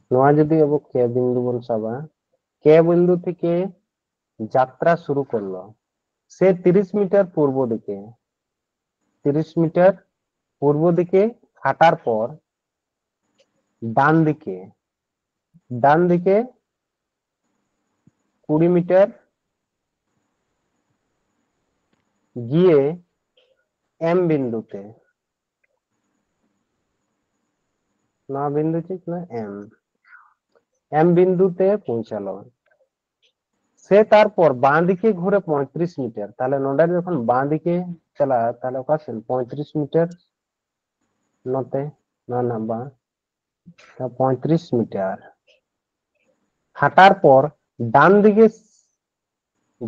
ᱱᱚᱣᱟ ᱡᱩᱫᱤ ᱟᱵᱚ কে বিন্দু ᱵᱚᱱ ᱥᱟᱵᱟ, কে বিন্দু থেকে যাত্রা শুরু করলো, সে তিরিশ মিটার পূর্ব দিকে, তিরিশ মিটার পূর্ব দিকে হাঁটার পর ডান দিকে, ডান দিকে কুড়ি মিটার গিয়ে এম বিন্দুতে, ᱱᱚᱣᱟ ᱵᱤᱱᱫᱩ ᱪᱮᱫ ᱠᱟᱱᱟ? ᱮᱢ, ᱮᱢ ᱵᱤᱱᱫᱩ ᱛᱮ ᱯᱳᱣᱪᱷᱟᱞᱚ᱾ ᱥᱮ ᱛᱟᱨᱯᱚᱨ ᱵᱟᱸ ᱫᱤᱠᱮ ᱜᱷᱩᱨᱮ ᱯᱚᱸᱭᱛᱨᱤᱥ ᱢᱤᱴᱟᱨ, ᱛᱟᱦᱞᱮ ᱱᱚᱰᱮ ᱡᱚᱠᱷᱚᱱ ᱵᱟᱸ ᱫᱤᱠᱮ ᱪᱟᱞᱟᱜᱼᱟ, ᱛᱟᱦᱞᱮ ᱚᱠᱟ ᱥᱮᱱ? ᱯᱚᱸᱭᱛᱨᱤᱥ ᱢᱤᱴᱟᱨ ᱱᱚᱛᱮ, ᱱᱚᱣᱟ ᱨᱮᱱᱟᱜ ᱵᱟᱸ, ᱛᱟ ᱯᱚᱸᱭᱛᱨᱤᱥ ᱢᱤᱴᱟᱨ᱾ ᱦᱟᱸᱴᱟᱨ ᱯᱚᱨ ᱰᱟᱱ ᱫᱤᱠᱮ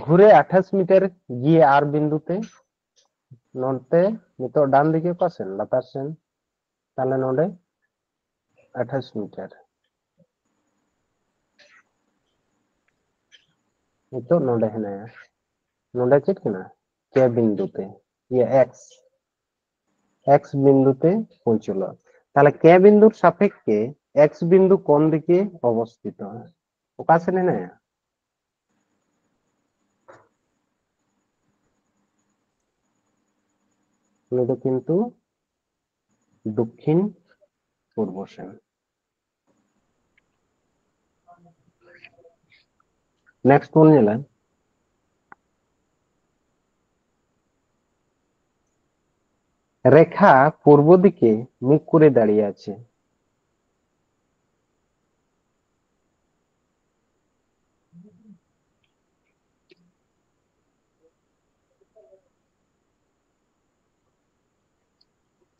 ᱜᱷᱩᱨᱮ ᱟᱴᱷᱟᱥ ᱢᱤᱴᱟᱨ ᱜᱤᱭᱮ ᱟᱨ ᱵᱤᱱᱫᱩ ᱛᱮ, ᱱᱚᱛᱮ ᱱᱤᱛᱚᱜ ᱰᱟᱱ ᱫᱤᱠᱮ ᱚᱠᱟ ᱥᱮᱱ? ᱞᱟᱛᱟᱨ ᱥᱮᱱ᱾ ᱛᱟᱦᱞᱮ ᱱᱚᱰᱮ ᱟᱴᱷᱟᱥ ᱢᱤᱴᱟᱨ᱾ ᱱᱤᱛᱚᱜ ᱱᱚᱰᱮ ᱦᱮᱱᱟᱭᱟ, ᱱᱚᱰᱮ ᱪᱮᱫ ᱠᱟᱱᱟ? ᱠᱮ ᱵᱤᱱᱫᱩ ᱛᱮ, ᱤᱭᱟᱹ ᱮᱠᱥ, ᱮᱠᱥ ᱵᱤᱱᱫᱩ ᱛᱮ ᱯᱳᱣᱪᱷᱟᱞᱚ᱾ ᱛᱟᱦᱞᱮ ᱠᱮ ᱵᱤᱱᱫᱩᱨ ᱥᱟᱯᱮᱠᱠᱷᱮ ᱮᱠᱥ ᱵᱤᱱᱫᱩ ᱠᱳᱱ ᱫᱤᱠᱮ ᱚᱵᱚᱥᱛᱷᱤᱛᱚ? ᱚᱠᱟ ᱥᱮᱱ ᱦᱮᱱᱟᱭᱟ? ᱩᱱᱤ ᱫᱚ ᱠᱤᱱᱛᱩ ᱫᱚᱠᱠᱷᱤᱱ ᱯᱩᱨᱵᱚ ᱥᱮᱱ᱾ ᱱᱮᱠᱥᱴ ᱵᱚᱱ ᱧᱮᱞᱟ, রেখা পূর্ব দিকে মুখ করে দাঁড়িয়ে আছে।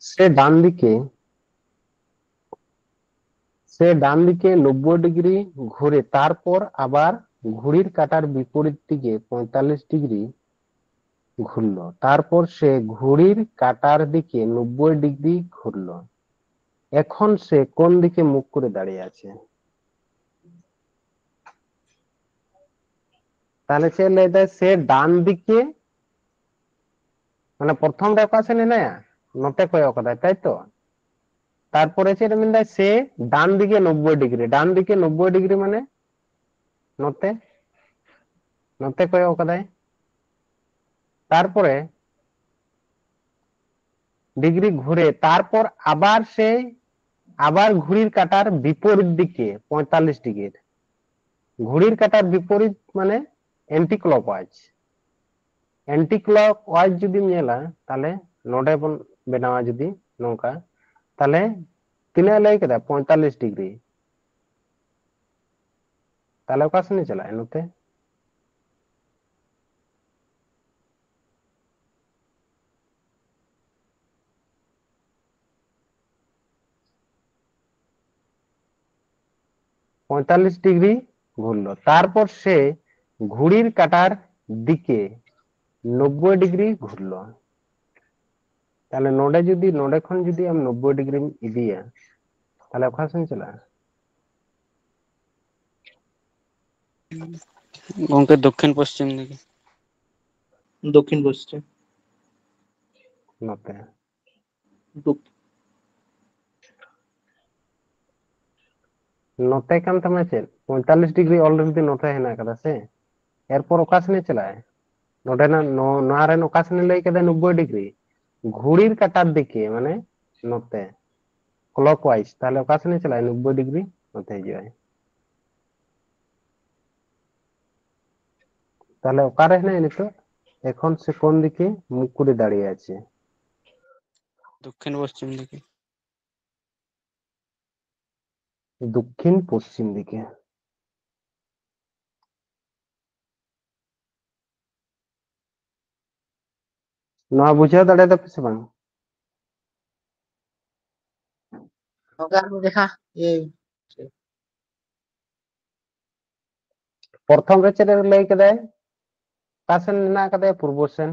সে ডান দিকে সে ডান দিকে নব্বই ডিগ্রি ঘুরে তারপর আবার ঘড়ির কাঁটার বিপরীত দিকে পঁয়তাল্লিশ ডিগ্রি ঘুরলো। তারপর সে ঘড়ির কাঁটার দিকে নব্বই ডিগ্রি ঘুরলো। এখন সে কোন দিকে মুখ করে দাঁড়িয়ে আছে? তাহলে ᱪᱮᱫ ᱞᱟᱹᱭᱫᱟᱭ? ᱥᱮ ᱰᱟᱱ ᱫᱤᱠᱮ, ᱢᱟᱱᱮ ᱯᱨᱚᱛᱷᱚᱢ ᱨᱮ ᱚᱠᱟ ᱥᱮᱱ ᱦᱮᱱᱟᱭᱟ? ᱱᱚᱛᱮ ᱠᱚᱭᱚᱜ ᱠᱟᱫᱟᱭ, ᱛᱟᱭ ᱛᱚ? ᱛᱟᱨᱯᱚᱨᱮ ᱪᱮᱫ ᱮ ᱢᱮᱱᱫᱟᱭ? ᱥᱮ ᱰᱟᱱ ᱫᱤᱠᱮ ᱱᱚᱵᱵᱳᱭ ᱰᱤᱜᱽᱨᱤ, ᱰᱟᱱ ᱫᱤᱠᱮ ᱱᱚᱵᱵᱳᱭ ᱰᱤᱜᱽᱨᱤ ᱢᱟᱱᱮ ᱱᱚᱛᱮ, ᱱᱚᱛᱮ ᱠᱚᱭᱚᱜ ᱠᱟᱫᱟᱭ᱾ ᱛᱟᱨᱯᱚᱨᱮ ডিগ্রি ঘুরে, তারপর আবার সেই, আবার ঘড়ির কাঁটার বিপরীত দিকে পঁয়তাল্লিশ ডিগ্রি। ঘড়ির কাঁটার বিপরীত মানে অ্যান্টি ক্লকওয়াইজ। অ্যান্টি ক্লকওয়াইজ ᱡᱩᱫᱤᱢ ᱧᱮᱞᱟ, ᱛᱟᱦᱞᱮ ᱱᱚᱰᱮ ᱵᱚᱱ ᱵᱮᱱᱟᱣᱟ ᱡᱩᱫᱤ ᱱᱚᱝᱠᱟ, ᱛᱟᱦᱞᱮ ᱛᱤᱱᱟᱹᱜ ᱮ ᱞᱟᱹᱭ ᱠᱮᱫᱟ? ᱯᱚᱸᱭᱛᱟᱞᱞᱤᱥ ᱰᱤᱜᱽᱨᱤ᱾ ᱛᱟᱦᱞᱮ ᱚᱠᱟ ᱥᱮᱱ ᱮ ᱪᱟᱞᱟᱜᱼᱟ? ᱱᱚᱛᱮ᱾ পঁয়তাল্লিশ ডিগ্রি ঘুরলো, তারপর সে ঘড়ির কাঁটার দিকে নব্বই ডিগ্রি ঘুরলো। ᱛᱟᱦᱞᱮ ᱱᱚᱰᱮ ᱡᱩᱫᱤ, ᱱᱚᱰᱮ ᱠᱷᱚᱱ ᱡᱩᱫᱤ ᱟᱢ ᱱᱚᱵᱵᱳᱭ ᱰᱤᱜᱽᱨᱤᱢ ᱤᱫᱤᱭᱟ, ᱛᱟᱦᱞᱮ ᱚᱠᱟ ᱥᱮᱱ ᱪᱟᱞᱟᱜᱼᱟ? ᱜᱚᱝᱠᱮ, ᱫᱚᱠᱠᱷᱤᱱ ᱯᱚᱥᱪᱤᱢ ᱫᱤᱠᱮ᱾ ᱫᱚᱠᱠᱷᱤᱱ ᱯᱚᱥᱪᱤᱢ᱾ ᱱᱚᱛᱮ᱾ ᱫᱚᱠ- ᱱᱚᱛᱮ ᱠᱟᱱ ᱛᱟᱢᱟ ᱪᱮᱫ? ᱯᱚᱸᱭᱛᱟᱞᱞᱤᱥ ᱰᱤᱜᱽᱨᱤ ᱚᱞᱨᱮᱰᱤ ᱱᱚᱛᱮ ᱦᱮᱱᱟᱜ ᱟᱠᱟᱫᱟ ᱥᱮ? ᱮᱨᱯᱚᱨ ᱚᱠᱟ ᱥᱮᱱᱮ ᱪᱟᱞᱟᱜᱼᱟ? ᱱᱚᱰᱮᱱᱟᱜ ᱱᱚ-, ᱱᱚᱣᱟ ᱨᱮᱱ ᱚᱠᱟ ᱥᱮᱱᱮ ᱞᱟᱹᱭ ᱠᱮᱫᱟ? ᱱᱚᱵᱵᱳᱭ ᱰᱤᱜᱽᱨᱤ᱾ ᱜᱷᱩᱲᱤᱨ ᱠᱟᱴᱟᱨ ᱫᱤᱠᱮ, ᱢᱟᱱᱮ ᱱᱚᱛᱮ᱾ ᱠᱞᱚᱠ ᱣᱟᱭᱤᱡ, ᱛᱟᱦᱞᱮ ᱚᱠᱟ ᱥᱮᱱᱮ ᱪᱟᱞᱟᱜᱼᱟ? ᱱᱚᱵᱵᱳᱭ ᱰᱤᱜᱽᱨᱤ ᱱᱚᱛᱮ ᱦᱤᱡᱩᱜᱼᱟᱭ᱾ ᱛᱟᱦᱞᱮ ᱚᱠᱟᱨᱮ ᱦᱮᱱᱟᱭᱟ ᱱᱤᱛᱚᱜ? ᱮᱠᱷᱚᱱ ᱥᱮ ᱠᱳᱱ ᱫᱤᱠᱮ মুখ করে দাঁড়িয়ে আছে? দক্ষিণ পশ্চিম দিকে। দক্ষিণ পশ্চিম দিকে। ᱱᱚᱣᱟ ᱵᱩᱡᱷᱟᱹᱣ ᱫᱟᱲᱮᱭᱟᱫᱟ ᱯᱮ ᱥᱮ ᱵᱟᱝ? ᱜᱚᱝᱠᱮ ᱟᱨ ᱢᱤᱫ ᱫᱷᱟᱣ, ᱤᱭᱟᱹ, ᱯᱨᱚᱛᱷᱚᱢ ᱨᱮ ᱪᱮᱫ ᱮ ᱞᱟᱹᱭ ᱠᱮᱫᱟᱭ? ᱚᱠᱟ ᱥᱮᱱ ᱢᱮᱱᱟᱜ ᱟᱠᱟᱫᱮᱭᱟ? ᱯᱩᱨᱵᱚ ᱥᱮᱱ᱾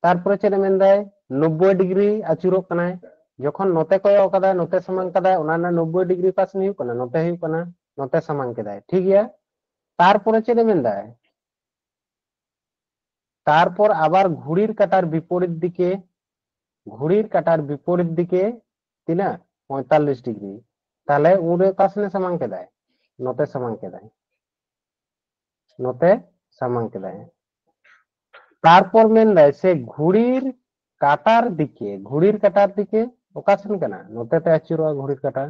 ᱛᱟᱨᱯᱚᱨᱮ ᱪᱮᱫ ᱮ ᱢᱮᱱᱫᱟᱭ? ᱱᱚᱵᱵᱳᱭ ᱰᱤᱜᱽᱨᱤ ᱟᱹᱪᱩᱨᱚᱜ ᱠᱟᱱᱟᱭ᱾ ᱡᱚᱠᱷᱚᱱ ᱱᱚᱛᱮ ᱠᱚᱭᱚᱜ ᱠᱟᱫᱟᱭ, ᱱᱚᱛᱮ ᱥᱟᱢᱟᱝ ᱠᱟᱫᱟᱭ, ᱚᱱᱟ ᱨᱮᱱᱟᱜ ᱱᱚᱵᱵᱳᱭ ᱰᱤᱜᱽᱨᱤ ᱚᱠᱟ ᱥᱮᱱ ᱦᱩᱭᱩᱜ ᱠᱟᱱᱟ? ᱱᱚᱛᱮ ᱦᱩᱭᱩᱜ ᱠᱟᱱᱟ, ᱱᱚᱛᱮ ᱥᱟᱢᱟᱝ ᱠᱮᱫᱟᱭ, ᱴᱷᱤᱠ ᱜᱮᱭᱟ᱾ ᱛᱟᱨᱯᱚᱨᱮ ᱪᱮᱫ ᱮ ᱢᱮᱱᱫᱟᱭ? ᱛᱟᱨᱯᱚᱨ ᱟᱵᱟᱨ ᱜᱷᱩᱲᱤᱨ ᱠᱟᱴᱟᱨ ᱵᱤᱯᱚᱨᱤᱛ ᱫᱤᱠᱮ, ᱜᱷᱩᱲᱤᱨ ᱠᱟᱴᱟᱨ ᱵᱤᱯᱚᱨᱤᱛ ᱫᱤᱠᱮ ᱛᱤᱱᱟᱹᱜ? ᱯᱚᱸᱭᱛᱟᱞᱞᱤᱥ ᱰᱤᱜᱽᱨᱤ᱾ ᱛᱟᱦᱞᱮ ᱩᱱᱨᱮ ᱚᱠᱟ ᱥᱮᱱᱮ ᱥᱟᱢᱟᱝ ᱠᱮᱫᱟᱭ? ᱱᱚᱛᱮ ᱥᱟᱢᱟᱝ ᱠᱮᱫᱟᱭ, ᱱᱚᱛᱮ ᱥᱟᱢᱟᱝ ᱠᱮᱫᱟᱭ᱾ ᱛᱟᱨᱯᱚᱨ ᱢᱮᱱᱫᱟᱭ ᱥᱮ ᱜᱷᱩᱲᱤᱨ ᱠᱟᱴᱟᱨ ᱫᱤᱠᱮ, ᱜᱷᱩᱲᱤᱨ ᱠᱟᱴᱟᱨ ᱫᱤᱠᱮ ᱚᱠᱟ ᱥᱮᱱ ᱠᱟᱱᱟ? ᱱᱚᱛᱮ ᱛᱮ ᱟᱹᱪᱩᱨᱚᱜᱼᱟ ᱜᱷᱩᱲᱤᱨ ᱠᱟᱴᱟᱨ,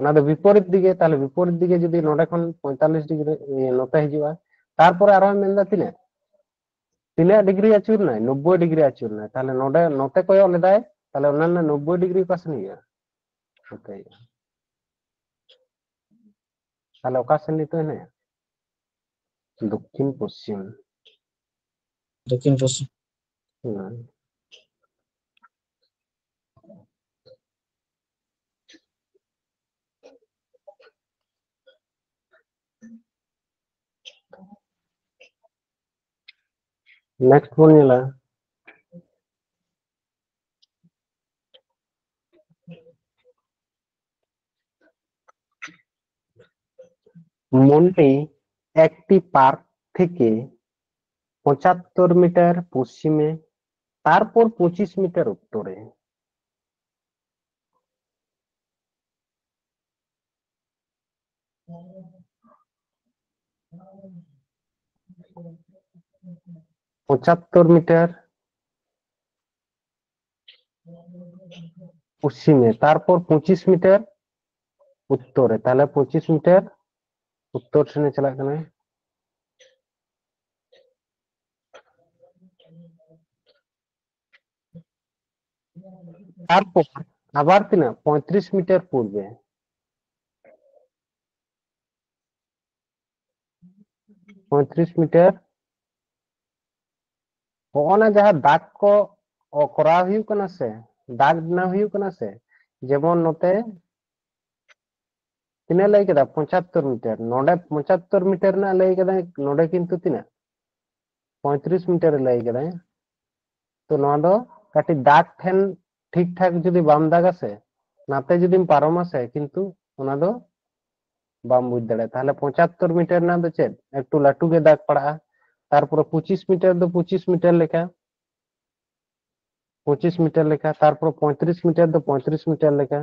ᱚᱱᱟ ᱫᱚ ᱵᱤᱯᱚᱨᱤᱛ ᱫᱤᱠᱮ᱾ ᱛᱟᱦᱞᱮ ᱵᱤᱯᱚᱨᱤᱛ ᱫᱤᱠᱮ ᱡᱩᱫᱤ ᱱᱚᱰᱮ ᱠᱷᱚᱱ ᱯᱚᱸᱭᱛᱟᱞᱞᱤᱥ ᱰᱤᱜᱽᱨᱤ ᱤᱭᱟᱹ ᱱᱚᱛᱮ ᱦᱤᱡᱩᱜᱼᱟ᱾ ᱛᱟᱨᱯᱚᱨᱮ ᱟᱨᱦᱚᱸ ᱢᱮᱱᱫᱟ ᱛᱤᱱᱟᱹᱜ, ᱛᱤᱱᱟᱹᱜ ᱰᱤᱜᱽᱨᱤ ᱟᱹᱪᱩᱨ ᱱᱟᱭ? ᱱᱚᱵᱵᱳᱭ ᱰᱤᱜᱽᱨᱤ ᱟᱹᱪᱩᱨ ᱱᱟᱭ᱾ ᱛᱟᱦᱞᱮ ᱱᱚᱰᱮ ᱱᱚᱛᱮ ᱠᱚᱭᱚᱜ ᱞᱮᱫᱟᱭ, ᱛᱟᱦᱞᱮ ᱚᱱᱟ ᱨᱮᱱᱟᱜ ᱱᱚᱵᱵᱳᱭ ᱰᱤᱜᱽᱨᱤ ᱚᱠᱟ ᱥᱮᱱ ᱦᱩᱭᱩᱜᱼᱟ? ᱱᱚᱛᱮ ᱦᱩᱭᱩᱜᱼᱟ᱾ ᱛᱟᱦᱞᱮ ᱚᱠᱟ ᱥᱮᱱ ᱱᱤᱛᱚᱜ ᱦᱮᱱᱟᱭᱟ? ᱫᱚᱠᱠᱷᱤᱱ ᱯᱚᱥᱪᱤᱢ᱾ ᱫᱚᱠᱠᱷᱤᱱ ᱯᱚᱥᱪᱤᱢ᱾ ᱦᱩᱸ᱾ ᱱᱮᱠᱥᱴ ᱵᱚᱱ ᱧᱮᱞᱟ, মনটি একটি পার্ক থেকে পঁচাত্তর মিটার পশ্চিমে, তারপর পঁচিশ মিটার উত্তরে। পঁচাত্তর মিটার, ᱯᱚᱪᱷᱤᱢᱮ, ᱛᱟᱨᱯᱚᱨ ᱯᱚᱸᱪᱤᱥ ᱢᱤᱴᱟᱨ ᱩᱛᱛᱚᱨᱮ, ᱛᱟᱦᱞᱮ ᱯᱚᱸᱪᱤᱥ ᱢᱤᱴᱟᱨ ᱩᱛᱛᱚᱨ ᱥᱮᱱᱮ ᱪᱟᱞᱟᱜ ᱠᱟᱱᱟᱭ᱾ ᱛᱟᱨᱯᱚᱨ ᱟᱵᱟᱨ ᱛᱤᱱᱟᱹᱜ? ᱯᱚᱸᱭᱛᱨᱤᱥ ᱢᱤᱴᱟᱨ ᱯᱩᱨᱵᱮ, ᱯᱚᱸᱭᱛᱨᱤᱥ ᱢᱤᱴᱟᱨ᱾ ᱦᱚᱸᱜᱼᱚ ᱱᱟ ᱡᱟᱦᱟᱸ ᱫᱟᱜᱽ ᱠᱚ ᱚ, ᱠᱚᱨᱟᱣ ᱦᱩᱭᱩᱜ ᱠᱟᱱᱟ ᱥᱮ, ᱫᱟᱜᱽ ᱵᱮᱱᱟᱣ ᱦᱩᱭᱩᱜ ᱠᱟᱱᱟ ᱥᱮ, ᱡᱮᱢᱚᱱ ᱱᱚᱛᱮ ᱛᱤᱱᱟᱹᱜ ᱞᱟᱹᱭ ᱠᱮᱫᱟ? ᱯᱚᱸᱪᱟᱛᱛᱳᱨ ᱢᱤᱴᱟᱨ᱾ ᱱᱚᱰᱮ ᱯᱚᱸᱪᱟᱛᱛᱳᱨ ᱢᱤᱴᱟᱨ ᱨᱮᱱᱟᱜ ᱞᱟᱹᱭ ᱠᱮᱫᱟ, ᱱᱚᱰᱮ ᱠᱤᱱᱛᱩ ᱛᱤᱱᱟᱹᱜ? ᱯᱚᱸᱭᱛᱨᱤᱥ ᱢᱤᱴᱟᱨ ᱮ ᱞᱟᱹᱭ ᱠᱮᱫᱟᱭ᱾ ᱛᱚ ᱱᱚᱣᱟ ᱫᱚ ᱠᱟᱹᱴᱤᱡ ᱫᱟᱜᱽ ᱴᱷᱮᱱ ᱴᱷᱤᱠ ᱴᱷᱟᱠ ᱡᱩᱫᱤ ᱵᱟᱢ ᱫᱟᱜᱟ ᱥᱮ, ᱱᱟᱛᱮ ᱡᱩᱫᱤᱢ ᱯᱟᱨᱚᱢᱟ ᱥᱮ, ᱠᱤᱱᱛᱩ ᱚᱱᱟ ᱫᱚ ᱵᱟᱢ ᱵᱩᱡᱽ ᱫᱟᱲᱮᱭᱟᱜᱼᱟ᱾ ᱛᱟᱦᱞᱮ ᱯᱚᱸᱪᱟᱛᱛᱳᱨ ᱢᱤᱴᱟᱨ ᱨᱮᱱᱟᱜ ᱫᱚ ᱪᱮᱫ? ᱮᱠᱴᱩ ᱞᱟᱹᱴᱩ ᱜᱮ ᱫᱟᱜᱽ ᱯᱟᱲᱟᱜᱼᱟ᱾ ᱛᱟᱨᱯᱚᱨᱮ ᱯᱚᱸᱪᱤᱥ ᱢᱤᱴᱟᱨ ᱫᱚ ᱯᱚᱸᱪᱤᱥ ᱢᱤᱴᱟᱨ ᱞᱮᱠᱟ, ᱯᱚᱸᱪᱤᱥ ᱢᱤᱴᱟᱨ ᱞᱮᱠᱟ, ᱛᱟᱨᱯᱚᱨᱮ ᱯᱚᱸᱭᱛᱨᱤᱥ ᱢᱤᱴᱟᱨ ᱫᱚ ᱯᱚᱸᱭᱛᱨᱤᱥ ᱢᱤᱴᱟᱨ ᱞᱮᱠᱟ᱾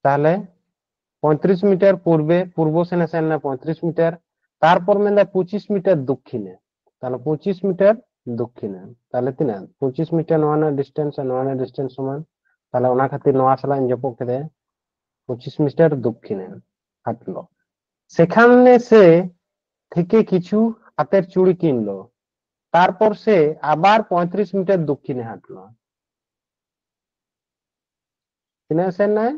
ᱛᱟᱦᱞᱮ ᱯᱚᱸᱭᱛᱨᱤᱥ ᱢᱤᱴᱟᱨ ᱯᱩᱨᱵᱮ, ᱯᱩᱨᱵᱚ ᱥᱮᱱᱮ ᱥᱮᱱ ᱮᱱᱟ ᱯᱚᱸᱭᱛᱨᱤᱥ ᱢᱤᱴᱟᱨ, ᱛᱟᱨᱯᱚᱨ ᱢᱮᱱᱫᱟ ᱯᱚᱸᱪᱤᱥ ᱢᱤᱴᱟᱨ ᱫᱚᱠᱠᱷᱤᱱᱮ, ᱛᱟᱦᱞᱮ ᱯᱚᱸᱪᱤᱥ ᱢᱤᱴᱟᱨ ᱫᱚᱠᱠᱷᱤᱱᱮ, ᱛᱟᱦᱞᱮ ᱛᱤᱱᱟᱹᱜ? ᱯᱚᱸᱪᱤᱥ ᱢᱤᱴᱟᱨ ᱱᱚᱣᱟ ᱨᱮᱱᱟᱜ ᱰᱤᱥᱴᱮᱱᱥ ᱟᱨ ᱱᱚᱣᱟ ᱨᱮᱱᱟᱜ ᱰᱤᱥᱴᱮᱱᱥ ᱥᱚᱢᱟᱱ, ᱛᱟᱦᱞᱮ ᱚᱱᱟ ᱠᱷᱟᱹᱛᱤᱨ ᱱᱚᱣᱟ ᱥᱟᱞᱟᱜ ᱤᱧ ᱡᱚᱯᱚᱜ ᱠᱮᱫᱟ, ᱯᱚᱸᱪᱤᱥ ᱢᱤᱴᱟᱨ ᱫᱚᱠᱠᱷᱤᱱᱮ ᱦᱟᱴᱞᱚ। সেখানে সে থেকে কিছু হাতের চুড়ি কিনলো, তারপর সে আবার পঁয়ত্রিশ মিটার দক্ষিণে হাঁটলো। ᱛᱤᱱᱟᱹᱜ ᱥᱮᱱ ᱱᱟᱭ?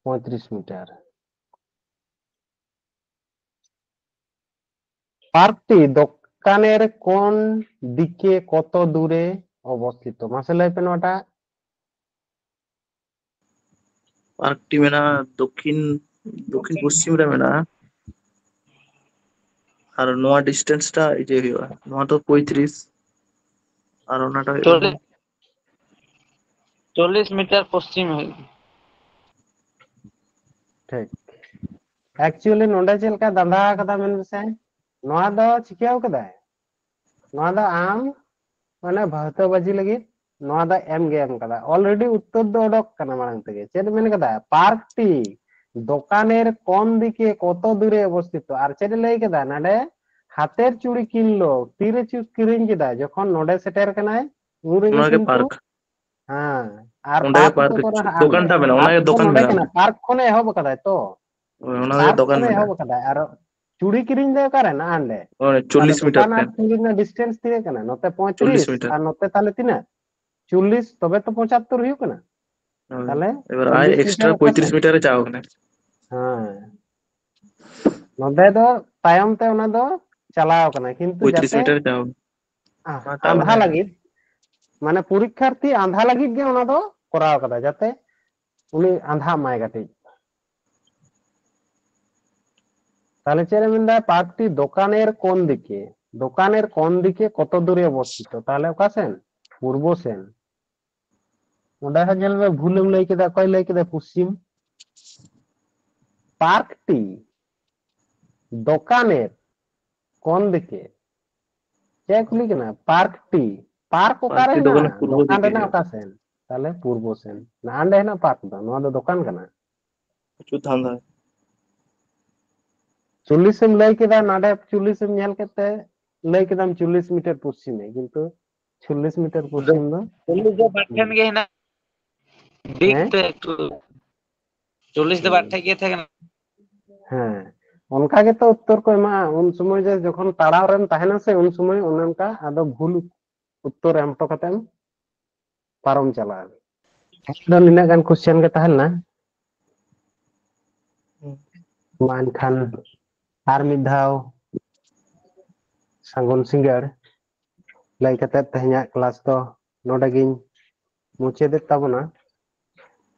ᱯᱚᱸᱭᱛᱨᱤᱥ ᱢᱤᱴᱟᱨ। পার্কটি দোকানের কোন দিকে কত দূরে অবস্থিত? মাসে লাই পে ᱱᱚᱣᱟᱴᱟᱜ। ᱯᱟᱨᱠ ᱴᱤ ᱢᱮᱱᱟᱜᱼᱟ ᱫᱚᱠᱠᱷᱤᱱ ᱫᱚᱠᱠᱷᱤᱱ ᱯᱚᱥᱪᱤᱢ ᱨᱮ ᱢᱮᱱᱟᱜᱼᱟ᱾ ᱟᱨ ᱱᱚᱣᱟ ᱰᱤᱥᱴᱮᱱᱥ ᱴᱟ ᱤᱭᱟᱹ ᱦᱩᱭᱩᱜᱼᱟ, ᱱᱚᱣᱟ ᱫᱚ ᱯᱚᱸᱭᱛᱨᱤᱥ ᱟᱨ ᱚᱱᱟᱴᱟᱜ ᱦᱩᱭᱩᱜ ᱠᱟᱱᱟ ᱪᱚᱞᱞᱤᱥ ᱢᱤᱴᱟᱨ ᱯᱚᱥᱪᱤᱢ ᱦᱩᱭᱩᱜᱼᱟ᱾ ᱴᱷᱤᱠ᱾ ᱮᱠᱪᱩᱭᱟᱞᱤ ᱱᱚᱰᱮ ᱪᱮᱫ ᱞᱮᱠᱟ ᱫᱟᱸᱫᱷᱟ ᱟᱠᱟᱫᱟ ᱢᱮᱱ ᱢᱮᱥᱮ, ᱱᱚᱣᱟ ᱫᱚ ᱪᱤᱠᱟᱹᱣ ᱠᱟᱫᱟᱭ? ᱱᱚᱣᱟ ᱫᱚ ᱟᱢ ᱢᱟᱱᱮ ᱵᱷᱟᱣᱛᱟᱹ ᱵᱟᱡᱤ ᱞᱟᱹᱜᱤᱫ ᱱᱚᱣᱟ ᱫᱚ ᱮᱢ ᱜᱮ ᱮᱢ ᱠᱟᱫᱟ, ᱚᱞᱨᱮᱰᱤ ᱩᱛᱛᱚᱨ ᱫᱚ ᱚᱰᱚᱠ ᱠᱟᱱᱟ ᱢᱟᱲᱟᱝ ᱛᱮᱜᱮ᱾ ᱪᱮᱫ ᱢᱮᱱ ᱠᱟᱫᱟ? ᱯᱟᱨᱠᱴᱤ ᱫᱚᱠᱟᱱᱮᱨ ᱠᱚᱱ ᱫᱤᱠᱮ ᱠᱚᱛᱚ ᱫᱩᱨᱮ ᱚᱵᱚᱥᱛᱷᱤᱛᱚ, ᱟᱨ ᱪᱮᱫ ᱮ ᱞᱟᱹᱭ ᱠᱮᱫᱟ ᱱᱟᱰᱮ? ᱦᱟᱛᱮᱨ ᱪᱩᱲᱤ ᱠᱤᱱᱞᱚ, ᱛᱤᱨᱮ ᱪᱩ- ᱠᱤᱨᱤᱧ ᱠᱮᱫᱟ? ᱡᱚᱠᱷᱚᱱ ᱱᱚᱰᱮ ᱥᱮᱴᱮᱨ ᱠᱟᱱᱟᱭ, ᱩᱱ ᱨᱮᱜᱮ ᱚᱱᱟᱜᱮ ᱠᱤᱱᱛᱩ ᱯᱟᱨᱠ᱾ ᱦᱮᱸ, ᱟᱨ ᱚᱸᱰᱮ ᱜᱮ ᱯᱟᱨᱠ ᱯᱟᱨᱠ ᱠᱚᱫᱚ ᱫᱚ, ᱟᱨ ᱫᱚᱠᱟᱱ ᱴᱟᱜ ᱢᱮᱱᱟᱜᱼᱟ, ᱚᱱᱟ ᱜᱮ ᱯᱟᱨᱠ ᱫᱚ ᱫᱚᱠᱟᱱ ᱱᱚᱰᱮ ᱢᱮᱱᱟᱜᱼᱟ᱾ ᱠᱟᱱᱟ, ᱯᱟᱨᱠ ᱠᱷᱚᱱᱮ ᱮᱦᱚᱵ ᱟᱠᱟᱫᱟᱭ ᱛᱚ᱾ ᱦᱳᱭ, ᱚᱱᱟ ᱜᱮ ᱯᱟᱨᱠ ᱫᱚᱠᱟᱱ ᱠᱷᱚᱱᱮ ᱢᱮᱱᱟᱜᱼᱟ᱾ ᱮᱦᱚᱵ ᱟᱠᱟᱫᱟᱭ᱾ ᱟᱨ ᱪᱩᱲᱤ ᱠᱤᱨᱤᱧ ᱫᱚ ᱚᱠᱟᱨᱮ? ᱱᱟᱜᱼᱟ ᱱᱚᱰᱮ᱾ ᱦᱳᱭ, ᱛᱟᱦᱞᱮ ᱪᱚᱞᱞᱤᱥ ᱢᱤᱴᱟᱨ ᱫᱚᱠᱟᱱ ᱛᱮ᱾ ᱟᱨ ᱪᱩᱲᱤ ᱨᱮᱱᱟᱜ ᱰᱤᱥᱴᱮᱱᱥ ᱛᱤᱱᱟᱹᱜ ᱠᱟᱱᱟ? ᱱᱚᱛᱮ ᱪᱚᱞᱞᱤᱥ ᱯᱚᱸᱭᱛᱨᱤᱥ ᱢᱤᱴᱟᱨ᱾ ᱟᱨ ᱱᱚᱛᱮ ᱛᱟᱦᱞᱮ ᱛᱤᱱᱟᱹᱜ? ᱪᱚᱞᱞᱤᱥ, ᱛᱚᱵᱮ ᱛᱚ ᱯᱚᱸᱪᱟᱛᱛᱳᱨ ᱦᱩᱭᱩᱜ ᱠᱟᱱᱟ᱾ ᱦᱳᱭ᱾ ᱛᱟᱦᱞᱮ ᱮᱵᱟᱨ ᱟᱡ ᱪᱚᱞᱞᱤᱥ ᱮᱠᱥᱴᱨᱟ ᱢᱤᱴᱟᱨ ᱯᱚᱸᱭᱛᱨᱤᱥ ᱠᱟᱱᱟ᱾ ᱢᱤᱴᱟᱨ ᱮ ᱪᱟᱣ ᱠᱟᱱᱟ᱾ ᱦᱮᱸ᱾ ᱱᱚᱰᱮ ᱫᱚ ᱛᱟᱭᱚᱢ ᱛᱮ ᱚᱱᱟ ᱫᱚ ᱪᱟᱞᱟᱣ ᱠᱟᱱᱟ, ᱠᱤᱱᱛᱩ ᱯᱚᱸᱭᱛᱨᱤᱥ ᱡᱟᱛᱮ ᱢᱤᱴᱟᱨ ᱮ ᱪᱟᱣ ᱠᱟᱱᱟ᱾ ᱟ-, ᱚᱱᱟ ᱴᱟᱣᱟᱨ ᱟᱸᱫᱷᱟ ᱦᱮᱸ᱾ ᱞᱟᱹᱜᱤᱫ, ᱢᱟᱱᱮ ᱯᱚᱨᱤᱠᱠᱷᱟᱨᱛᱷᱤ ᱟᱸᱫᱷᱟ ᱞᱟᱹᱜᱤᱫ ᱜᱮ ᱚᱱᱟ ᱫᱚ ᱠᱚᱨᱟᱣ ᱠᱟᱫᱟ, ᱡᱟᱛᱮ ᱩᱱᱤ ᱟᱸᱫᱷᱟ ᱢᱟᱭ ᱠᱟᱹᱴᱤᱡ᱾ ᱛᱟᱦᱞᱮ ᱪᱮᱫ ᱮ ᱢᱮᱱᱫᱟ? পার্কটি দোকানের কোন দিকে? দোকানের কোন দিকে কত দূরে অবস্থিত? তাহলে ᱚᱠᱟ ᱥᱮᱱ? ᱯᱩᱨᱵᱚ ᱥᱮᱱ᱾ ᱚᱸᱰᱮ ᱦᱚᱸ ᱧᱮᱞ ᱢᱮ, ᱵᱷᱩᱞᱮᱢ ᱞᱟᱹᱭ ᱠᱮᱫᱟ᱾ ᱚᱠᱚᱭ ᱞᱟᱹᱭ ᱠᱮᱫᱟ? ᱯᱚᱥᱪᱤᱢ᱾ পার্কটি দোকানের কোন দিকে? ᱪᱮᱫ ᱠᱩᱞᱤ ᱠᱟᱱᱟ? পার্কটি, ᱯᱟᱨᱠ ᱚᱠᱟᱨᱮ ᱯᱟᱨᱠ ᱫᱚ ᱦᱮᱱᱟᱜᱼᱟ? ᱠᱟᱱᱟ ᱯᱩᱨᱵᱚ ᱫᱚᱠᱟᱱ ᱫᱤᱠᱮ ᱨᱮᱱᱟᱜ ᱜᱮ᱾ ᱚᱠᱟ ᱥᱮᱱ? ᱛᱟᱦᱞᱮ ᱯᱩᱨᱵᱚ ᱥᱮᱱ᱾ ᱱᱟᱰᱮ ᱦᱮᱱᱟᱜ ᱯᱟᱨᱠ ᱫᱚ, ᱱᱚᱣᱟ ᱫᱚ ᱫᱚᱠᱟᱱ ᱠᱟᱱᱟ᱾ ᱪᱩᱛ ᱦᱟᱱᱫᱟ᱾ ᱪᱚᱞᱞᱤᱥ ᱮᱢ ᱞᱟᱹᱭ ᱠᱮᱫᱟ, ᱱᱟᱰᱮ ᱪᱚᱞᱞᱤᱥ ᱮᱢ ᱧᱮᱞ ᱠᱮᱫ ᱛᱮ ᱞᱟᱹᱭ ᱠᱮᱫᱟᱢ ᱪᱚᱞᱞᱤᱥ ᱢᱤᱴᱟᱨ ᱯᱚᱥᱪᱤᱢ ᱨᱮ, ᱠᱤᱱᱛᱩ ᱪᱚᱞᱞᱤᱥ ᱢᱤᱴᱟᱨ ᱯᱚᱥᱪᱤᱢ ᱫᱚ ᱪᱚᱞᱞᱤᱥ ᱫᱚ ᱵᱟᱨ ᱴᱷᱮᱱ ᱜᱮ ᱦᱮᱱᱟᱜ᱾ ᱫᱤᱠ ᱦᱮᱸ? ᱛᱮ ᱮᱠᱴᱩ ᱪᱚᱞᱞᱤᱥ ᱫᱚ ᱵᱟᱨ ᱦᱩᱸ᱾ ᱴᱷᱮᱡ ᱜᱮ ᱛᱟᱦᱮᱸ ᱠᱟᱱᱟ᱾ ᱦᱮᱸ, ᱚᱱᱠᱟ ᱜᱮᱛᱚ ᱩᱛᱛᱚᱨ ᱠᱚ ᱮᱢᱟᱜᱼᱟ᱾ ᱩᱱ ᱥᱚᱢᱚᱭ ᱡᱮ ᱡᱚᱠᱷᱚᱱ ᱛᱟᱲᱟᱣ ᱨᱮᱢ ᱛᱟᱦᱮᱱᱟ ᱥᱮ, ᱩᱱ ᱥᱚᱢᱚᱭ ᱚᱱᱮ ᱚᱱᱠᱟ ᱟᱫᱚ ᱵᱷᱩᱞ ᱩᱛᱛᱚᱨ ᱮᱢ ᱦᱚᱴᱚ ᱠᱟᱛᱮᱢ ᱯᱟᱨᱚᱢ ᱪᱟᱞᱟᱜᱼᱟ᱾ ᱟᱫᱚ ᱱᱤᱱᱟᱹᱜ ᱜᱟᱱ ᱠᱚᱥᱪᱮᱱ ᱜᱮ ᱛᱟᱦᱮᱸ ᱞᱮᱱᱟ᱾ ᱦᱩᱸ᱾ ᱢᱟ ᱮᱱᱠᱷᱟᱱ ᱟᱨ ᱢᱤᱫ ᱫᱷᱟᱣ ᱥᱟᱹᱜᱩᱱ ᱥᱤᱸᱜᱟᱹᱲ ᱞᱟᱹᱭ ᱠᱟᱛᱮ ᱛᱮᱦᱮᱧᱟᱜ ᱠᱞᱟᱥ ᱫᱚ ᱱᱚᱰᱮ ᱜᱤᱧ ᱢᱩᱪᱟᱹᱫᱮᱫ ᱛᱟᱵᱚᱱᱟ᱾